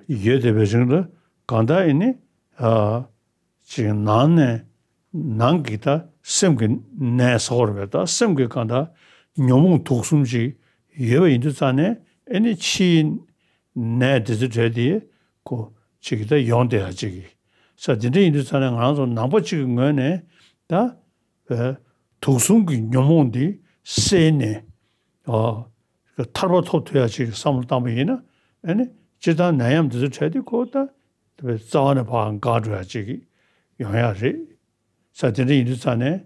ཡོད་བསྡད་པའི་རིང་ལ་གང་ལྟར་ཨེ་ནི་ཨ་ཅིག་ནང་ནས་ནང་གི་ད་སེམས་ཀྱི་ནད་ཟེར་བ་རེད་པས། ད་སེམས་ཀྱི་གང་ལྟར་ཉོན་མོངས་དུག་གསུམ་ཅིག་ཡོད་པ་ཡིན་དུས་ཙང་ནས་ཨེ་ནི་ཕྱིའི་ནད་དེ་ཚོ་བྲལ་ཏེ་ཁོ་ཅིག་ད་ཡོང་བསྡད་ཡ་ཅིག་གི་ས་དེ་འདྲ་ཡིན་དུས་ཙང་ནས་ང་རང་ཚོ་ནང་པ་ཅིག་གི་ངོས་ནས་ད། དུག་གསུམ་གྱི་ཉོན་མོངས་འདི་བསལ་ནས་ཨ་ཐར་པ་ཐོབ་ཐུབ་ཡ་ཅིག་བསམ་བློ་བཏང་པ་ཡིན་ན་ཨ་ནི་སྤྱིར་བཏང་ནད་ཡམས་འདི་ཚོ་འཕྲད་དུས་ཁོ་ད་རྩ་བ་ནས་ཕར་འགག་འགྲོ་ཡ་ཅིག་ཡོང་ཡ་རེད། ས་དེ་འདྲ་ཡིན་དུས་ཙང་ནས་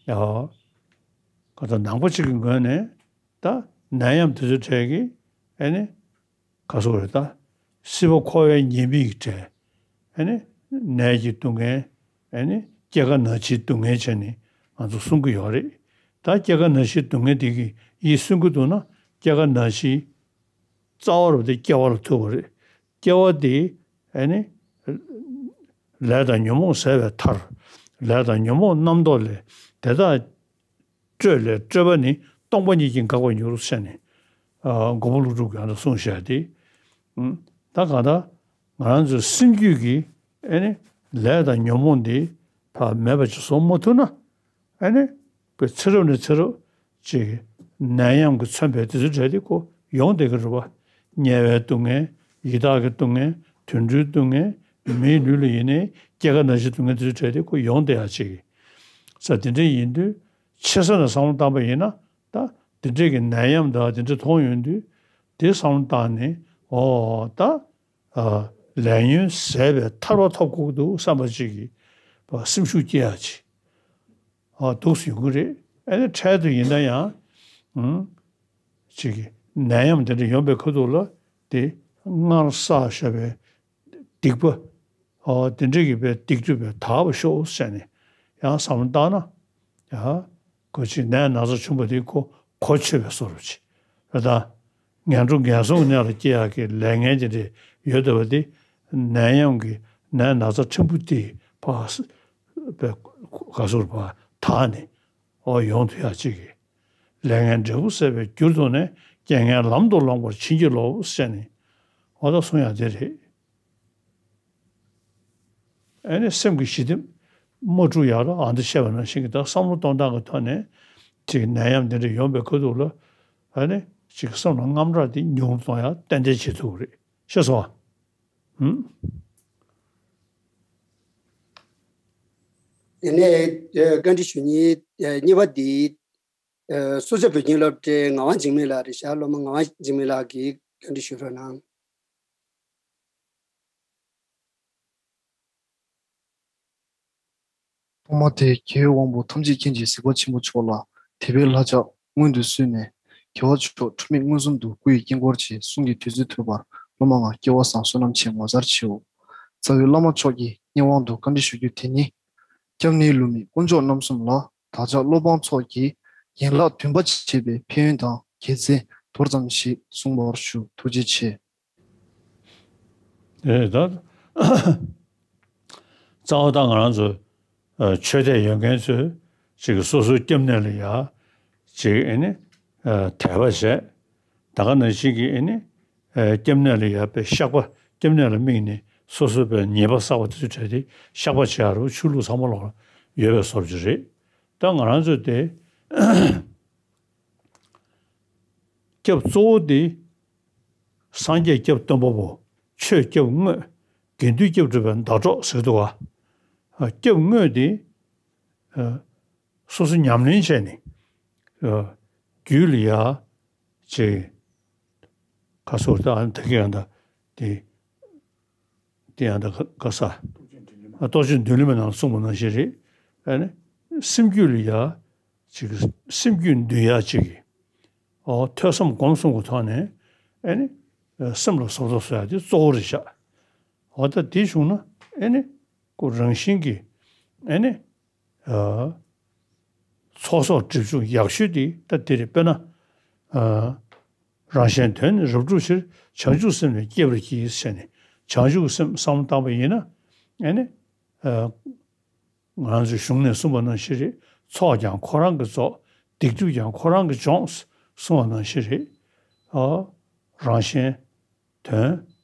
ཨ་ག་ད་ནང་པ་ཅིག་གི་ངོས་ནས་ད་ནད་ཡམས་འདི་ཚོ་འཕྲད་ཀྱི་ཨ་ནི། ག་སོགས་རེད་ད། སྲིད་པ་འཁོར་བའི་ཉེས་དམིགས་ཀྱི་གྲས། ཨ་ནི། ནད་ཀྱི་སྡུག་བསྔལ། ཨ་ནི། སྐྱེ་རྒ་ན་འཆིའི་སྡུག་བསྔལ་བྱས་ནས་ང་ཚོ་གསུང་གི་ཡོད་རེད། ད་སྐྱེ་རྒ་ན་འཆིའི་སྡུག་བསྔལ་དེ་གི་ཡིད་སུན་གི་འདུག་ན་སྐྱེ་རྒ་ན་འཆིའི་རྩ་བ་རུ་དེ་སྐྱེ་བ་ལ་ཐུག་པ་རེད། སྐྱེ་བ་དེ་ཨ་ནི། ལས་དང་ཉོན་མོངས་ཟད་པའི་མཐར། ལས་དང་ཉོན་མོངས་རྣམ་རྟོག་ལས་དེ་དག་སྤྲོས་ལས་སྤྲོས་པ་ནི་སྟོང་པ་ཉིད་ཀྱིས་འགག་པར་འགྱུར་ཟེར་ནས་ཨ་མགོན་པོ་ཀླུ་སྒྲུབ་ཀྱིས་ཨ་ནི་གསུངས་བཞག་སྟེ། ཨུམ། ད་གང་ལྟར་ང་རང་ཚོའི་སེམས་རྒྱུད་ཀྱི་ཨེ་ནི་ལས་དང་ཉོན་མོངས་འདི་ཕར་མེད་པ་ཅིག་བཟོ་མ་ཐུབ་ན་ཨེ་ནི་ཁོའི་ཚེ་རབས་ནས་ཚེ་རབས་ཅིག་ནད་ཡམས་ཀྱིས་མཚོན་པའི་དེ་ཚོའི་གྲས་དེ་ཁོ་ཡོང་བསྡད་ཀྱི་རེད་བ། དམྱལ་བའི་སྡུག་བསྔལ། ཡི་དྭགས་ཀྱི་སྡུག་བསྔལ། དུད་འགྲོའི་སྡུག་བསྔལ། མིའི་ལུས་ལ་ཡིན་ནའི་སྐྱེ་རྒ་ན་འཆིའི་སྡུག་བསྔལ་དེ་ཚོའི་གྲས་དེ་ཁོ་ཡོང་བསྡད་ཡ་ཅིག་ས་དེ་འདྲ་ཡིན་དུས། ཆེ་ས་ནས་བསམ་བློ་བཏང་པ་ཡིན་ན་ད་འདི་འདྲས་ཀྱི་ནད་ཡམས་དང་འདི་འདྲས་མཐོང་ཡོང་དུས་དེ་བསམ་བློ་བཏང་ནས་ཨོ་ད་ཨ་ལས་ཉོན་ཟད་པའི་ཐར་པ་ཐོབ་དགོས་ཀྱི་འདུག་བསམ་པ་ཅིག་གི་སེམས་ཤུགས་སྐྱེ་ཡ་ཅིག་ཨ་འདུག་སེ་ཡོང་གི་རེད། ཨ་ནི་འཕྲལ་དུ་ཡིན་ན་ཡང་ཨང་ཅིག་གི་ནད་ཡམས་དེ་འདྲ་ཡོང་པའི་ཁ་ཐུག་ལ་དེ་སྔར་བསགས་བཞག་པའི་ སྡིག་པ། ཨོ་དེ་འདྲ་གི་བའི་སྡིག་སྒྲིབ་པའི་དག་པ་ཤོག་ཟེར་ནས་ཡང་བསམ་བློ་བཏང་ན། ཡ། ཁོ་ཅིག་ནད་ན་ཚ་ཆེན་པོ་དེ་ཁོ་གོ་ཆོད་པའི་བཟོ་འདྲ་ཅིག་རེད་ད། ངན་འགྲོ་ངན་སོང་གི་གནས་ལ་སྐྱེ་ཡག་གི་ལས་ངན་དེ་འདྲ་ཡོད་བསྡད་པ་དེ། ནད་ཡམས་ཀྱི་ནད་ན་ཚ་ཕྲན་བུ་དེ་ཕར་བའི་ག་ཟུར་ཕར་དག་ནས་ཨོ་ཡོང་ཐུབ་ཡག་ཅིག་གི་ལས་ངན་འབྲས་བུ་ཟད་པའི་རྒྱུར་གདོད་ནས། རྐྱེན་ངན་ལམ་དུ་བླངས་པར་བྱིན་གྱིས་རློབས་ཟེར་ནས། ཨོ་ད་གསུང་ཡག་དེ་རེད། ཨ་ནི་སེམས་ཀྱི་ཞི་བདེ་མ་འཁྲུགས་ཡག་ལ་ཨ་འདི་བཤད་པ་ནང་བཞིན་གྱི་ད་བསམ་བློ་གཏོང་སྟངས་ཀྱི་ཐོག་ནས་ཅིག་ནད་ཡམས་འདི་འདྲ་ཡོང་པའི་ཁ་ཐུག་ལ། ཨ་ནི་ཅིག་སེམས་ལ་དངངས་སྐྲག་དེ་ཉུང་རུ་གཏོང་ཡག་ཏན་ཏན་བྱེད་ཐུབ་ཀྱི་རེད། ཤེས་སོང་ཨ། ཧུམ། དེ་ནས་ཨ་བཀའ་འདྲི་ཞུ་མཁན་ཨ་གཉིས་པ་འདི་ཨ་སུ་ཇཱ་བོད་ཁྱིམ་སློབ་གྲྭའི་ངག་དབང་འཇིགས་མེད་ལགས་རེད་ཤག་སློབ་མ་ངག་དབང་འཇིགས་མེད་ལགས་ཀྱིས་བཀའ་འདྲི་ཞུ་རོགས་གནང་། ཐོག་མར་དེ་རྒྱལ་བའི་དབང་པོ་ཐམས་ཅད་མཁྱེན་ཅིང་གཟིགས་པ་ཆེན་པོ་མཆོག་ལ་དད་པའི་ལྷ་ཕྱག་སྔོན་དུ་བསུས་ནས། རྒྱལ་བ་མཆོག་འཁྲུལ་མེད་མངོན་སུམ་དུ་སྐུ་ཡི་དཀྱིལ་འཁོར་ཆེ་གསུང་གི་དུས་ཚོད་ཐོབ་པར་སློབ་མ་ང་སྐལ་བ་བཟང་བསོད་ནམས་ཆེ་ངོ་མཚར་ཆེའོ། རྩ་བའི་བླ་མ་མཆོག་གི་སྙན་དབང་དུ་བཀའ་འདྲི་ཞུ་རྒྱུ་དེ་ནི། སྐྱབས་གནས་ལུ་མི་དཀོན་མཆོག་རྣམ་གསུམ་ལ་བདག་ཅག་སློབ་འབངས་ཚོགས་ཀྱིས་ཡན་ལག་བདུན་པ་བྱས་པའི་ཕན་ཡོན་དང་དགེ་མཚན་མདོར་ཙམ་ཞིག་གསུང་བར་ཞུ། ཐུགས་རྗེ་ཆེ། ཨེ་ད། རྩ་བ་ད་ང་རང་ཚོ་ཨ་ཆོས་དད་ཡོད་མཁན་ཚོས་ཅིག་སོ་སོའི་སྐྱབས་གནས་ལ་ཡ་ཅིག་ཨེ་ནི་ཨ་དད་པ་བྱས། ད་ག་ནང་བཞིན་གྱི་ཨེ་ནི་ཨ་སྐྱབས་གནས་ལ་ཡ་པའི་བཤགས་པ། སྐྱབས་གནས་ལ་དམིགས་ནས་སོ་སོའི་པའི་ཉེས་པ་བསགས་པ་དེ་ཚོ་བྲལ་ཏེ་བཤགས་པ་བྱེད་ཡ་རུ་ཆོས་ལུགས་ཚང་མ་ལོག་ལ་ཡོད་པའི་བཟོ་འདྲ་ཅིག་རེད། ད་ང་རང་ཚོ་དེ། སྐྱབས་གཙོ་བོ་དེ། སངས་རྒྱས་སྐྱབས་སྟོན་པ་པོ། ཆོས་སྐྱབས་དངོས། དགེ་འདུན་སྐྱབས་སྒྲུབ་པའི་ཟླ་གྲོགས་ཟེར་འདུག་ག་ཨ་སྐྱབས་དངོས་དེ། ཨ་སོ་སོ་ཉམས་ལེན་བྱས་ནས། ཨ་རྒྱུད་ལ་ཡ། ཅིག་ཁ་སོར་ད་ཨ་ནི་ད་གི་ཡང་ད་དེ། དེ་ཡང་ད་ག་ག་ས། ཨ་རྟོགས་བརྗོད་མདུན་ལམ་ནང་གསུངས་པ་ནང་བཞིན་རེད། ཨ་ནི་སེམས་རྒྱུད་ལ་ཡ་ཅིག་སེམས་རྒྱུད་འདུལ་ཡ་ཅིག་གི་ཨོ་ཐོས་བསམ་སྒོམ་གསུམ་གྱི་ཐོག་ནས་ཨ་ནི་སེམས་ལ་བཟོ་ལྟ་བཟོ་ཡ་དེ་གཙོ་བོ་རེད་ཤག་འོ་ད་དེ་བྱུང་ན་ཨ་ནི་ཁོ་རང་བཞིན་གྱིས་ཨ་ནི། ཨ་ཚོགས་གསོག་སྒྲིབ་སྦྱོང་ཡག་ཤོས་དེ་ད་དེ་རེད། དཔེར་ན། ཨ་རང་གཞན་དོན་ནི་རབ་བསྒྲུབ་ཕྱིར། བྱང་ཆུབ་སེམས་ལས་སྐྱེ་བར་གྱིས་ཟེར་ནས་བྱང་ཆུབ་ཀྱི་སེམས་བསམ་བློ་བཏང་པ་ཡིན་ན། ཨ་ནི། ཨ་ང་རང་ཚོའི་གཞུང་ནས་གསུངས་པ་ནང་བཞིན་རེད། ཚོགས་ཀྱང་ཁོ་རང་གིས་རྫོགས། སྡིག་སྒྲིབ་ཀྱང་ཁོ་རང་གིས་སྦྱོངས། གསུངས་པ་ནང་བཞིན་རེད། ཨ་རང་གཞན་དོན།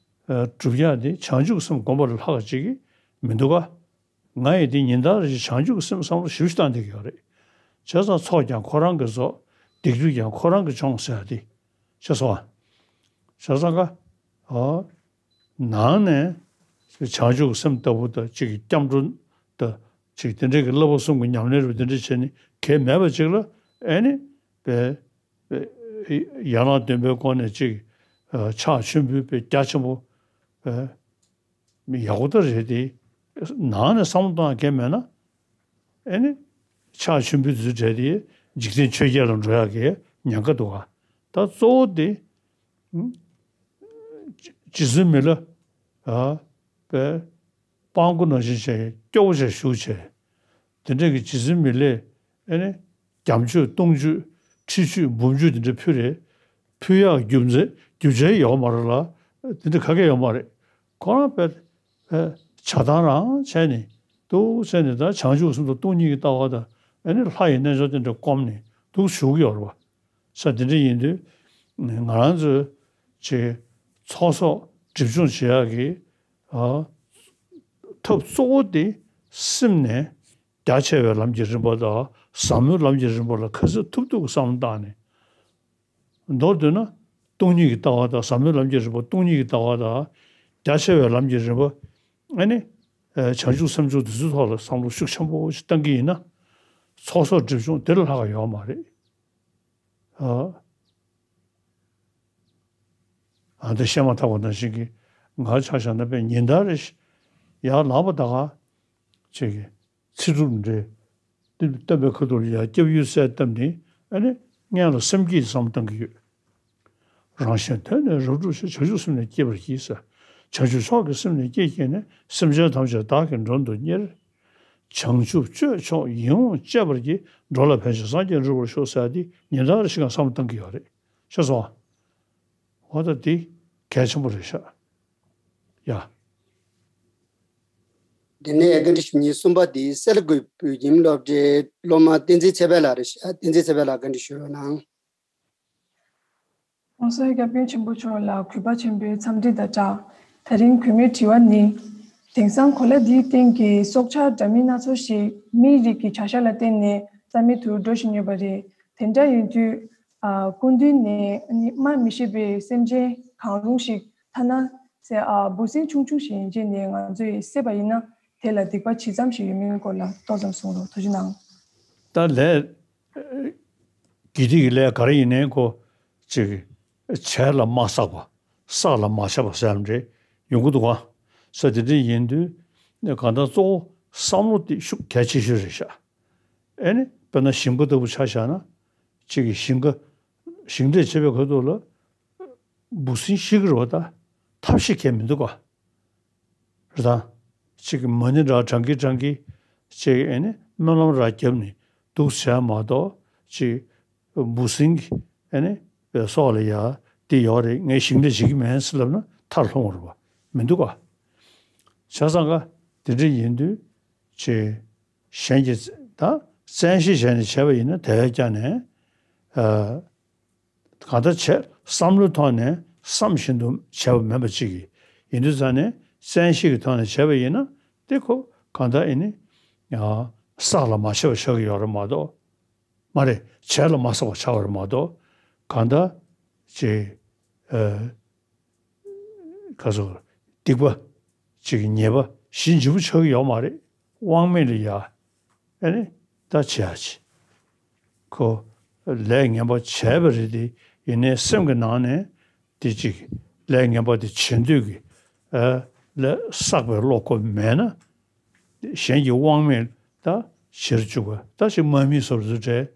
ཨ་སྒྲུབ་ཡག་དེ་བྱང་ཆུབ་ཀྱི་སེམས་སྒོམ་པ་ལས་ལྷག་ཅིག་མི་འདུག་ག་ང་ཡིས་འདི་ཉིན་ལྟར་བྱང་ཆུབ་ཀྱི་སེམས་བསམ་བློ་ཞིབ་ཞིབ་བཏང་བསྡད་ཀྱི་ཡོད་རེད། བྱས་ཙང་ཚོགས་ཀྱང་ཁོ་རང་གིས་རྫོགས། སྡིག་སྒྲིབ་ཀྱང་ཁོ་རང་གིས་སྦྱོངས་ཟེར་ཡ་དེ། ཤེས་སོང་ཨ། བྱས་ཙང་ཀ་ཨ་ནང་ནས་བྱང་ཆུབ་ཀྱི་སེམས་ལྟ་བུ་དང་གཅིག་གི་སྐྱབས་འགྲོ་དང་གཅིག་དེ་འདྲའི་གི་བསླབ་པ་གསུམ་གྱི་ཉམས་ལེན་རུ་དེ་འདྲ་བྱས་ནས་གལ་མེད་པ་ཅིག་ལ་ཨེ་ནི་པའི་ཡན་ལག་བདུན་པའི་སྒོ་ནས་གཅིག་ཕྱག་མཆོད་འབུལ་པའི་རྒྱ་ཆེན་པོ་ཡག་པོ་ད་རེད་དེ། ནང་ནས་བསམ་བློ་གཏོང་ཡ་གལ་མེད་ན། ཨེ་ནི། ཕྱག་མཆོད་འབུལ་དེ་ཚོ་བྲལ་ཏེ་འཇིག་རྟེན་ཆོས་བརྒྱད་ལ་འགྲོ་ཡག་གི་ཉེན་ཁ་འདུག་ག་ད་གཙོ་བོ་དེ། ཨ་རྗེ་བཙུན་མི་ལ། ཨ་པའི་སྤྲང་པོ་ནང་བཞིན་བྱས་སྐྱོ་བོ་བྱས་བཞུགས་བྱས། དེ་འདྲ་གི་རྗེ་བཙུན་མི་ལས་ཨེ་ནི་བརྒྱ་མཆོད་སྟོང་མཆོད་ཁྲི་མཆོད་འབུམ་མཆོད་དེ་འདྲ་ཕུལ་རེད། ཕུལ་ཡག་རྒྱུ་མཚན་རྒྱུ་ཆ་ཡོད་མ་རེད་ལ། དེ་འདྲ་ག་གེ་ཡོད་མ་རེད། ཁོ་རང་དཔེ་ཨེ་བྱ་བཏང་རང་བྱས་ནས་འདུག་བྱས་ནས་ད་བྱང་ཆུབ་སེམས་དང་སྟོང་ཉིད་ཀྱི་ལྟ་བ་དང་ཨེ་ནི་ལྷ་ཡི་རྣལ་འབྱོར་དེ་འདྲ་བསྒོམས་ནས་འདུག་བཞུགས་ཡོད་རེད་བ། ས་དེ་འདྲ་ཡིན་དུས་ང་རང་ཚོའི་ཅིག་ཚོགས་གསོག་སྒྲིབ་སྦྱོང་བྱེད་ཡག་གི་ཨ་ཐབས་གཙོ་བོ་དེ་སེམས་ནས་རྒྱ་ཆེ་བའི་ལམ་གྱི་རིམ་པ་དང་ཟབ་མོའི་ལམ་གྱི་རིམ་པ་ལ་ག་ཚོད་ཐུབ་ཐུབ་ཀྱི་བསམ་བློ་བཏང་ནས། མདོར་བསྡུས་ན་སྟོང་ཉིད་ཀྱི་ལྟ་བ་དང་ཟབ་མོའི་ལམ་གྱི་རིམ་པ། སྟོང་ཉིད་ཀྱི་ལྟ་བ་དང་རྒྱ་ཆེ་བའི་ལམ་གྱི་རིམ་པ། ཨ་ནི་ཨ་བྱང་ཆུབ་སེམས་མཆོག་འདི་ཚོའི་ཐོག་ལ་བསམ་བློ་ཤུགས་ཆེན་པོ་ཞིག་བཏང་གི་ཡིན་ན། ཚོགས་གསོག་སྒྲིབ་སྦྱོང་དེ་ལས་ལྷག་ག་ཡོད་མ་རེད། ཨ། ཨ་འདི་བཤད་མ་ཐག་པ་ནང་བཞིན་གྱི་ང་ཆ་བཞག་ན་དཔེ་ཉིན་ལྟར་རེ་ཡར་ལངས་པ་ད་ག་ཅིག་གི་ཚེ་སྒྲུབ་འདྲེ་སྟོན་པའི་ཁ་ཐུག་ལ་ཡར་སྐྱབས་ཡུལ་སྲས་བཏབ་ནས་ཨ་ནི་སྔོན་ལ་སེམས་བསྐྱེད་བསམ་བཏང་གི་ཡོད། རང་གཞན་དོན་ནི་རབ་བསྒྲུབ་ཕྱིར། བྱང་ཆུབ་སེམས་ལས་སྐྱེ་བར་གྱིས་ཟེར། བྱང་ཆུབ་མཆོག་གི་སེམས་ནི་བསྐྱེད་བསྐྱེད་ནས། སེམས་ཅན་ཐམས་ཅད་བདག་གིས་མགྲོན་དུ་གཉེར། བྱང་ཆུབ་སྤྱོད་མཆོག་ཡིད་འོང་སྤྱད་པར་བགྱི། འགྲོ་ལ་ཕན་ཕྱིར་སངས་རྒྱས་འགྲུབ་པར་ཤོག་ཟེར་ཡ་དེ་ཉིན་ལྟར་ཞིག་ག་བསམ་བློ་གཏང་གི་ཡོད་རེད། ཤེས་སོང་ཨ། འོ་ད་དེ་གལ་ཆེན་པོ་རེད་ཤག་ཡ། དེ་ནས་བཀའ་འདྲི་ཞུ་མཁན་གསུམ་པ་དེ་སེ་ལ་ཀུའི་བོད་ཁྱིམ་སློབ་གྲྭའི་སློབ་མ་བསྟན་འཛིན་ཚེ་དཔལ་ལགས་རེད་ཤག་བསྟན་འཛིན་ཚེ་དཔལ་ལགས་བཀའ་འདྲི་ཞུ་རོགས་གནང་། ༸གོང་ས་༸སྐྱབས་མགོན་ཆེན་པོ་མཆོག་ལ་གུས་པ་ཆེན་པོས་འཚམས་འདྲི་དང་སྦྲགས། ད་རིང་གུས་མོའི་དྲི་བ་ནི། དེང་སང་གོ་ལ་འདིའི་སྟེང་གི་སྲོག་ཆགས་འདྲ་མིན་སྣ་ཚོགས་ཤིག་མིའི་རིགས་ཀྱི་བྱ་གཞག་ལ་བརྟེན་ནས་རྩ་མེད་དུ་འགྲོ་བཞིན་ཡོད་པ་རེད། དེ་འདྲ་ཡིན་དུས། ཨ། སྐུ་མདུན་ནས་སྨྲ་མི་ཤེས་པའི་སེམས་ཅན་གང་རུང་ཞིག་ཐ་ན་ཟེར། ཨ། འབུ་སྲིན་ཆུང་ཆུང་ཞིག་ཡན་ཆད་ནས་ང་ཚོས་བསད་པ་ཡིན་ན་དེ་ལ་སྡིག་པ་ཇི་ཙམ་ཞིག་ཡོད་མིན་སྐོར་ལ་ཏོག་ཙམ་གསུང་རོགས། ཐུགས་རྗེ་གནང་། ད་ལས། དགེ་སྡིག་གི་ལས་ག་རེ་ཡིན་ནའི་ཁོ་ཅིག་བྱས་ལ་མ་བསགས་པ། བསགས་ལ་མ་བྱས་པ་ཟེར་ཡ་འདྲ་ཡོང་གི་འདུག་ག་ས་དེ་འདྲ་ཡིན་དུས་གང་ལྟར་གཙོ་བོ་བསམ་བློ་དེ་ཤུགས་གལ་ཆེ་ཤོས་རེད་ཤག་ཨེ་ནི་དཔེར་ན་ཞིང་པ་ལྟ་བུ་ཆ་བཞག་ན། ཅིག་གི་ཞིང་ཁ་ཞིང་འབྲས་བྱེད་པའི་ཁ་ཐུག་ལ་འབུ་སྲིན་ཤི་གི་རེད་པ། ད་ཐབས་ཤེས་གང་ཡང་མི་འདུག་ག་རེད་ད། ཅིག་གི་མ་ཎི་འདྲ་བགྲང་གིན་བགྲང་གིན་ཅིག་ཨེ་ནི་སྨོན་ལམ་འདྲ་བརྒྱབ་ནས་འདུག་བྱས་མ་གཏོགས། ཅིག་འབུ་སྲིན་གྱི་ཨེ་ནི་པའི་སྲོག་ལ་ཡ་འདི་ཡོད་རེད། ངས་ཞིང་འབྲས་བྱེད་ཀྱི་མིན་ཟེར་ལབ་ན་མཐར་ལྷུང་བ་རེད་པ། མི་འདུག་ག་བྱས་ཙང་ག་དེ་འདྲ་ཡིན་དུས་ཅིག་གཞན་གྱིས་ད་བཙན་ཤེད་བྱས་ནས་བྱས་པ་ཡིན་ན་དེ་བས་ཀྱང་ནས། ཨ། གང་ལྟར་བྱས་བསམ་བློའི་ཐོག་ནས་བསམ་བཞིན་དུ་བྱས་པ་མིན་པ་ཅིག་གི་ཡིན་དུས་ཙང་ནས་བཙན་ཤེད་ཀྱི་ཐོག་ནས་བྱས་པ་ཡིན་ན་དེ་ཁོ་གང་ལྟར་ཨེ་ནི་ཡང་བསགས་ལ་མ་བྱས་པ་ཆགས་ཀྱི་ཡོད་རེད་མ་གཏོགས། མ་རེད། བྱས་ལ་མ་བསགས་པ་ཆགས་པ་རེད་མ་གཏོགས། གང་ལྟར་ཅིག་ཨ། ག་ཚོད་སྡིག་པ་ཅིག་ཉེས་པ་ཞེ་ལྗིད་པོ་ཆགས་ཀྱི་ཡོད་མ་རེད། དབང་མེད་ལ་ཡ་ཨེ་ནི་ད་བྱེད་ཡ་ཅིག་ཁོ་ལས་ངན་པ་བྱས་པ་རེད་དེ། ཡིན་ནའི་སེམས་ཀྱི་ནང་ནས་དེ་ཅིག་ལས་ངན་པ་དེ་བྱེད་འདོད་ཀྱི་ཨ་ལས་བསགས་པའི་བློ་ཁོ་མེད་ན། གཞན་གྱི་དབང་མེད་ད་བྱེད་བཅུག་པ་ད་ཅིག་དམག་མི་བཟོ་འདྲ་ཅིག་རེད།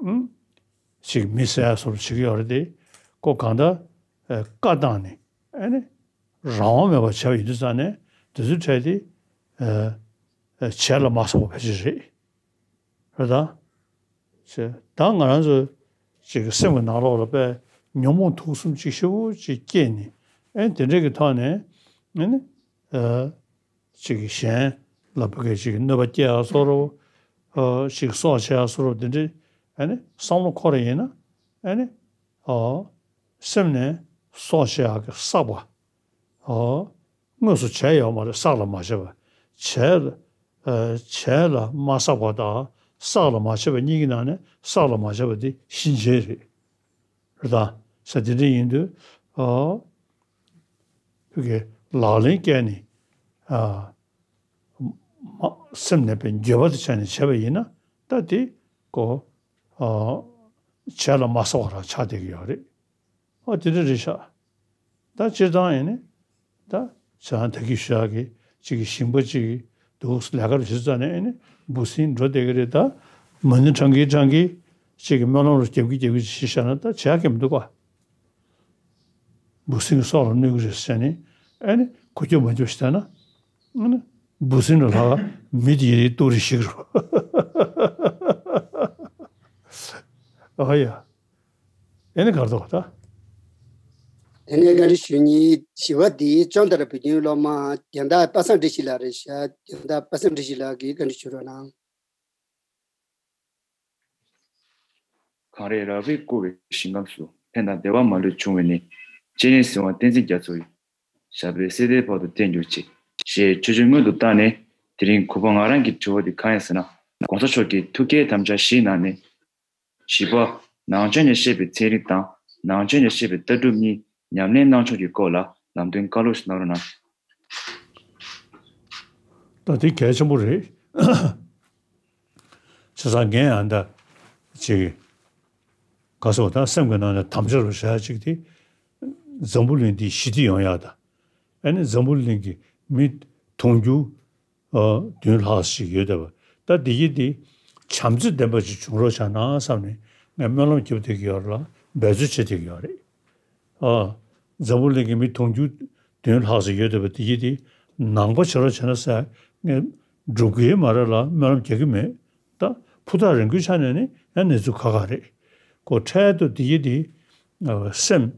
ཨུམ། ཅིག་མི་བསད་ཡ་བཟོ་འདྲ་བྱེད་ཀྱི་ཡོད་རེད་དེ། ཁོ་གང་ལྟར་ཨ་བཀའ་བཏང་ནས་ཨེ་ནི་རང་དབང་མེད་པར་བྱས་པ་ཡིན་དུས་ཙང་ནས་དེ་ཚོའི་གྲས་དེ་ཨ་ཨ་བྱས་ལ་མ་བསགས་པ་ཕལ་ཆེར་རེད། རེད་ད། ཅེ། ད་ང་རང་ཚོ་ཅིག་གི་སེམས་ཀྱི་ནང་ལོགས་ལ་དཔེ་ཉོན་མོངས་དུག་གསུམ་ཅིག་ཞེ་པོ་ཅིག་སྐྱེས་ནས། ཨེ་དེ་འདྲ་གི་ཐོག་ནས་ཨེ་ནི་ཨ་ཅིག་གི་གཞན་ལ་ཕ་གི་ཅིག་གི་གནོད་པ་སྐྱེལ་ཡ་བཟོ་འདྲ། ཨ་ཅིག་སྲོག་བཅད་ཡ་བཟོ་འདྲ་དེ་འདྲ་ཨེ་ནི་བསམ་བློ་འཁོར་བ་ཡིན་ན་ཨེ་ནི་ཨ་སེམས་ནས་སྲོག་བཅད་ཡ་གི་བསགས་པ། ཨོ། དངོས་སུ་བྱས་ཡོད་མ་རེད། བསགས་ལ་མ་བྱས་པ། བྱས་ལ། ཨ། བྱས་ལ་མ་བསགས་པ་དང་བསགས་ལ་མ་བྱས་པ་གཉིས་ཀྱི་ནང་ནས་བསགས་ལ་མ་བྱས་པ་དེ་གཤིན་རྗེ་རེད། རེད་ད། ས་དེ་འདྲ་ཡིན་དུས། ཨོ། བོད་ཀྱི་ལག་ལེན་བཀལ་ནས། ཨ། མ། སེམས་ནས་པའི་འགྱོད་པ་དེ་བྱས་ནས་བྱས་པ་ཡིན་ན་ད་དེ་ཀོ། ཨ། བྱས་ལ་མ་བསགས་པ་རང་ཆགས་བསྡད་ཀྱི་ཡོད་རེད། ཨ། དེ་འདྲ་རེད་ཤག་ད་སྤྱིར་བཏང་ཡིན་ནི། ད་བྱས་ན་ད་གིན་ཞུ་ཡག་གི་གཅིག་གི་ཞིང་པ་གཅིག་གི་འདུག་ལས་ཀ་རུ་བྱེད་ཙང་ནས་ཡིན་ནི་འབུ་སྲིན་འགྲོ་བསྡད་ཀྱི་རེད། ད་མ་ཎི་བགྲང་གིན་བགྲང་གིན་གཅིག་གི་སྨོན་ལམ་རུ་རྒྱབ་ཀྱི་རྒྱབ་ཀྱི་བྱེད་བཞག་ན་ད་བྱེད་ཡག་གི་མི་འདུག་ག་འབུ་སྲིན་གྱི་སྲོག་ལ་གནོད་ཀྱི་རེད་ཟེར་ནས་ཨ་ནི་གོ་རྒྱུ་མ་རྒྱུ་ཞིག་བལྟས་ན། ཨ་ནི་འབུ་སྲིན་ལ་ལྷག་མི་དེ་ཡི་ཏུ་རི་ཞིག་རུ། ཨ་ཡ། ཨེ་ནི་གར་དོ་ད། དེ་ནས་བཀའ་འདྲི་ཞུ་མཁན་བཞི་པ་འདི་ཅང་ཏ་ར་བོད་ཁྱིམ་སློབ་མ་རྒན་བདག་པ་སངས་བཀྲ་ཤིས་ལགས་རེད་ཤག་རྒན་བདག་པ་སངས་བཀྲ་ཤིས་ལགས་ཀྱིས་བཀའ་འདྲི་ཞུ་རོགས་གནང་། གངས་རིའི་ར་བས་བསྐོར་བའི་ཞིང་ཁམས་སུ། ཕན་དང་བདེ་བ་མ་ལུས་འབྱུང་བའི་གནས། སྤྱན་རས་གཟིགས་དབང་བསྟན་འཛིན་རྒྱ་མཚོ་ཡི། ཞབས་པད་སྲིད་མཐའི་བར་དུ་བརྟན་གྱུར་ཅིག་ཞེས་མཆོད་བརྗོད་སྔོན་དུ་བཏང་ནས། དེ་རིང་གུས་པ་ང་རང་གི་དྲི་བ་འདི་གང་ཡིན་ཟེར་ན། ༸གོང་ས་མཆོག་གི་ཐུགས་བསྐྱེད་དམ་བཅའ་བཞིའི་ནང་ནས། བཞི་པ། ནང་ཆོས་ནས་བཤད་པའི་ཚན་རིག་དང་། ནང་ཆོས་ནས་བཤད་པའི་ལྟ་གྲུབ་གཉིས་ཉམས་ལེན་གནང་ཕྱོགས་ཀྱི་སྐོར་ལ་ལམ་སྟོན་བཀའ་སློབ་ཞིག་གནང་རོགས་གནང་། ད་དེ་གལ་ཆེན་པོ་རེད། བྱས་ཙང་ངས་ཨ་ད་ཅིག་ག་སོགས་ད་སེམས་ཀྱི་ནང་ནས་དམ་བཅའ་རུ་བཞག་ཅིག་དེ། འཛམ་བུ་གླིང་འདི་ཞི་བདེ་ཡོང་ཡག་དང་། ཨ་ནི་འཛམ་བུ་གླིང་གི་མི་དུང་ཕྱུར་ཨ་བདུན་ལྷག་ཞིག་ཡོད་བསྡད་པ། ད་འདི་གི་འདི་བྱམས་བརྩེ་ལྡན་པ་ཅིག་བྱུང་རོགས་བྱ་གནང་བསམ་ནས་ངས་སྨོན་ལམ་རྒྱབ་བསྡད་ཀྱི་ཡོད་རེད་ལ། འབད་རྩོལ་བྱེད་བསྡད་ཀྱི་ཡོད་རེད། ཨ། འཛམ་བུ་གླིང་གི་མི་དུང་ཕྱུར་ བདུན་ལྷག་ཙམ་ཡོད་བསྡད་པ་དེ་གྱིས་དེ་ནང་པ་བྱེད་རོགས་བྱས་ན་ཟེར། ངས་སྒྲུབ་ཀྱི་མ་རེད་ལ་སྨོན་ལམ་རྒྱག་གི་མེད། ད་ཕུ་ཐག་རིང་པོའི་ཆ་ནས་ནི་ཡང་གནས་ཚུལ་ཁག་ཁག་རེད། ཁོ་འཕྲལ་དུ་དེ་གྱིས་དེ་སེམས་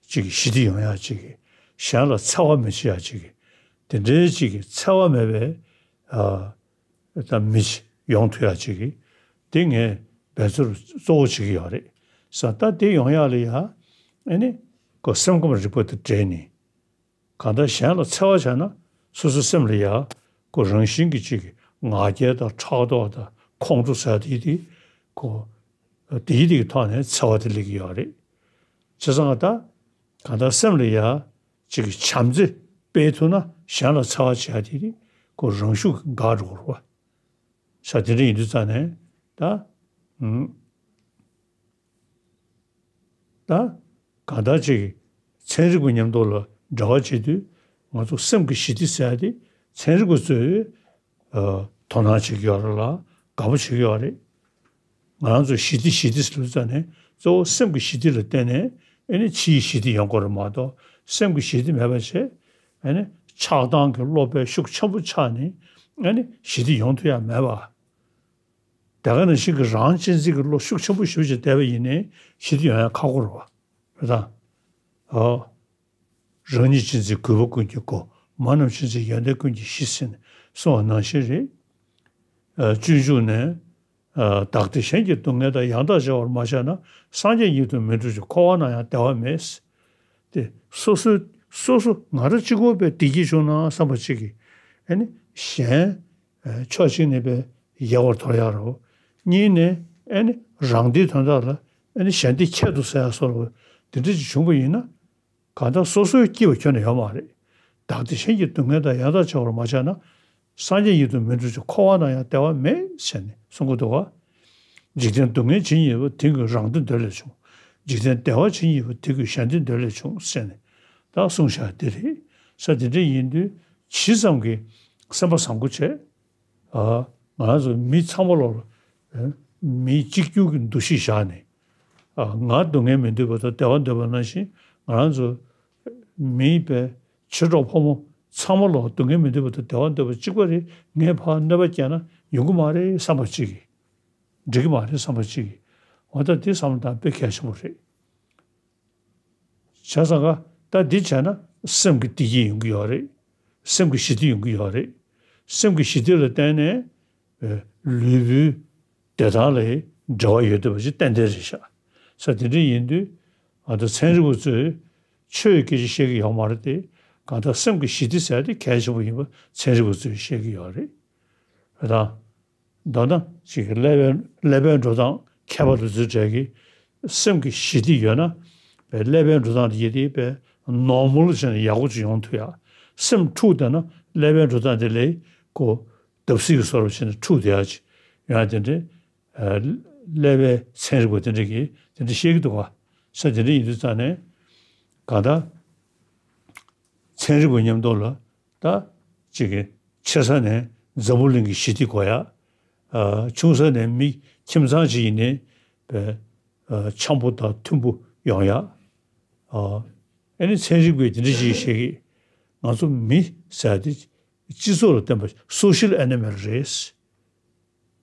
ཅིག་ཞི་བདེ་ཡོང་ཡག་ཅིག་གཞན་ལ་འཚེ་བ་མི་བྱེད་ཡག་ཅིག་དེ་འདྲའི་ཅིག་འཚེ་བ་མེད་པའི་ད་མི་ཡོང་ཐུབ་ཡག་ཅིག་གི་དེ་ངས་འབད་རྩོལ་གཙོ་བོ་བྱེད་ཀྱི་ཡོད་རེད། ས་ད་དེ་ཡོང་ཡག་ལ་ཡ་ཨ་ནི་ཁོ་སེམས་ཁམས་རིག་པ་དང་འབྲེལ་ནས་གང་ལྟར་གཞན་ལ་འཚེ་བ་བྱས་ན་སོ་སོའི་སེམས་ལ་ཡ་ཁོ་རང་བཞིན་གྱི་ཅིག་ང་རྒྱལ་དང་ཕྲག་དོག་དང་ཁོང་ཁྲོ་ཟེར་དེ་དེ་ཁོ་དེའི་དེ་གི་ཐོག་ནས་འཚེ་བ་དེ་སླེབས་ཀྱི་ཡོད་རེད། བྱས་ཙང་ད་གང་ལྟར་སེམས་ལ་ཡ་ཅིག་བྱམས་བརྩེ་སྤེལ་ཐུབ་ན་གཞན་ལ་འཚེ་བ་བྱས་དེ་དེ་ཁོ་རང་ཤུགས་འགག་འགྲོ་གི་རེད་བ། ས་དེ་འདྲ་ཡིན་དུས་ཙང་ནས་ད་ཨུམ། ད་གང་ལྟར་ཅིག་ཚན་རིག་པ་མཉམ་དུ་ལ་འབྲེལ་བ་བྱེད་དུས་ང་ཚོ་སེམས་ཀྱི་ཞི་བདེ་ཟེར་ཡ་དེ་ཚན་རིག་པ་ཚོས་ཨ་དོ་སྣང་བྱེད་ཀྱི་ཡོད་རེད་ལ་དགའ་པོ་བྱེད་ཀྱི་ཡོད་རེད། ང་རང་ཚོ་ཞི་བདེ་ཞི་བདེ་ཟེར་ལབ་ཙང་ནས་གཙོ་བོ་སེམས་ཀྱི་ཞི་བདེ་ལ་བརྟེན་ནས་ཨ་ནི་ཕྱིའི་ཞི་བདེ་ཡོང་དགོས་རེད་མ་གཏོགས་སེམས་ཀྱི་ཞི་བདེ་མེད་པ་བྱས་ཨ་ནི་ཆགས་སྡང་གི་བློ་དཔེ་ཤུགས་ཆེན་པོ་ཆགས་ནས་ཨ་ནི་ཞི་བདེ་ཡོང་ཐུབ་ཡ་མེད་པ། དེ་ག་ནང་བཞིན་གྱི་རང་གཅེས་འཛིན་གྱི་བློ་ཤུགས་ཆེན་པོ་ཞེ་པོ་ཅིག་བསྡད་པ་ཡིན་ནའི་ཞི་བདེ་ཡོང་ཡ་ཁག་པོ་རེད་བ། རེད་དང་། ཨོ། རང་ཉིད་གཅེས་འཛིན་གུས་པ་ཀུན་གྱི་སྒོ། མ་རྣམས་གཅེས་འཛིན་ཡོན་ཏན་ཀུན་གྱི་གཞི་ཟེར་ནས་གསུངས་པ་ནང་བཞིན་རེད། ཨ་སྤྱོད་འཇུག་ནས། ཨ་བདག་བདེ་གཞན་གྱི་སྡུག་བསྔལ་དང་། ཡང་དག་བྱ་བར་མ་བྱས་ན། སངས་རྒྱས་ཉིད་དུ་མི་འགྲུབ་ཅིང་། འཁོར་བ་ན་ཡང་བདེ་བ་མེད། དེ་སོ་སོའི་སོ་སོ་ང་རང་གཅིག་པོ་དཔེ་བདེ་སྐྱིད་བྱུང་ན་བསམ་པ་གཅིག་གིས་ཨ་ནི་གཞན་ཕྱོགས་གཅིག་ནས་དཔེ་ཡལ་བར་དོར་ཡག་རེད། གཉིས་ནས་ཨ་ནི་རང་བདེའི་དོན་དག་ལ་ཨ་ནི་གཞན་བདེ་ཁྱད་དུ་བསད་ཡག་བཟོ་འདྲ་དེ་འདྲ་ཅིག་བྱུང་པ་ཡིན་ན་གང་ལྟར་སོ་སོའི་སྐྱིད་པ་ཁྱོན་ནས་ཡོད་མ་རེད། བདག་བདེ་གཞན་གྱི་སྡུག་བསྔལ་དང་། ཡང་དག་བྱ་བར་མ་བྱས་ན། སངས་རྒྱས་ཉིད་དུ་མི་འགྲུབ་ཅིང་། འཁོར་བ་ན་ཡང་བདེ་བ་མེད། ཟེར་ནས་གསུང་གི་འདུག་ག་འཇིག་རྟེན་སྡུག་བསྔལ་ཇི་སྙེད་པ། དེ་ཀུན་རང་དོན་འདོད་ལས་བྱུང་། འཇིག་རྟེན་བདེ་བ་ཇི་སྙེད་པ། དེ་ཀུན་གཞན་དོན་འདོད་ལས་བྱུང་། ཟེར་ནས་ད་གསུངས་བཞག་འདི་རེད། ས་དེ་འདྲ་ཡིན་དུས་ཇི་ཙམ་གྱིས་སེམས་པ་བཟང་པོ་བྱས། ཨ་ང་རང་ཚོ་མི་ཚང་མ་ལོག་ལ་ཨ་མི་གཅིག་གྱུར་གྱི་འདུ་ཤེས་བཞག་ནས་ཨ་ང་སྡུག་བསྔལ་མི་འདོད་པ་དང་བདེ་བ་འདོད་པ་ནང་བཞིན་ང་རང་ཚོ་མི་དཔེ་ཆོས་གྲོགས་ཕོ་མོ་ཚང་མ་ལོག་སྡུག་བསྔལ་མི་འདོད་པ་དང་བདེ་བ་འདོད་པ་གཅིག་པ་རེད། ངས་ཕར་གནོད་པ་བསྐྱལ་ན་ཡོང་གི་མ་རེད་བསམ་པ་གཅིག་གིས། འགྲིག་གི་མ་རེད་བསམ་པ་གཅིག་གིས། འོ་ད་དེ་བསམ་བློ་བཏང་དཔེ་གལ་ཆེན་པོ་རེད། བྱས་ཙང་ཀ་ད་འདི་བྱས་ན་སེམས་ཀྱི་བདེ་སྐྱིད་ཡོང་གི་ཡོད་རེད། སེམས་ཀྱི་ཞི་བདེ་ཡོང་གི་ཡོད་རེད། སེམས་ཀྱི་ཞི་བདེ་ལ་བརྟེན་ནས་ཨེ་ལུས་པོའི་བདེ་ཐང་ལ་འབྲེལ་བ་ཡོད་བསྡད་པ་ཅིག་ཏན་ཏན་རེད་ཤག་ས་དེ་འདྲ་ཡིན་དུས་ང་ཚོ་ཚན་རིག་པ་ཚོས་ཆོས་ཀྱི་སྐད་ཆ་བཤད་ཀྱི་ཡོད་མ་རེད་དེ། གང་ལྟར་སེམས་ཀྱི་ཞི་བདེ་ཟེར་དེ་གལ་ཆེན་པོ་ཡིན་པ་ཚན་རིག་པ་ཚོས་བཤད་ཀྱི་ཡོད་རེད། རེད་དང་། མདོར་ན་ཅིག་ཀླད་པའི་ཀླད་པའི་འགྲོ་སྟངས་མཁས་པ་དེ་ཚོའི་གྲས་ཀྱིས་སེམས་ཀྱི་ཞི་བདེ་ཡོད་ན་པའི་ཀླད་པའི་འགྲོ་སྟངས་དེ་ཡིན་དེ་པའི་ནོར་མལ་བྱས་ནས་ཡག་པོ་ཅིག་ཡོང་ཐུབ་ཡ། སེམས་འཁྲུག་བསྡད་ན་ཀླད་པའི་འགྲོ་སྟངས་དེ་ལས་ཁོ་བརྡབ་གསིག་གི་བཟོ་འདྲ་བྱས་ནས་འཁྲུག་བསྡད་ཡ་ཅིག་ཡོང་ཡ་དེ་འདྲའི་ཀླད་པའི་ཚན་རིག་པ་དེ་འདྲ་གིས་དེ་འདྲ་བཤད་ཀྱི་འདུག་ག་ས་དེ་འདྲ་ཡིན་དུས་ཙང་ནས་གང་ལྟར་ཚན་རིག་པ་མཉམ་དུ་ལ་ད་ཅིག་གི་ཆེ་ས་ནས་འཛམ་བུ་གླིང་གི་ཞི་བདེ་དགོས་ཡ། ཨ་ཆུང་ས་ནས་མི་ཁྱིམ་ཚང་ཅིག་ཡིན་ནའི་པའི་ཨ་འཆམ་པོ་དང་མཐུན་པོ་ཡོང་ཡ། ཨ་ཨ་ནི་ཚན་རིག་པས་དེ་འདྲ་ཞིག་བཤད་ཀྱི་ང་ཚོ་མི་ཟེར་དེ་སྤྱི་ཚོགས་ལ་བརྟེན་པ་སོ་ཤལ་ཨེ་ནི་མལ་རེད།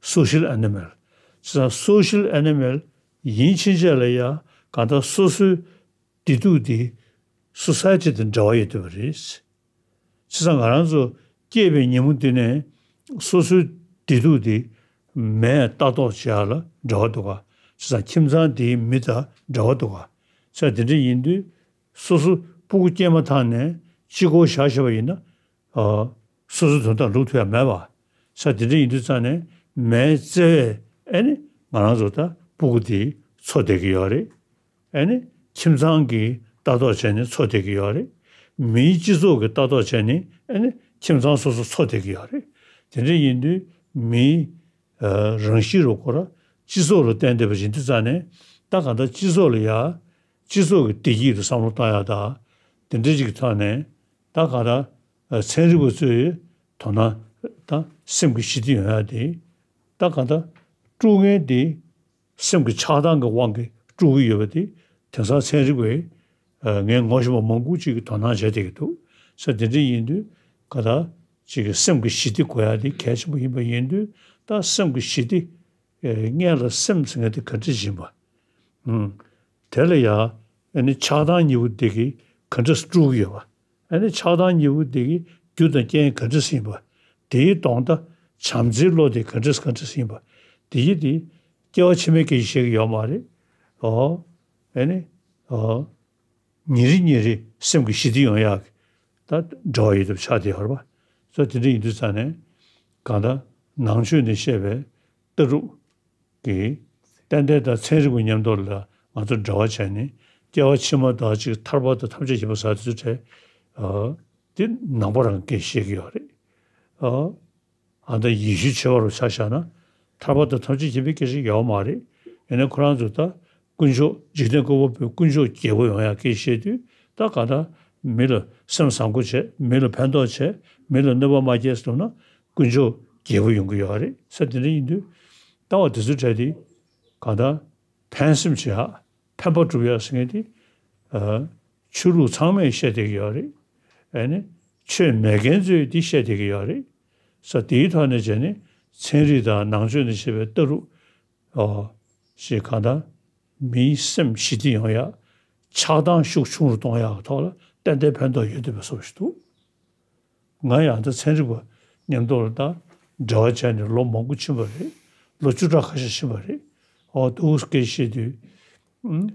སོ་ཤལ་ཨེ་ནི་མལ། བྱས་ཙང་སོ་ཤལ་ཨེ་ནི་མལ་ཡིན་ཕྱིན་ཆད་ལ་ཡ་གང་ལྟར་སོ་སོའི་བདེ་སྡུག་དེ་སོ་སའི་ཆེད་དུ་འབྲེལ་བ་ཡོད་བསྡད་པ་རེད། བྱས་ཙང་ང་རང་ཚོ་སྐྱེས་པའི་ཉིན་མོ་འདི་ནས་སོ་སོའི་བདེ་སྡུག་དེ་མས་ལྟ་རྟོག་བྱེད་ཡ་ལ་འབྲེལ་བ་འདུག་ག་བྱས་ཙང་ཁྱིམ་ཚང་དེའི་མི་དང་འབྲེལ་བ་འདུག་ག་བྱས་ཙང་དེ་འདྲ་ཡིན་དུས་སོ་སོ་སྤུ་གུ་སྐྱེས་མ་ཐག་ནས་གཅིག་པོ་བཞག་བཞག་པ་ཡིན་ན། ཨ་སོ་སོའི་དོན་དག་ལུགས་མཐུན་ཡ་མེད་པ། ས་དེ་འདྲ་ཡིན་དུས་ཙང་ནས་མའི་བརྩེ་བས་ཨེ་ནི་ང་རང་ཚོ་ད་སྤུ་གུ་དེ་འཚོ་བསྡད་ཀྱི་ཡོད་རེད། ཨེ་ནི་ཁྱིམ་ཚང་གི་ལྟ་རྟོག་བྱས་ནས་འཚོ་བསྡད་ཀྱི་ཡོད་རེད། མིའི་སྤྱི་ཚོགས་ཀྱི་ལྟ་རྟོག་བྱས་ནས་ཨེ་ནི་ཁྱིམ་ཚང་སོ་སོ་འཚོ་བསྡད་ཀྱི་ཡོད་རེད། དེ་འདྲ་ཡིན་དུས་མིའི་ཨ་རང་གཤིས་རུ་ཁོ་ར་སྤྱི་ཚོགས་ལ་བརྟེན་བསྡད་པ་ཡིན་དུས་ཙང་ནས་ད་གང་ལྟར་སྤྱི་ཚོགས་ལ་ཡ་སྤྱི་ཚོགས་ཀྱི་བདེ་སྐྱིད་ལ་བསམ་བློ་བཏང་ཡ་ད་དེ་འདྲ་ཅིག་གི་ཐོག་ནས་ད་གང་ལྟར་ཚན་རིག་པ་ཚོས་དོ་སྣང་ད་སེམས་ཀྱི་ཞི་བདེ་ཡོང་ཡ་དེ་ད་གང་ལྟར་དཀྲུག་མཁན་དེ་སེམས་ཀྱི་ཆགས་སྡང་གི་དབང་གིས་དཀྲུག་གི་ཡོད་པ་དེ་དེང་སང་ཚན་རིག་པས་ངས་ངོ་ཤེས་པ་མང་པོ་ཅིག་གིས་དོ་སྣང་བྱས་བསྡད་ཀྱི་འདུག་ས་དེ་འདྲ་ཡིན་དུས་ག་ད་ཅིག་གི་སེམས་ཀྱི་ཞི་བདེ་དགོས་ཡ་དེ་གལ་ཆེན་པོ་ཡིན་པ་ཡིན་དུས། ད་སེམས་ཀྱི་ཞི་བདེ་ཨེ་སྔོན་ལ་སེམས་ཟེར་མཁན་དེ་ག་འདྲ་ཡིན་པ། ཨུམ། དེ་ལ་ཡ་ཨ་ནི་ཆགས་སྡང་གཉིས་པོ་དེ་གིས་ག་འདྲ་སེ་དཀྲུག་གི་ཡོད་པ། ཨ་ནི་ཆགས་སྡང་གཉིས་པོ་དེ་གི་རྒྱུ་དང་རྐྱེན་ག་འདྲ་ཡིན་པ། དེའི་ལྡོག་ཟླ་བྱམས་བརྩེའི་བློ་དེ་ག་འདྲ་ག་འདྲ་ཡིན་པ། དེ་ཡི་དེ་སྐྱེ་བ་ཕྱི་མའི་སྐད་ཆ་བཤད་ཀྱི་ཡོད་མ་རེད། ཨོ། ཨ་ནི། ཨོ། ཉིན་རེ་ཉིན་རེ་སེམས་ཀྱི་ཞི་བདེ་ཡོང་ཡག་གི་ད་འབྲེལ་བ་ཡོད་དུ་ཆགས་བསྡད་ཡོད་རེད་པ། སོ་དེ་འདྲ་ཡིན་དུས་ཙང་ནས་གང་ལྟར་ནང་ཆོས་ནས་བཤད་པའི་ལྟ་གྲུབ་ཀྱི་ཏན་ཏན་དང་ཚན་རིག་པ་མཉམ་དུ་ལ་ང་ཚོ་འབྲེལ་བ་བྱས་ནས་སྐྱེ་བ་ཕྱི་མ་དང་གཅིག་ཐར་པ་དང་ཐམས་ཅད་མཁྱེན་པ་ཟེར་དུས་ཚོད་དེ་ནང་པ་རང་སྐད་བཤད་ཀྱི་ཡོད་རེད། ཨ་ད་ཡེ་ཤུའི་ཆོས་པ་རུ་ཆ་བཞག་ན་ཐར་པ་དང་ཐམས་ཅད་མཁྱེན་པའི་སྐད་ཆ་ཡོད་མ་རེད། ཡིན་ན་ཁོ་རང་ཚོ་ད་དཀོན་མཆོག་འཇིག་རྟེན་ཀུན་པོ་པའི་དཀོན་མཆོག་རྒྱལ་པོ་ཡོང་ཡག་སྐད་བཤད་དུས་ད་ག་ད་མི་ལ་སེམས་བཟང་པོ་བྱས། མི་ལ་ཕན་ཐོགས་བྱས། མི་ལ་གནོད་པ་མ་སྐྱེལ་ཟེར་ན་དཀོན་མཆོག་རྒྱལ་པོ་ཡོང་གི་ཡོད་རེད་ཟེར། དེ་འདྲ་ཡིན་དུས་ལྟ་བ་དེ་ཚོ་འདྲ་དེ་གང་ལྟར་ཕན་སེམས་བྱེད་ཡག་ཕན་པ་སྒྲུབ་ཡག་ཟེར་མཁན་དེ་ཨ་ཆོས་ལུགས་ཚང་མས་བཤད་བསྡད་ཀྱི་ཡོད་རེད། ཨ་ནི་ཆོས་མེད་མཁན་ཚོས་དེ་བཤད་བསྡད་ཀྱི་ཡོད་རེད། ས་དེའི་ཐོག་ནས་བྱས་ནས་ཚན་རིག་དང་ནང་ཆོས་ནས་བཤད་པའི་ལྟ་གྲུབ་ཨོ་ཞེས་གང་ལྟར་མིའི་སེམས་ཞི་བདེ་ཡོང་ཡག་ཆགས་སྡང་ཤུགས་ཆུང་རུ་གཏོང་ཡག་གི་ཐོག་ལ་ཏན་ཏན་ཕན་ཐོགས་ཡོད་བསྡད་པའི་བཟོ་ཞིག་འདུག་ང་ཡང་ད་ཚན་རིག་པ་མཉམ་དུ་ལ་ད་འབྲེལ་བ་བྱས་ནས་ལོ་མང་པོ་ཕྱིན་པ་རེད། ལོ་བཅུ་ཕྲག་ཁ་ཤས་ཕྱིན་པ་རེད། ཨོ་འདུག་སྐད་བཤད་དུས་ཨུམ།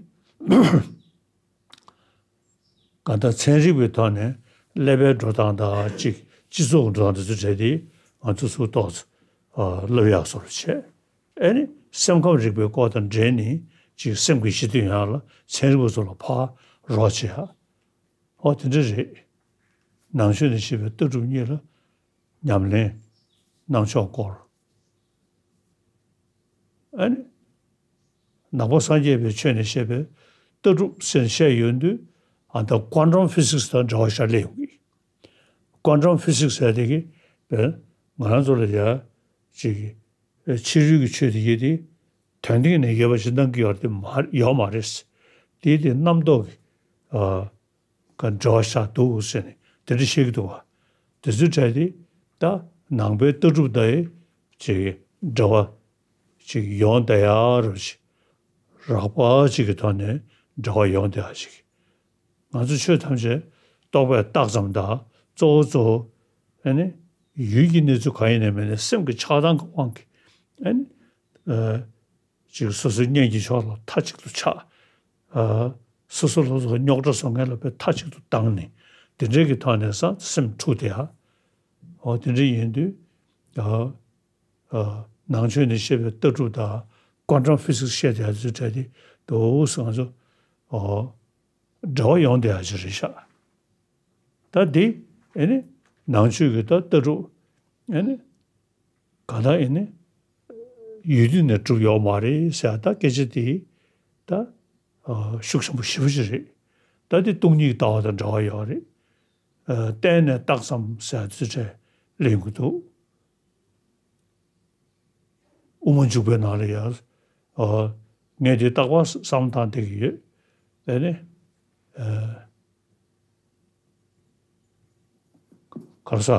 གང་ལྟར་ཚན་རིག་པའི་ཐོག་ནས་ཀླད་པའི་འགྲོ་སྟངས་དང་གཅིག་སྤྱི་ཚོགས་ཀྱི་འགྲོ་སྟངས་དེ་ཚོ་བྱས་ཏེ་ང་ཚོ་ཚུར་ཏོག་ཙམ་ཨ་བསླབ་ཡག་བཟོ་འདྲ་བྱས། ཨེ་ནི་སེམས་ཁམས་རིག་པའི་སྐོར་དང་འབྲེལ་ནས་གཅིག་སེམས་ཀྱི་ཞི་བདེ་ཡོང་ཡག་ལ་ཚན་རིག་པ་ཚོ་ལ་ཕར་རོགས་བྱེད་ཡག་ཨོ་དེ་འདྲ་རེད། ནང་ཆོས་ནས་བཤད་པའི་ལྟ་གྲུབ་གཉིས་ལ་ཉམས་ལེན་གནང་ཕྱོགས་སྐོར། ཨ་ནི། ནང་པ་སངས་རྒྱས་པའི་ཆོས་ནས་བཤད་པའི་ལྟ་གྲུབ་ཟེར་བཤད་ཡོང་དུས་ཨ་ད་ཀོན་ཊམ་ཕི་སིག་སི་དང་འབྲེལ་བ་ཤར་སླེབས་ཡོང་གི། ཀོན་ཊམ་ཕི་སིག་སི་ཟེར་དེ་གི་བས་ང་རང་ཚོ་ལ་ཡ་ཅིག་ཕྱི་རོལ་གྱི་ཆོས་དེ་ཡིན་ཏེ་དོན་སྟེང་ནས་ཡོད་པ་ཞིག་གནང་གི་ཡོད་དེ་མ་ཡོད་མ་རེད། དེ་དེ་རྣམ་རྟོག་གི་ཨ། ག་འབྲེལ་བ་ཤར་འདུག་ཟེར་ནས་དེ་འདྲ་བཤད་ཀྱི་འདུག་བ། དེ་ཚོའི་གྲས་དེ་ད་ནང་པའི་ལྟ་གྲུབ་དང་ཅིག་འབྲེལ་བ་ཅིག་ཡོང་བསྡད་ཡ་རུ་ཅིག་རགས་པ་ཅིག་གི་ཐོག་ནས་འབྲེལ་བ་ཡོང་བསྡད་ཡ་ཅིག་ང་ཚོ་ཆོས་ཐམས་ཅད་རྟོག་པས་བཏགས་ཙམ་དང་གཙོ་བོ་གཙོ་བོ་ཨ་ནི་ཡུལ་གྱི་གནས་ཚུལ་གང་ཡིན་ནའི་མིན་ནའི་སེམས་ཀྱི་ཆགས་སྡང་གི་དབང་གིས་ཨ་ནི་ཨ། ཅིག་སོ་སོའི་གཉེན་གྱི་ཕྱོགས་ལ་མཐའ་གཅིག་ཏུ་ཆགས། ཨ། སོ་སོ་སོ་སོ་རྙོག་དྲ་བཟོ་མཁན་ལ་དཔེ་མཐའ་གཅིག་ཏུ་བཏང་ནས་དེ་འདྲའི་གི་ཐོག་ནས་ས་སེམས་འཁྲུགས་ཏེ་ཨ། འོ་དེ་འདྲ་ཡིན་དུས་ཨ། ཨ། ནང་ཆོས་ནས་བཤད་པའི་ལྟ་གྲུབ་དང་ཀོན་ཊམ་ཕི་སིག་སི་བཤད་དེ་ཨ་ཚོའི་གྲས་དེ་དོ་སང་ཚོ་ཨོ། འབྲེལ་བ་ཡོང་བསྡད་ཡ་ཅིག་རེད་ཤག་ད་འདི་ཨེ་ནི་ནང་ཆོས་ཀྱི་ད་ལྟ་གྲུབ་ཨེ་ནི་ག་ད་ཨེ་ནི་ཡུལ་དུས་ནས་གྲུབ་ཡོད་མ་རེད་ཟེར་ཡ་ད་སྐད་ཆ་དེ་ད་ཤུགས་ཆེན་པོ་ཞེ་པོ་ཅིག་རེད། ད་འདི་སྟོང་ཉིད་ཀྱི་ལྟ་བ་དང་འབྲེལ་བ་ཡོད་རེད། ཨ། བརྟེན་ནས་བཏགས་ཙམ་ཟེར་ཡ་དེ་འདྲ་གླེང་གི་འདུག་དབུ་མ་འཇུག་པའི་ནང་ལ་ཡང་། ཨ། ངས་འདི་རྟག་པར་བསམ་བཏང་བསྡད་ཀྱི་ཡོད། ཨེ་ནི། ཨ། ག་རེ་ཟ།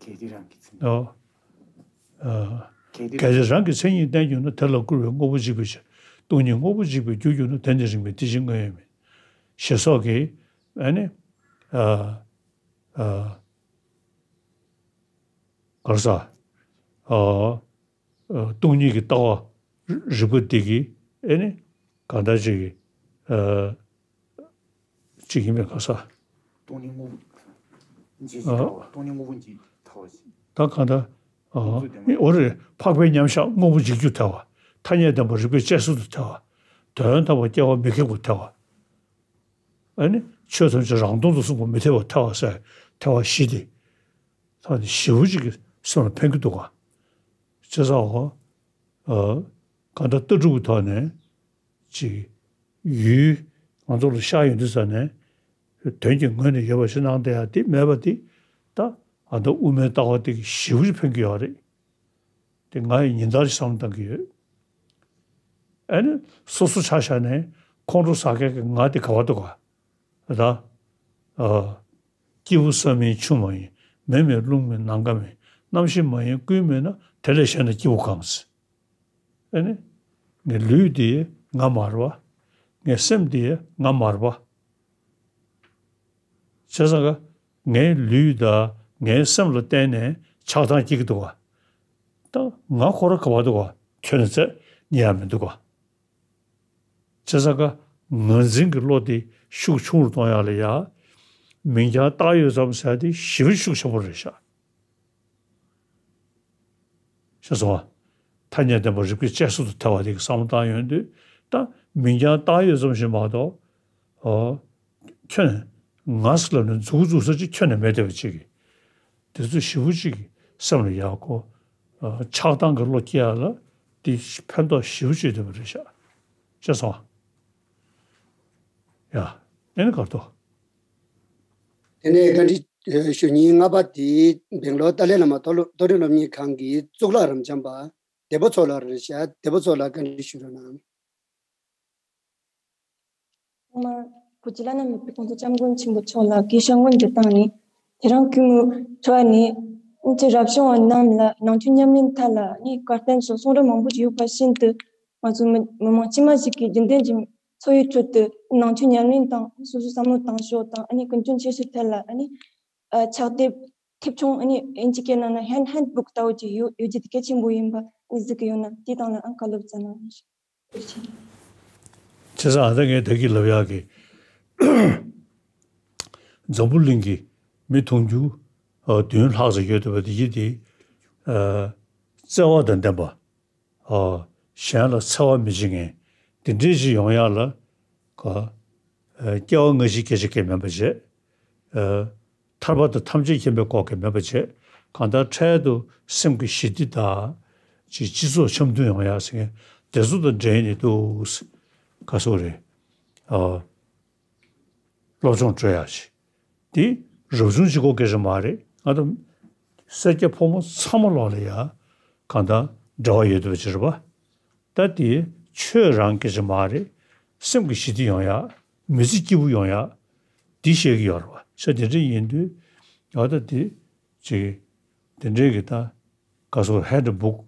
གལ་ཏེ་རང་གི་མཚན་ཉིད། ཨོ། ཨ། གལ་ཏེ། གལ་ཏེ་རང་གི་མཚན་ཉིད་བསྟན་གྱུར་ན། དེ་ལ་བསྐུར་བའི་དངོས་པོ་འཇིག་པའི་ཕྱིར། སྟོང་ཉིད་དངོས་པོ་འཇིག་པའི་རྒྱུར་གྱུར་ན། དེ་ནི་རིགས་མེད་དེ་བཞིན་དངོས་ཡོད་མིན། ཞེས་སོགས་ཀྱི། ཨེ་ནི། ཨ། ཨ། ག་རེ་ཟ། ཨ། ཨ། སྟོང་ཉིད་ཀྱི་ལྟ་བ་རིག་པ་འདི་གིས་ཨེ་ནི་གང་ལྟར་ཅིག་གིས། ཨ། ཅིག་ཡིན་པའི་ག་རེ་ཟ། སྟོང་ཉིད་དངོས་པོ་འཇིག་ཅིང་ཐལ་བ། སྟོང་ཉིད་དངོས་པོ་འཇིག་ཐལ་བ་ཞིག་ད་གང་ལྟར། ཨ། འོ་རེད། འཕགས་པའི་མཉམ་གཞག་དངོས་པོ་འཇིག་རྒྱུར་ཐལ་བ། ཐ་སྙད་བདེན་པ་རིགས་པས་དཔྱད་གསུམ་དུ་ཐལ་བ། དོན་དམ་པར་སྐྱེ་བ་མི་ཁེགས་པར་ཐལ་བ། ཨ་ནི་ཆོས་ཐམས་ཅད་རང་སྟོང་དུ་གསུངས་པ་མི་འཐད་པར་ཐལ་བ་ཟེར་ཐལ་བ་བཞི་དེ། ཐོག་ནས་ཞེ་པོ་ཅིག་གི་སེམས་ལ་ཕན་གྱི་འདུག་ག་བྱས་ཙང་འོ། ཨ། གང་ལྟར་ལྟ་གྲུབ་ཀྱི་ཐོག་ནས་ཅིག་ཡུལ་ང་ཚོ་ལ་ཤར་ཡོང་དུས་ཙ་ནས་དོན་གྱི་ངོས་ནས་ཡོད་པ་ཞིག་སྣང་བསྡད་ཡ་དེ་མེད་པ་དེ་ད་ཨ་ད་དབུ་མའི་ལྟ་བ་དེ་གི་ཞེ་པོ་ཅིག་ཕན་གྱི་ཡོད་རེད། དེ་ང་ཡི་ཉིན་ལྟར་བསམ་བློ་བཏང་གི་ཡོད། ཨ་ནི་སོ་སོ་ཆ་བཞག་ནས་ཁོང་ཁྲོ་ཟ་མཁན་གྱི་ང་དེ་ག་བ་འདུག་ག་ད། ཨ། སྐྱིད་པོ་ས་མིན་ཆུ་མ་ཡིན། མེ་མེད་རླུང་མེད་ནམ་མཁའ་མེད། གནམ་གཤིས་མ་ཡིན་ཀུན་མེད་ན། དེ་ལས་གཞན་ན་སྐྱིད་པོ་གང་ཟེར། ཨེ་ནི། ངའི་ལུས་འདི་ང་མ་རེད་པ། ངའི་སེམས་འདི་ང་མ་རེད་པ། བྱས་ཙང་ཀ། ངའི་ལུས་དང་ངའི་སེམས་ལ་བརྟེན་ནས་ཆགས་སྡང་སྐྱེ་གི་འདུག་ག། ད་ང་ཁོ་རང་ག་པར་འདུག་ག། ཁྱོན་ནས་བཙལ་རྙེད་ཡ་མི་འདུག་ག། བྱས་ཙང་ཀ། ངར་འཛིན་གྱི་བློ་དེ་ཤུགས་ཆུང་རུ་གཏོང་ཡ་ལ་ཡ། མིང་རྐྱང་བཏགས་ཡོད་ཙམ་ཟེར་ཡ་དེ་ཞེ་པོ་ཤུགས་ཆེན་པོ་རེད་ཤག། ཤེས་སོང་ང་། ཐ་སྙད་བདེན་པ་རིགས་པས་དཔྱད་གསུམ་དུ་ཐལ་བ་དེ་གི་བསམ་བློ་བཏང་ཡོང་དུས། ད་མིང་རྐྱང་བཏགས་ཡོད་ཙམ་ཞིག་མ་གཏོགས། ཨོ། ཁྱོན་ནས་ང་ཟེར་ལབ་ནས་མཛུབ་གུ་འཛུགས་ས་ཅིག་ཁྱོན་ནས་མེད་བསྡད་པ་ཅིག་གིས། དེ་ཚོ་ཞེ་པོ་ཅིག་གི་སེམས་ལ་ཡག་གོ། ཨ། ཆགས་སྡང་གི་བློ་སྐྱེ་ཡ་ལ་དེ་ཕན་ཐོགས་ཞེ་པོ་ཅིག་ཡོད་པ་རེད་ཤག། ཤེས་སོང་ང་། ཡ། ཨེ་ནི་གར་དོ། དེ་ནས་བཀའ་འདྲི་ཞུ་མཁན་ལྔ་པ་དེ་སྦེང་ལོར་ཏཱ་ལའི་བླ་མ་མཐོ་སློབ་མཐོ་རིམ་སློབ་གཉེར་ཁང་གི་གཙུག་ལག་རབ་འབྱམས་པ་བདེ་པོ་མཚོ་ལགས་རེད་ཤག། བདེ་པོ་མཚོ་ལགས་བཀའ་འདྲི་ཞུ་རོགས་གནང་། ཐོག་མར་བོད་ཀྱི་བླ་ན་མེད་པའི་གོང་ས་སྐྱབས་མགོན་ཆེན་པོ་མཆོག་ལ་གུས་ཕྱག་སྔོན་དུ་བཏང་ནས། དེ་རིང་སྐུ་ངོ་ཁྲི་པ་ནས་ཨ་ནི་རབ་བྱུང་བ་རྣམས་ལ་ནང་ཆོས་ཉམས་ལེན་ཐད་ལ་ཨ་ནི་བཀའ་བསྟན་སོགས་གསུང་རབ་མང་པོ་ཞིག་ཡོད་པ་བཞིན་དུ། ང་ཚོ་མི་མི་མང་དཀྱུས་མ་ཞིག་གིས་རྒྱུན་ལྡན་གྱི་འཚོ་བའི་ཁྲོད་དུ་ནང་ཆོས་ཉམས་ལེན་དང་སོ་སོའི་བསམ་བློ་བཏང་ཕྱོགས་དང་ཨ་ནི་ཀུན་སྤྱོད་འཆར་གཞི་ཐད་ལ་ཨ་ནི་ཕྱག་དེབ་ཐེབས་ཆུང་ཨ་ནི་དབྱིན་ཇི་སྐད་ནང་ན་ཧན་ཧན་བུག་ལྟ་བུ་ཅིག་ཡོད་ཡོད་རྒྱུ་དེ་གལ་ཆེན་པོ་ཡིན་པ་ཨ་ནི་གཟིགས་ཀྱི་ཡོད་ན། དེའི་སྟེང་ལ་ཨ་ནི་བཀའ་སློབ་སྩལ་གནང་། བྱས་ཙང་ཨ་ད་ངས་ད་གིན་ལབ་ཡག་གི། འཛམ་བུ་གླིང་གི་མི་དུང་ཕྱུར་ཨ་བདུན་ལྷག་ཙམ་ཡོད་བསྡད་པ་དེ་ཡིན་དེ། ཨ། བརྩེ་བ་དང་ལྡན་པ། ཨ། གཞན་ལ་འཚེ་བ་མི་བྱེད་མཁན་དེ་འདྲའི་ཞིག་ཡོང་ཡག་ལ། ཨ། སྐྱེ་བ་སྔ་ཕྱིའི་སྐད་ཆ་གང་ཡང་མེད་པ་བྱས། ཨ། ཐར་པ་དང་ཐམས་ཅད་མཁྱེན་པའི་སྐོར་གང་ཡང་མེད་པ་བྱས། གང་ལྟར་འཕྲལ་དུ་སེམས་ཀྱི་ཞི་བདེ་དང་། ཅིག་སྤྱི་ཚོགས་འཆམ་མཐུན་ཡོང་ཡག་ཟེར་མཁན་དེ་ཚོ་དང་འབྲེལ་ནས་འདུག། ག་ཟེར་དགོས་རེད། ཨ། སློབ་སྦྱོང་སྤྲོད་ཡག་ཅིག། འདི་རབ་བྱུང་གཅིག་པོ་སྐད་ཆ་མ་རེད། ང་ཚོ་སེར་སྐྱ་ཕོ་མོ་ཚང་མ་ལོག་ལ་ཡ། གང་ལྟར་འབྲེལ་བ་ཡོད་བསྡད་པ་ཅིག་རེད་པ། ད་དེ་ཆོས་རང་སྐད་ཆ་མ་རེད། སེམས་ཀྱི་ཞི་བདེ་ཡོང་ཡག། མི་ཚེ་སྐྱིད་པོ་ཡོང་ཡག། འདི་བཤད་ཀྱི་ཡོད་རེད་པ། ས་དེ་འདྲ་ཡིན་དུས། ཡང་ད་དེ་ཅིག་དེ་འདྲའི་གི་ད་ག་ཟེར་ཧན་ཌི་བུག།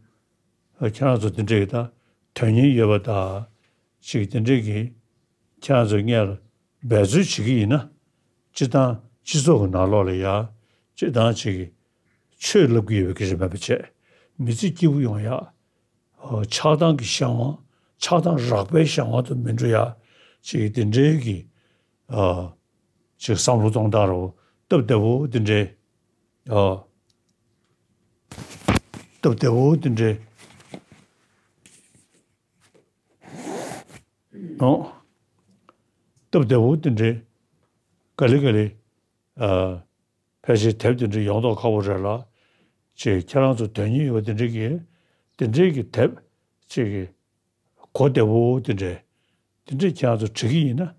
ཁྱེད་རང་ཚོ་དེ་འདྲའི་གི་ད་དོན་སྙིང་ཡོད་པ་ད་ཅིག་དེ་འདྲའི་གི་ཁྱེད་རང་ཚོ་སྔོན་ལ་འབད་རྩོལ་བྱེད་ཀྱི་ཡིན་ན། སྤྱིར་བཏང་སྤྱི་ཚོགས་ཀྱི་ནང་ལོགས་ལ་ཡ། སྤྱིར་བཏང་ཅིག་ཆོས་བསླབ་ཀྱི་ཡོད་པའི་སྐད་ཆ་མེད་པ་བྱས། མི་ཚེ་སྐྱིད་པོ་ཡོང་ཡག། ཨོ། ཆགས་སྡང་གི་གཞན་དབང་། ཆགས་སྡང་རགས་པའི་གཞན་དབང་དུ་མི་འགྲོ་ཡག་ཅིག་དེ་འདྲའི་གི། ཨ། ཅིག་བསམ་བློ་གཏོང་སྟངས་རོ། སྟབས་བདེ་བོ་དེ་འདྲའི། ཨ། སྟབས་བདེ་བོ་དེ་འདྲའི། ཨོ། སྟབས་བདེ་བོ་དེ་འདྲའི། ག་ལེ་ག་ལེ། ཨ། ཕལ་ཆེར་དེབ་དེ་འདྲ་ཡོང་མདོག་ཁ་པོ་རེད་ལ། ཅེས་ཁྱེད་རང་ཚོ་དོན་སྙིང་ཡོད་པ་དེ་འདྲ་གི། དེ་འདྲའི་གི་དེབ་ཅིག་གི་གོ་བདེ་བོ་དེ་འདྲའི། དེ་འདྲའི་ཁྱེད་རང་ཚོ་བྲིས་ཀྱི་ཡིན་ན།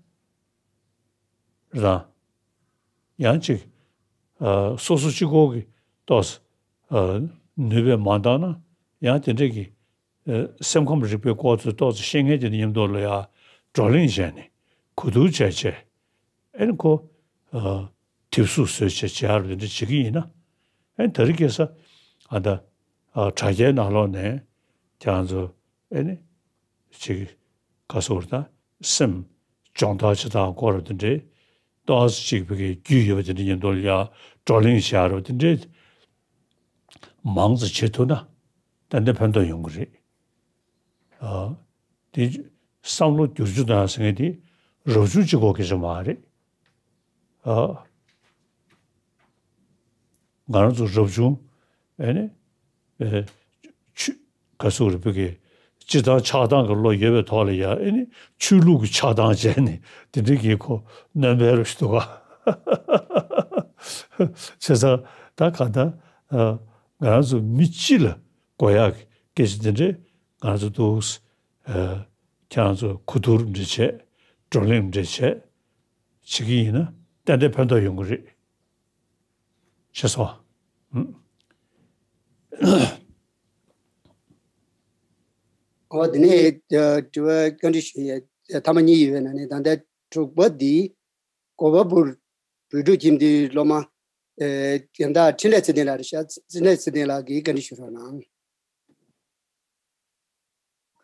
རང་། ཡང་ཅིག། ཨ། སོ་སོ་གཅིག་པོ་གི་ཏོག་ཙམ། ཨ། ནུས་པས་མ་འདང་ན། ཡང་དེ་འདྲའི་གི། ཨ། སེམས་ཁམས་རིག་པའི་སྐོར་ཚོ་ཏོག་ཙམ་ཤེས་མཁན་དེ་འདྲ་མཉམ་དུ་ལ་ཡ་བགྲོ་གླེང་བྱས་ནས་གོ་བསྡུར་བྱས་བྱས། ཨེ་ནི་ཁོ། ཨ། དེབ་གཟུགས་བཟོས་བྱས་བྱས་རུ་དེ་འདྲ་བྱེད་ཀྱི་ཡིན་ན། ཨེ་ནི་ད་རེས་ཁ་སང་ཨ་ད། ཨ། དྲ་རྒྱའི་ནང་ལོགས་ནས་ཁྱེད་རང་ཚོ་ཨེ་ནི་ཅིག་ག་ཟེར་ད་སེམས་སྦྱོང་བརྡར་བྱེད་སྟངས་སྐོར་དེ་འདྲའི་ཏོག་ཙམ་ཅིག་བོད་སྐད་རྒྱུས་ཡོད་པ་དེ་འདྲ་མཉམ་དུ་ལ་ཡ་བགྲོ་གླེང་བྱས་རུ་དེ་འདྲའི་མང་ཙམ་བྱེད་ཐུབ་ན་ཏན་ཏན་ཕན་ཐོགས་ཡོང་གི་རེད། ཨ། དེ་བསམ་བློ་བསྒྱུར་རྒྱུ་དང་ཟེར་མཁན་དེ་རབ་བྱུང་གཅིག་པོ་སྐད་ཆ་མ་རེད། ཨ། ང་རང་ཚོ་རབ་བྱུང་ཨེ་ནི། ཨེ། ཆུ། ག་ཟེར་རེད། བོད་ཀྱི་སྤྱིར་བཏང་ཆགས་སྡང་གི་བློ་ཡོད་པའི་ཐོག་ལ་ཡ། ཨེ་ནི་ཆོས་ལུགས་ཀྱི་ཆགས་སྡང་བྱས་ནས་དེ་འདྲའི་གི་ཁོ་སྣོན་པའི་རོ་ཞིག་འདུག་ག། བྱས་ཙང་ད་ག་ད། ཨ། ང་རང་ཚོ་མི་སྤྱི་ལ་དགོས་ཡག་གི་སྐད་ཆ་དེ་འདྲས་ང་རང་ཚོ་འདུག། ཨ། ཁྱེད་རང་ཚོ་གོ་བསྡུར་འདྲ་བྱས། བགྲོ་གླེང་འདྲ་བྱས། བྱེད་ཀྱི་ཡིན་ན་ཏན་ཏན་ཕན་ཐོགས་ཡོང་གི་རེད། ཤེས་སོང་། ཨུམ། འོ། དེ་ནས་དྲི་བ་བཀའ་འདྲི་ཞུ་ཡས་ཐ་མ་གཉིས་ཡོད་པའི་ནང་ནས་ད་ལྟ་དྲུག་པ་འདི་གོ་བ་བུར་ བོད་ཕྲུག་ཁྱིམ་སྡེའི་སློབ་མ། ཨེ་དེ་འདྲ་འཕྲིན་ལས་ཚེ་བརྟན་ལགས་རེད་ཤག་འཕྲིན་ལས་ཚེ་བརྟན་ལགས་ཀྱིས་བཀའ་འདྲི་ཞུ་རོགས་གནང་།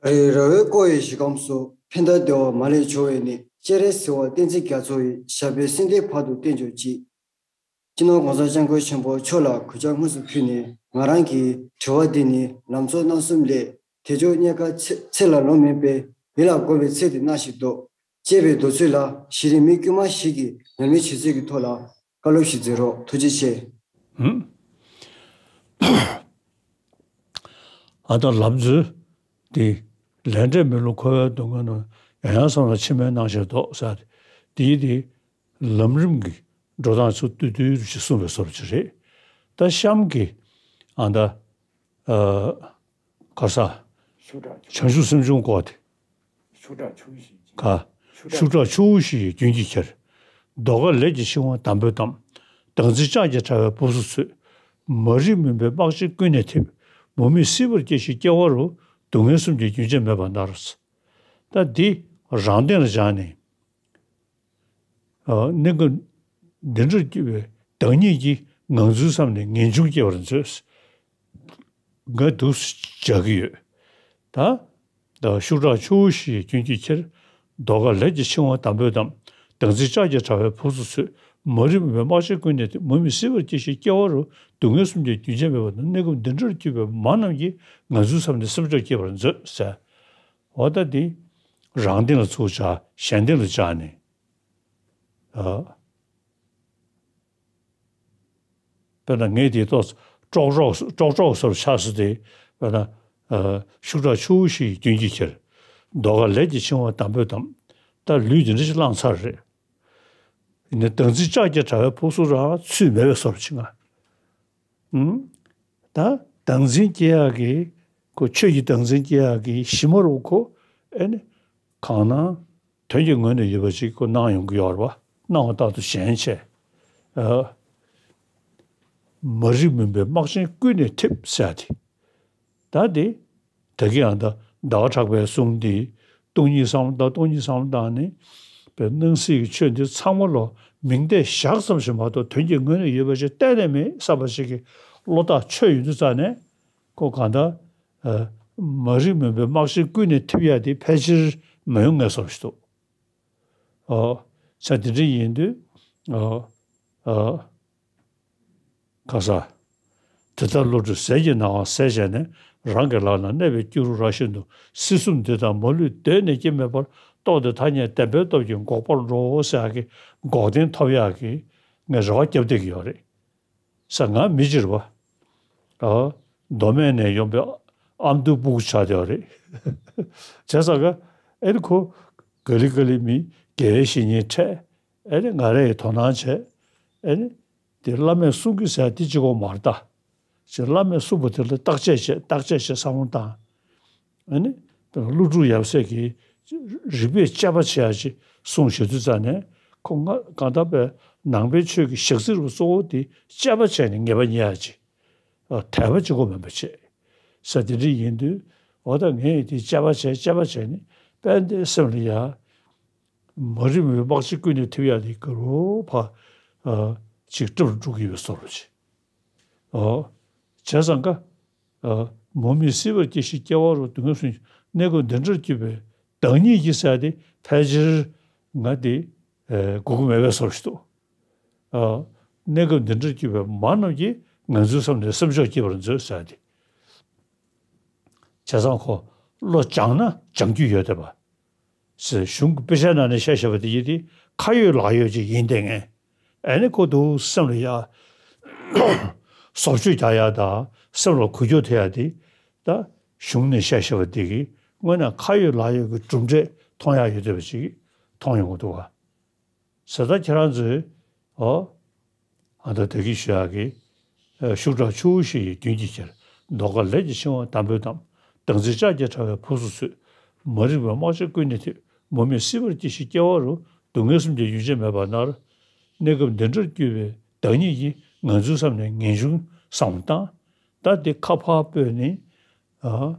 ཨེ། ར་བའི་བརྐོས་ཡི་གཞི་སྒམ་སོགས། ཕན་བདེ་བ་མ་ལུས་འབྱུང་བའི་གནས། སྤྱན་རས་གཟིགས་དབང་བསྟན་འཛིན་རྒྱ་མཚོ་ཡི། ཞབས་པད་སྲིད་མཐའི་བར་དུ་བརྟན་གྱུར་ཅིག་སྤྱི་ནོར་༸གོང་ས་༸སྐྱབས་མགོན་ཆེན་པོ་མཆོག་ལ་གུས་ཕྱག་དངོས་སུ་ཕུལ་ནས། ང་རང་གི་དྲི་བ་འདི་ནི་ལམ་གཙོ་རྣམ་གསུམ་ལས། དལ་འབྱོར་རྙེད་དཀའ་ཚེ་ཚེ་ལ་ལོང་མིན་པས། ཡིད་ལ་དགོངས་པའི་ཚེ་འདི་ན་ཞིག་ལྡོག་ཅེས་པའི་མདོ་ཚུལ་ལ། གཞི་རིགས་མི་དཀྱུས་མ་ཞིག་གིས་ཉམས་ལེན་བྱེད་ཚུལ་གྱི་ཐོག་ལ་བཀའ་སློབ་ཞིག་མཛད་རོགས། ཐུགས་རྗེ་ཆེ། ཧུམ། ཨ་ད་ལམ་གཙོ་དེ། ལས་འབྲས་མེད་ལུགས་འཁོར་བའི་སྡུག་བསྔལ་རྣམས། ཡང་ཡང་བསམས་ལ་ཕྱི་མའི་སྣང་ཤས་ལྡོག་ཟེར། དེ་ཡི་དེ་ལམ་རིམ་གྱི་འགྲོ་སྟངས་ཚུར་བསྡུས་བསྡུས་ཞིག་གསུངས་པའི་བཟོ་འདྲ་ཅིག་རེད། ད་གཤམ་གྱི་ཨ་ད་ཨ་ག་ས། ཤུགས་དྲག་བྱང་ཆུབ་སེམས་བྱུང་བསྐོར་ཏེ། ཤུགས་དྲག་ཆུ་བོ་བཞིན་གྱི། ག་ཤུགས་དྲག་ཤུགས་དྲག་ཆུ་བོ་བཞི་ཡི་རྒྱུན་གྱིས་ཁྱེར། ཟློས་གར་ལས་ཀྱི་འཆིང་བ་དམ་པོས་གཏམས། སྡང་འཛིན་ལྕགས་ཀྱི་དྲ་བས་ཕོ་སུ་ཚོས། མ་རིག་མུན་པའི་སྨག་ཆེན་ཀུན་ནས་འཐིབས། མུ་མེད་སྲིད་པར་སྐྱེ་ཞིང་སྐྱེ་བ་རུ། སྡུག་བསྔལ་གསུམ་གྱི་རྒྱུན་ཆད་མེད་པར་མནར། ད་འདི་རང་སྟེང་ལ་སྦྱངས་ནས། ཨ་གནས་སྐབས་འདི་འདྲར་གྱུར་པའི་བདག་ཉིད་ཀྱི་ངང་ཚུལ་བསམ་ནས་ངེས་འབྱུང་སྐྱེ་བར་མཛོད། ངས་འདུག་སེ་སྦྱང་གི་ཡོད། ད། ད་ཤུགས་དྲག་ཆུ་བོ་བཞི་ཡི་རྒྱུན་གྱིས་ཁྱེར། ཟློས་གར་ལས་ཀྱི་འཆིང་བ་དམ་པོས་གཏམས། སྡང་འཛིན་ལྕགས་ཀྱི་དྲ་བས་ཕོ་སུ་ཚོས། མ་རིག་མུན་པའི་སྨག་ཆེན་ཀུན་ནས་འཐིབས། མུ་མེད་སྲིད་པར་སྐྱེ་ཞིང་སྐྱེ་བ་རུ། སྡུག་བསྔལ་གསུམ་གྱི་རྒྱུན་ཆད་མེད་པར་མནར། གནས་སྐབས་འདི་འདྲར་གྱུར་པའི་མ་རྣམས་ཀྱི། ངང་ཚུལ་བསམ་ནས་སེམས་སྐྱོ་སྐྱེ་བར་མཛོད་ཟེར། འོ་ད་འདི་རང་སྟེང་ལ་ཚུར་སྦྱངས། གཞན་སྟེང་ལ་སྦྱངས་ནས། ཨ། དཔེར་ན་ངས་དེ་ཏོག་ཙམ་ཀྲོག་ཀྲོག་ཀྲོག་ཀྲོག་བཟོ་འདྲ་ཆགས་སོང་སྟེ། དཔེར་ན། ཨ། ཤུགས་དྲག་ཆུ་བོ་བཞི་ཡི་རྒྱུན་གྱིས་ཁྱེར། ཟློས་གར་ལས་ཀྱི་འཆིང་བ་དམ་པོས་གཏམས། ད་ལུས་དེ་འདྲ་ཞིག་བླངས་ཚར་རེད། ཡིན་ནའི་སྡང་འཛིན་ལྕགས་ཀྱི་དྲ་བས་ཕོ་སུ་རང་ཚུད་མེད་པའི་བཟོ་འདྲ་ཅིག་ང་། ཨུམ། ད་སྡང་འཛིན་སྐྱེ་ཡག་གི། ཁོ་ཆོས་ཀྱི་སྡང་འཛིན་སྐྱེ་ཡག་གི་གཞི་མ་རུ་ཁོ། ཨེ་ནི། གང་སྣང་དོན་གྱི་ངོས་ནས་ཡོད་པ་ཅིག་ཁོ་སྣང་ཡོང་གི་ཡོད་རེད་པ། སྣང་བ་ལྟར་དུ་ཞེན་བྱས། ཨ། མ་རིག་མུན་པའི་སྨག་ཆེན་ཀུན་ནས་འཐིབས་ཟེར་ཏེ། ད་དེ། ད་གིན་ཡང་ད་ཟླ་བ་གྲགས་པའི་གསུང་འདི། སྟོང་ཉིད་བསམ་བློ་བཏང་། སྟོང་ཉིད་བསམ་བློ་བཏང་ནས། པའི་སྣང་སྲིད་ཀྱི་ཆོས་འདི་ཚང་མ་ལོ་མིང་བརྡས་བཞག་ཙམ་ཞིག་མ་གཏོགས། དོན་གྱི་ངོས་ནས་ཡོད་པ་ཞིག་གཏན་ནས་མེད་བསམ་པ་ཞིག་གི་བློ་ཐག་ཆོད་ཡོང་དུས་ཙ་ནས། ཁོ་གང་ལྟར། ཨ། མ་རིག་མུན་པའི་སྨག་ཆེན་ཀུན་ནས་འཐིབས་ཡ་དེ་ཕལ་ཆེར་མ་ཡོང་ངེས་བཟོ་ཞིག་འདུག་ཨོ། ས་དེ་འདྲ་ཡིན་དུས། ཨོ། ཨོ། ཁ་ས། དེ་ལྟར་བློ་གྲོས་ཟིལ་གྱིས་གནང་བ་ཟད་བྱས་ནས། རང་གི་ལག་ན་གནས་པའི་སྐྱུ་རུ་ར་བཞིན་དུ། སྲིད་གསུམ་འདི་དག་མ་ལུས་གདོད་ནས་སྐྱེ་མེད་པར། རྟོགས་ཏེ་ཐ་སྙད་བདེན་པའི་སྟོབས་ཀྱིས་འགོག་པར་འགྲོ་ཟེར་ཡག་གི་འགོག་བདེན་ཐོབ་ཡག་གི་ངས་རེ་བ་བརྒྱབ་བསྡད་ཀྱི་ཡོད་རེད། ས་ང་མི་ཕྱིར་བ། ཨ། མདོ་སྨད་ནས་ཡོང་པའི་ཨ་མདོའི་སྤུ་གུ་ཆགས་བསྡད་པ་རེད། བྱས་ཙང་ཀ་ཨེ་ནི་ཁོ་ག་ལེ་ག་ལེ་མི་དགེ་བའི་བཤེས་གཉེན་འཕྲད། ཨེ་ནི་ང་རང་ཡི་དོ་སྣང་བྱས། ཨེ་ནི་དེ་བླ་མས་གསུང་གི་ཟེར་དེ་གཅིག་པོ་མ་རེད་ད། ཅེས་བླ་མས་གསུངས་པ་དེ་ལ་བརྟག་དཔྱད་བྱས། བརྟག་དཔྱད་བྱས་བསམ་བློ་བཏང་། ཨ་ནི། ཀླུ་སྒྲུབ་ཡབ་སྲས་ཀྱིས་རིགས་པས་དཔྱད་པ་བྱེད་ཡ་ཅིག་གསུངས་བཞག་དུས་ཙ་ནས། ཁོ་ང་གང་ལྟར་པའི་ནང་པའི་ཆོས་ཀྱི་ཞག་རྩི་རུ་གཙོ་བོ་དེ་དཔྱད་པ་བྱས་ནས་ངེས་པ་རྙེད་ཡ་ཅིག་དད་པ་གཅིག་པོ་མིན་པ་བྱས། ས་དེ་འདྲ་ཡིན་དུས། འོ་ད་ངས་དེ་དཔྱད་པ་བྱས། དཔྱད་པ་བྱས་ནས་དཔལ་ལྡན་སེམས་ལ་ཡ། མ་རིག་མུན་པའི་སྨག་ཆེན་ཀུན་ནས་འཐིབས་ཡ་དེ་ག་རུ་ཕ། ཨ། ཅིག་བཀྲ་བཟང་སྒྲུབ་ཀྱི་ཡོད་བཟོ་འདྲ་ཅིག་ཨོ། བྱས་ཙང་ཀ། ཨ། མུ་མེད་སྲིད་པར་སྐྱེ་ཞིང་སྐྱེ་བ་རུ། སྡུག་བསྔལ་གསུམ་གྱི་གནས་སྐབས་འདི་འདྲར་གྱུར་པའི་བདག་ཉིད་ཀྱི་ཟེར་དེ་ཕལ་ཆེར་ང་དེ། ཨ། དགོས་ཀྱི་མེད་པའི་བཟོ་འདྲ་ཞིག་འདུག་ཨ། གནས་སྐབས་འདི་འདྲར་གྱུར་པའི་མ་རྣམས་ཀྱི། ངང་ཚུལ་བསམ་ནས་སེམས་ཤོག་སྐྱེ་བར་མཛོད་ཟེར་དེ། བྱས་ཙང་ཁོ་བློ་སྦྱངས་ན་སྦྱང་རྒྱུ་ཡོད་བསྡད་པ། ཟེར་གཞུང་གི་དཔེ་ཆའི་ནང་ནས་བཤད་བཞག་པ་དེ་ཡིན་ཏེ། ཁ་ཡོད་ལག་ཡོད་ཅིག་ཡིན་བསྡད་མཁན། ཨ་ནི་ཁོ་འདུག་སེམས་ལ་ཡ། བཟོ་བཅོས་རྒྱག་ཡ་དང་། སེམས་ལ་འགུལ་སྐྱོད་ཐེབས་ཡ་དེ། ད་གཞུང་ནས་བཤད་བཞག་པ་དེ་གིས་དངོས་གནས་ཁ་ཡོད་ལག་ཡོད་ཀྱི་གྲུབ་འབྲས་མཐོང་ཡ་ཡོད་བསྡད་པ་ཅིག་མཐོང་ཡོང་གི་འདུག་ག་ཟེར། ད་ཁྱེད་རང་ཚོས། ཨོ། ཨ། ད་ད་གིན་ཞུ་ཡག་གི། ཨ། ཤུགས་དྲག་ཆུ་བོ་བཞི་ཡི་རྒྱུན་གྱིས་ཁྱེར། ཟློས་གར་ལས་ཀྱི་འཆིང་བ་དམ་པོས་གཏམས། སྡང་འཛིན་ལྕགས་ཀྱི་དྲ་བས་ཕོ་སུ་ཚོས། མ་རིག་པའི་སྨག་ཆེན་ཀུན་ནས་འཐིབས། མུ་མེད་སྲིད་པར་སྐྱེ་ཞིང་སྐྱེ་བ་རུ། སྡུག་བསྔལ་གསུམ་གྱི་རྒྱུན་ཆད་མེད་པར་མནར། གནས་སྐབས་འདི་འདྲར་གྱུར་པའི་བདག་ཉིད་ཀྱི། ངང་ཚུལ་བསམ་ནས་ངེས་འབྱུང་བསམ་བློ་བཏང་། ད་འདི་ཁ་ཕར་སྤོས་ནས། ཨ།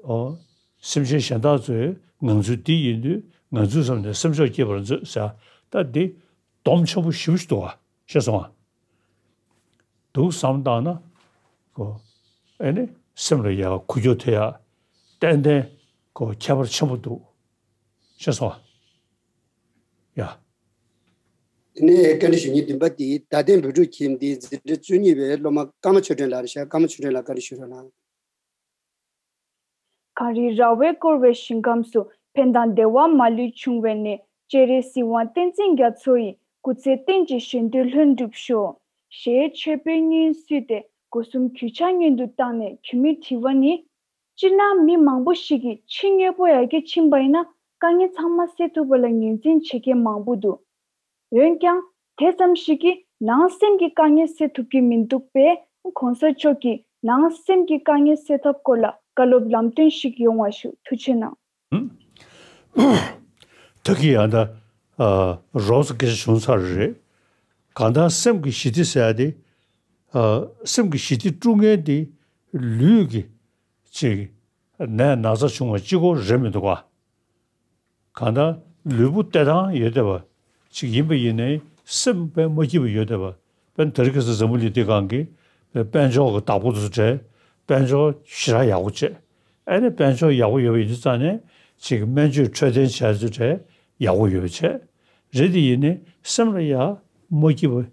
ཨོ། སེམས་ཅན་གཞན་དག་ཚོའི་ངང་ཚུལ་འདི་ཡིན་དུས། ངང་ཚུལ་བསམ་ནས་སེམས་ཤོག་སྐྱེ་བར་མཛོད་ཟེར། ད་འདི། སྡོམ་ཆེན་པོ་ཞེ་པོ་ཞིག་འདུག་བ། ཤེས་སོང་ང་། འདུག་བསམ་བཏང་ན། ཁོ། ཨེ་ནི་སེམས་ལ་ཡ་འགུལ་སྐྱོད་ཐེབས་ཡ། ཏན་ཏན་ཁོ་ཁྱད་པར་ཆེན་པོ་འདུག་ཤེས་སོང་ང་། ཡ། དེ་ནས་བཀའ་འདྲི་ཞུ་མཁན་བདུན་པ་དེ་རྡ་སྟེང་བོད་ཕྲུག་ཁྱིམ་དེའི་འཛིན་གྲྭ་བཅུ་གཉིས་པའི་སློབ་མ་ཀརྨ་ཆོས་སྒྲོན་ལགས་རེད་ཤག་ཀརྨ་ཆོས་སྒྲོན་ལགས་བཀའ་འདྲི་ཞུ་རོགས་གནང་། གངས་རིའི་ར་བས་བསྐོར་བའི་ཞིང་ཁམས་སུ། ཕན་དང་བདེ་བ་མ་ལུས་འབྱུང་བའི་གནས། སྤྱན་རས་གཟིགས་དབང་བསྟན་འཛིན་རྒྱ་མཚོ་ཡི། སྐུ་ཚེ་བརྟན་ཅིང་གཞོན་དུས་ལྷུན་གྲུབ་ཤོག་ཞེས་མཆོད་པའི་སྙན་བསུས་ཏེ། སྒོ་གསུམ་གུས་ཕྱག་སྔོན་དུ་བཏང་ནས་གུས་མོས་དྲི་བ་ནི། སྤྱིར་ན་མི་མང་པོ་ཞིག་གིས་ཕྱི་དངོས་པོ་ཡར་རྒྱས་ཕྱིན་པ་ཡིན་ན། དཀའ་ངལ་ཚང་མ་སེལ་ཐུབ་པ་ལ་ངོས་འཛིན་བྱེད་མཁན་མང་པོ་འདུག་འོན་ཀྱང་། དེ་ཙམ་ཞིག་གིས་ནང་སེམས་ཀྱི་དཀའ་ངལ་སེལ་ཐུབ་ཀྱི་མི་འདུག་པས། གོང་ས་མཆོག་གིས་ནང་སེམས་ཀྱི་དཀའ་ངལ་སེལ་ཐབས་སྐོར་ལ་བཀའ་སློབ་ལམ་སྟོན་ཞིག་ཡོང་བ་ཞུ། ཐུགས་རྗེ་གནང་། ད་གི་ཡང་ད། ཨ། རོབ་ཙམ་སྐད་ཆ་བྱུང་ཚར་རེད། གང་ལྟར་སེམས་ཀྱི་ཞི་བདེ་ཟེར་ཡ་དེ། ཨ། སེམས་ཀྱི་ཞི་བདེ་དཀྲུག་མཁན་དེ་ལུས་ཀྱི་ཅིག་ནད་ན་ཚ་བྱུང་བ་གཅིག་པོ་རེད་མི་འདུག་ག་གང་ལྟར་ལུས་པོ་བདེ་ཐང་ཡོད་བསྡད་པ་ཅིག་ཡིན་པ་ཡིན་ནའི་སེམས་དཔེ་མ་སྐྱིད་པ་ཡོད་བསྡད་པ། དཔེར་ན་དེ་རིང་ཁ་སང་འཛམ་བུ་གླིང་འདིའི་སྒང་གི་དཔལ་འབྱོར་གྱི་བདག་པོ་དེ་ཚོ་གྲས་དཔལ་འབྱོར་ཞེ་དྲག་ཡག་པོ་བྱས། ཨ་ནི་དཔལ་འབྱོར་ཡག་པོ་ཡོད་པ་ཡིན་དུས་ཙང་ནས་ཅིག་སྨན་བཅོས་འཕྲོད་བསྟེན་བྱས་ཚུལ་གྲས་ཡག་པོ་ཡོད་པ་བྱས། རེད་དེ་ཡིན་ནའི་སེམས་ལ་ཡ་མ་སྐྱིད་པ་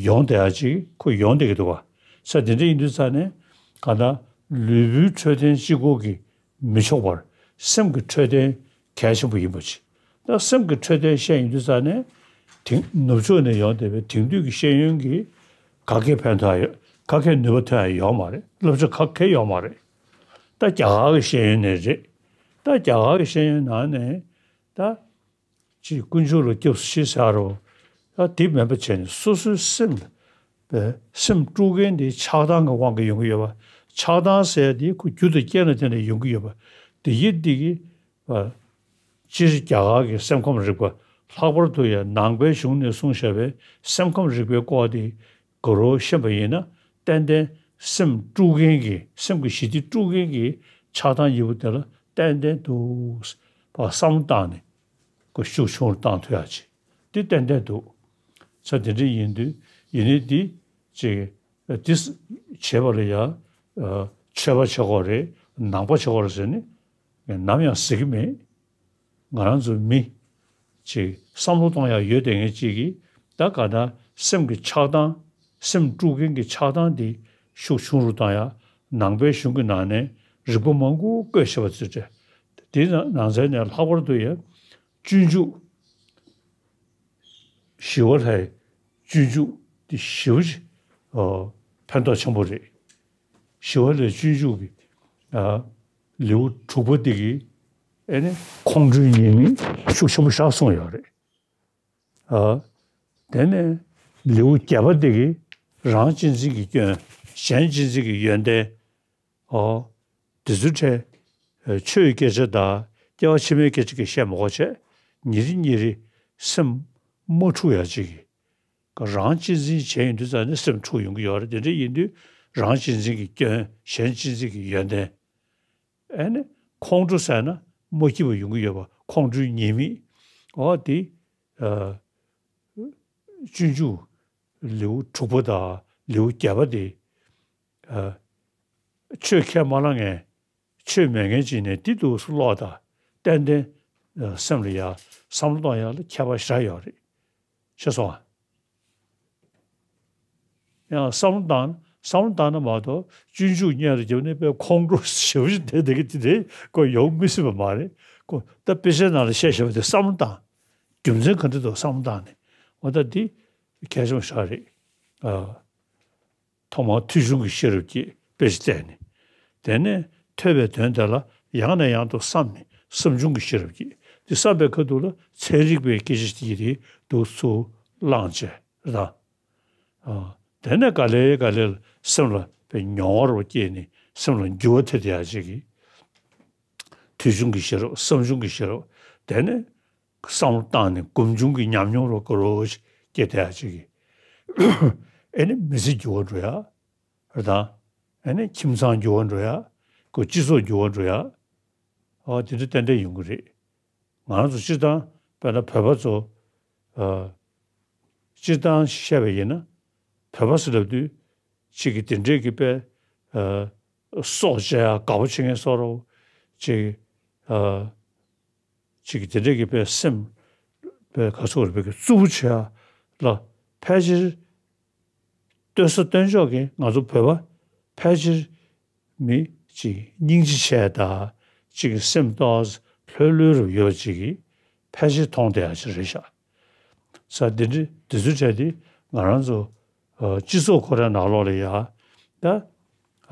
ཡོང་བསྡད་ཡ་ཅིག་ཁོ་ཡོང་བསྡད་ཀྱི་འདུག་ག་ས་དེ་འདྲ་ཡིན་དུས་ཙང་ནས་གང་ལྟར་ལུས་པོའི་འཕྲོད་བསྟེན་གཅིག་པོ་གིས་མི་ཆོག་པར་སེམས་ཀྱི་འཕྲོད་བསྟེན་གལ་ཆེན་པོ་ཡིན་པ་ཅིག་ད་སེམས་ཀྱི་འཕྲོད་བསྟེན་བཤད་ཡོང་དུས་ཙང་ནས་དེང་ནུབ་ཕྱོགས་ནས་ཡོང་བསྡད་པའི་དེང་དུས་ཀྱི་ཤེས་ཡོན་གྱིས་ག་གེ་ཕན་ཐོགས་ཡོད། ག་གེ་ནུས་པ་ཐོན་ཡ་ཡོད་མ་རེད། བསླབ་བྱ་ག་གེ་ཡོད་མ་རེད། ད་རྒྱ་གར་གྱི་ཤེས་ཡོན་ནས་རེད། ད་རྒྱ་གར་གྱི་ཤེས་ཡོན་ནང་ནས་ད། ཅིག་དཀོན་མཆོག་ལ་སྐྱབས་སུ་མཆི་ཟེར་རོ། ད་དེ་མེད་པ་བྱས་ནས་སོ་སོའི་སེམས་ལ་སེམས་དཀྲུག་མཁན་དེ་ཆགས་སྡང་གི་དབང་གིས་ཡོང་གི་ཡོད་པ། ཆགས་སྡང་ཟེར་ཡ་དེ་ཁོ་རྒྱུ་དང་རྐྱེན་ལ་བརྟེན་ནས་ཡོང་གི་ཡོད་པ། དེ་ཡིན་དེ་གི་སྤྱིར་རྒྱ་གར་གྱི་སེམས་ཁམས་རིག་པ། ལྷག་པར་དུ་ཡང་ནང་པའི་གཞུང་ནས་གསུངས་བཞག་པའི་སེམས་ཁམས་རིག་པའི་སྐོར་དེ་གོ་རོ་ཤེས་པ་ཡིན་ན། ཏན་ཏན་སེམས་དཀྲུག་མཁན་གྱི་སེམས་ཀྱི་ཞི་བདེ་དཀྲུག་མཁན་གྱི་ཆགས་སྡང་ཡི་བོ་དེ་ལ་ཏན་ཏན་དུ་བསམ་བློ་བཏང་ནས་ཁོ་ཤུགས་ཆུང་རུ་བཏང་ཐུབ་ཡ་ཅིག་དེ་ཏན་ཏན་འདུག་ས་དེ་འདྲ་ཡིན་དུས་ཡིན་ནའི་འདི་ཅིག་འདི་བྱེད་པ་ལ་ཡ་ཆོས་པ་བྱེད་དགོས་རེད། ནང་པ་བྱེད་དགོས་རེད་ཟེར་ནས་ནམ་ཡང་ཟེར་གྱི་མེད། ང་རང་ཚོ་མི་ཅིག་བསམ་བློ་གཏོང་ཡ་ཡོད་དེ་ངེས་ཅིག་གིས་ད་ག་ད་སེམས་ཀྱི་ཆགས་སྡང་སེམས་དཀྲུག་མཁན་གྱི་ཆགས་སྡང་འདི་ཤུགས་ཆུང་རུ་བཏང་ཡ། ནང་པའི་གཞུང་གི་ནང་ནས་རིག་པ་མང་པོ་བཀོད་བཞག་པ་ཚོས་དེ་ནང་ཚན་ནས་ལྷག་པར་དུ་ཡ་སྤྱོད་འཇུག་ཞི་བ་ལྷའི་སྤྱོད་འཇུག་འདི་ཞེ་པོ་ཅིག་ཕན་ཐོགས་ཆེན་པོ་རེད། ཞི་བ་ལྷའི་སྤྱོད་འཇུག་གི་ལེའུ་དྲུག་པ་འདི་གི་ཨེ་ནི་ཁོང་ཁྲོའི་ཉེས་དམིགས་ཤུགས་ཆེན་པོ་བཞག་གསུངས་ཡོད་རེད། ཨ། དེ་ནས་ལེའུ་བརྒྱད་པ་འདི་གི་རང་གཅེས་འཛིན་གྱི་སྐྱོན། གཞན་གཅེས་འཛིན་གྱི་ཡོན་ཏན། ཨོ། དེ་ཚོའི་གྲས། ཆོས་ཀྱི་སྐད་ཆ་དང་སྐྱེ་བ་ཕྱི་མའི་སྐད་ཆ་གི་བཤད་མ་དགོས་བྱས། ཉིན་རེ་ཉིན་རེ་སེམས་མ་འཁྲུག་ཡ་ཅིག་གི། རང་གཅེས་འཛིན་བྱས་ཡོང་དུས་ཙང་ནས་སེམས་འཁྲུག་ཡོང་གི་ཡོད་རེད། དེ་འདྲ་ཡིན་དུས་རང་གཅེས་འཛིན་གྱི་སྐྱོན། གཞན་གཅེས་འཛིན་གྱི་ཡོན་ཏན། ཨེ་ནི་ཁོང་ཁྲོ་ཟེར་ན་མ་སྐྱིད་པ་ཡོང་གི་ཡོད་པ། ཁོང་ཁྲོའི་ཉེས་དམིགས། འོ་དེ། ཨ། སྤྱོད་འཇུག་ལེའུ་དྲུག་པ་དང་ལེའུ་བརྒྱད་པ་དེ། ཨ། ཆོས་ཁས་མ་བླངས་མཁན། ཆོས་མེད་མཁན་ཅིག་ནས་དེ་འདུག་སེ་ཀློག་དང་། ཏན་ཏན་སེམས་ལ་ཡ་བསམ་བློ་གཏོང་ཡ་ལ་ཁྱད་པར་ཞེ་དྲག་ཡོད་རེད། ཤེས་སོང་ཨ། ཡང་བསམ་བློ་བཏང་བསམ་བློ་བཏང་ན་མ་གཏོགས་སྤྱོད་འཇུག་སྙན་རུ་བརྒྱབ་ནས་དཔེ་ཁོང་ཁྲོ་ཞེ་པོ་ཞིག་བསྡད་བསྡད་ཀྱི་དེ་དེ་ཁོ་ཡོང་མི་སྲིད་པ་མ་རེད། ཁོ་ད་དཔེ་ཆའི་ནང་ལ་བཤད་བཞག་པ་དེ་བསམ་བློ་བཏང་། རྒྱུ་མཚན་ག་འདྲ་འདུག་བསམ་བློ་བཏང་ནས། འོ་ད་འདི་གལ་ཆེན་པོ་ཞེ་དྲག་རེད། ཨ། ཐོག་མར་ཐོས་བྱུང་གི་ཤེས་རབ་ཀྱིས་དཔེ་ཆ་བལྟས་ནས། དེ་ནས་ཐོས་པའི་དོན་དེ་ལ་ཡང་ནས་ཡང་དུ་བསམས་ནས་བསམ་བྱུང་གི་ཤེས་རབ་ཀྱིས། དེ་བསམ་པའི་ཁ་ཐུག་ལ་ཚན་རིག་པའི་སྐད་ཆ་དེ་དེ་འདུག་ཚུར་བླངས་བྱས་རེད་ད། ཨ། དེ་ནས་ག་ལེ་ག་ལེ་ལ་སེམས་ལ་དཔེ་མྱོང་བ་རུ་སྐྱེས་ནས་སེམས་ལ་འགྱུར་བ་ཐེབས་བསྡད་ཡ་ཅིག་གིས། ཐོས་བྱུང་གི་ཤེས་རབ་བསམ་བྱུང་གི་ཤེས་རབ། དེ་ནས་བསམ་བློ་བཏང་ནས་སྒོམ་བྱུང་གི་ཉམས་མྱོང་རོ་ཀ་རོ་ཞིག་སྐྱེ་བསྡད་ཡ་ཅིག་གིས། ཨེ་ནི་མི་ཚེ་འགྱུར་བ་འགྲོ་ཡ། རེད་དང་། ཨེ་ནི་ཁྱིམ་ཚང་འགྱུར་བ་འགྲོ་ཡ། ཁོ་སྤྱི་ཚོགས་འགྱུར་བ་འགྲོ་ཡ། ཨོ་དེ་འདྲ་ཏན་ཏན་ཡོང་གི་རེད། ང་རང་ཚོ་སྤྱིར་བཏང་དཔེར་ན་བོད་པ་ཚོ། ཨ། སྤྱིར་བཏང་བཤད་པ་ཡིན་ན། བོད་པ་ཟེར་ལབ་དུས་གཅིག་གི་དེ་འདྲས་ཀྱི་དཔེ་ཨ་སྲོག་བཅད་ཡ་དགའ་པོ་བྱེད་མཁན་བཟོ་འདྲ་བོ། གཅིག་ཨ་གཅིག་གི་དེ་འདྲས་ཀྱི་དཔེ་སེམས་དཔེ་ག་ཚོད་རེ་དཔེ་གི་རྩུབ་པོ་བྱེད་ཡ་ལ་ཕལ་ཆེར། སྟོན་ས་སྟོན་ཕྱོགས་ཀྱི་ང་ཚོ་བོད་པ་ཕལ་ཆེར་མི་གཅིག་སྙིང་རྗེ་ཆེ་དང་གཅིག་སེམས་ཏོག་ཙམ་ལྷོད་ལྷོད་རུ་ཡོད་པ་ཅིག་གིས་ཕལ་ཆེར་མཐོང་བསྡད་ཡ་ཅིག་རེད་ཤག་ས། འདི་འདྲ་འདི་ཚོའི་གྲས་དེ་ང་རང་ཚོ་ཨ་སྤྱི་ཚོགས་ཁོ་རའི་ནང་ལོགས་ལ་ཡ་ད་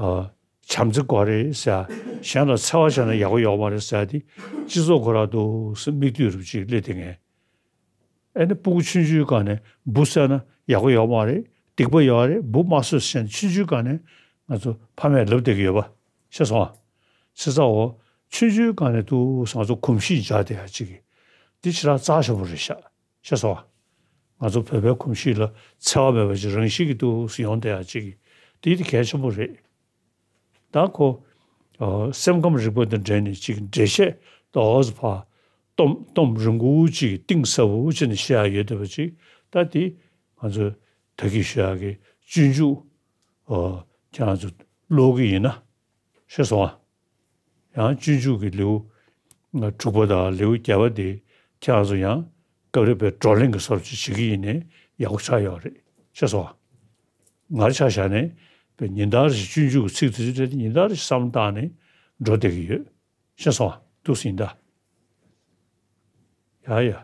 ཨ་བྱམས་བརྩེ་དགོས་རེད་ཟེར་ཡ། གཞན་ལ་འཚེ་བ་བྱས་ན་ཡག་པོ་ཡོད་མ་རེད་ཟེར་ཡ་དེ་སྤྱི་ཚོགས་ཁོ་ར་འདུག་སེ་མིག་ལྟོས་རུ་ཅིག་སླེབས་བསྡད་མཁན། ཨ་ནི་སྤུ་གུ་ཆུང་ཆུང་སྒང་ནས་འབུ་བཟས་ན་ཡག་པོ་ཡོད་མ་རེད། སྡིག་པ་ཡོད་རེད། འབུ་མ་བཟས་ཟེར་ནས་ཆུང་ཆུང་སྒང་ནས་ང་ཚོ་ཕ་མས་ལབ་བསྡད་ཀྱི་ཡོད་པ། ཤེས་སོང་ཨ། ཤེས་ཚར་འོ། ཆུང་ཆུང་སྒང་ནས་འདུག་སེ་ང་ཚོ་གོམས་གཤིས་འཇགས་བསྡད་ཡ་ཅིག་གི་འདི་ཞེ་དྲག་རྩ་ཆེན་པོ་རེད་ཤག། ཤེས་སོང་ཨ། ང་ཚོ་བོད་པའི་གོམས་གཤིས་ལ་འཚེ་བ་མེད་པ་ཅིག་རང་བཞིན་གྱིས་འདུག་སེ་ཡོང་བསྡད་ཡ་ཅིག་གི་འདི་དེ་གལ་ཆེན་པོ་རེད། ད་ཁོ་ཨ་སེམས་ཁམས་རིག་པ་དང་འབྲེལ་ནས་ཅིག་འགྲེལ་བཤད་ཏོག་ཙམ་ཕར་སྟོང་སྟོང་རིང་པོ་ཅིག་གཏིང་ཟབ་པོ་བྱས་ནས་བཤད་ཡ་ཡོད་བསྡད་པ་ཅིག། ད་དེ་ང་ཚོ་ད་གིན་ཞུ་ཡ་གི་སྤྱོད་འཇུག་ཨ་ཁྱེད་རང་ཚོ་ཀློག་གི་ཡིན་ན། ཤེས་སོང་ཨ། ཡང་སྤྱོད་འཇུག་གི་ལེའུ་དྲུག་པ་དང་ལེའུ་བརྒྱད་པ་དེ་ཁྱེད་རང་ཚོ་ཡང་སྐབས་རེ་བའི་བགྲོ་གླེང་གི་བཟོ་འདྲ་ཅིག་བྱེད་ཀྱི་ཡིན་ནའི་ཡག་པོ་ཆགས་ཡོད་རེད། ཤེས་སོང་ཨ། ང་ཆ་བཞག་ནས་བའི་ཉིན་ལྟར་ཞིག་སྤྱོད་འཇུག་གི་ཚིག་དེ་ཚོ་ཉིན་ལྟར་ཞིག་བསམ་བློ་བཏང་ནས་འགྲོ་བསྡད་ཀྱི་ཡོད། ཤེས་སོང་ཨ། འདུག་སེ་ཡིན་ད། ཡ་ཡ།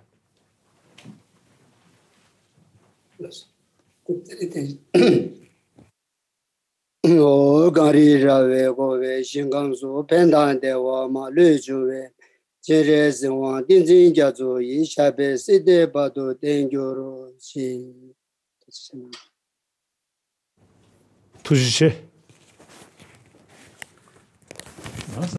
འོ། གངས་རི་ར་བས་བསྐོར་བའི་ཞིང་ཁམས་སུ། ཕན་དང་བདེ་བ་མ་ལུས་འབྱུང་བའི། སྤྱན་རས་གཟིགས་དབང་བསྟན་འཛིན་རྒྱ་མཚོ་ཡི། ཞབས་པད་སྲིད་མཐའི་བར་དུ་བརྟན་གྱུར་ཅིག། ཐུགས་རྗེ་ཆེ།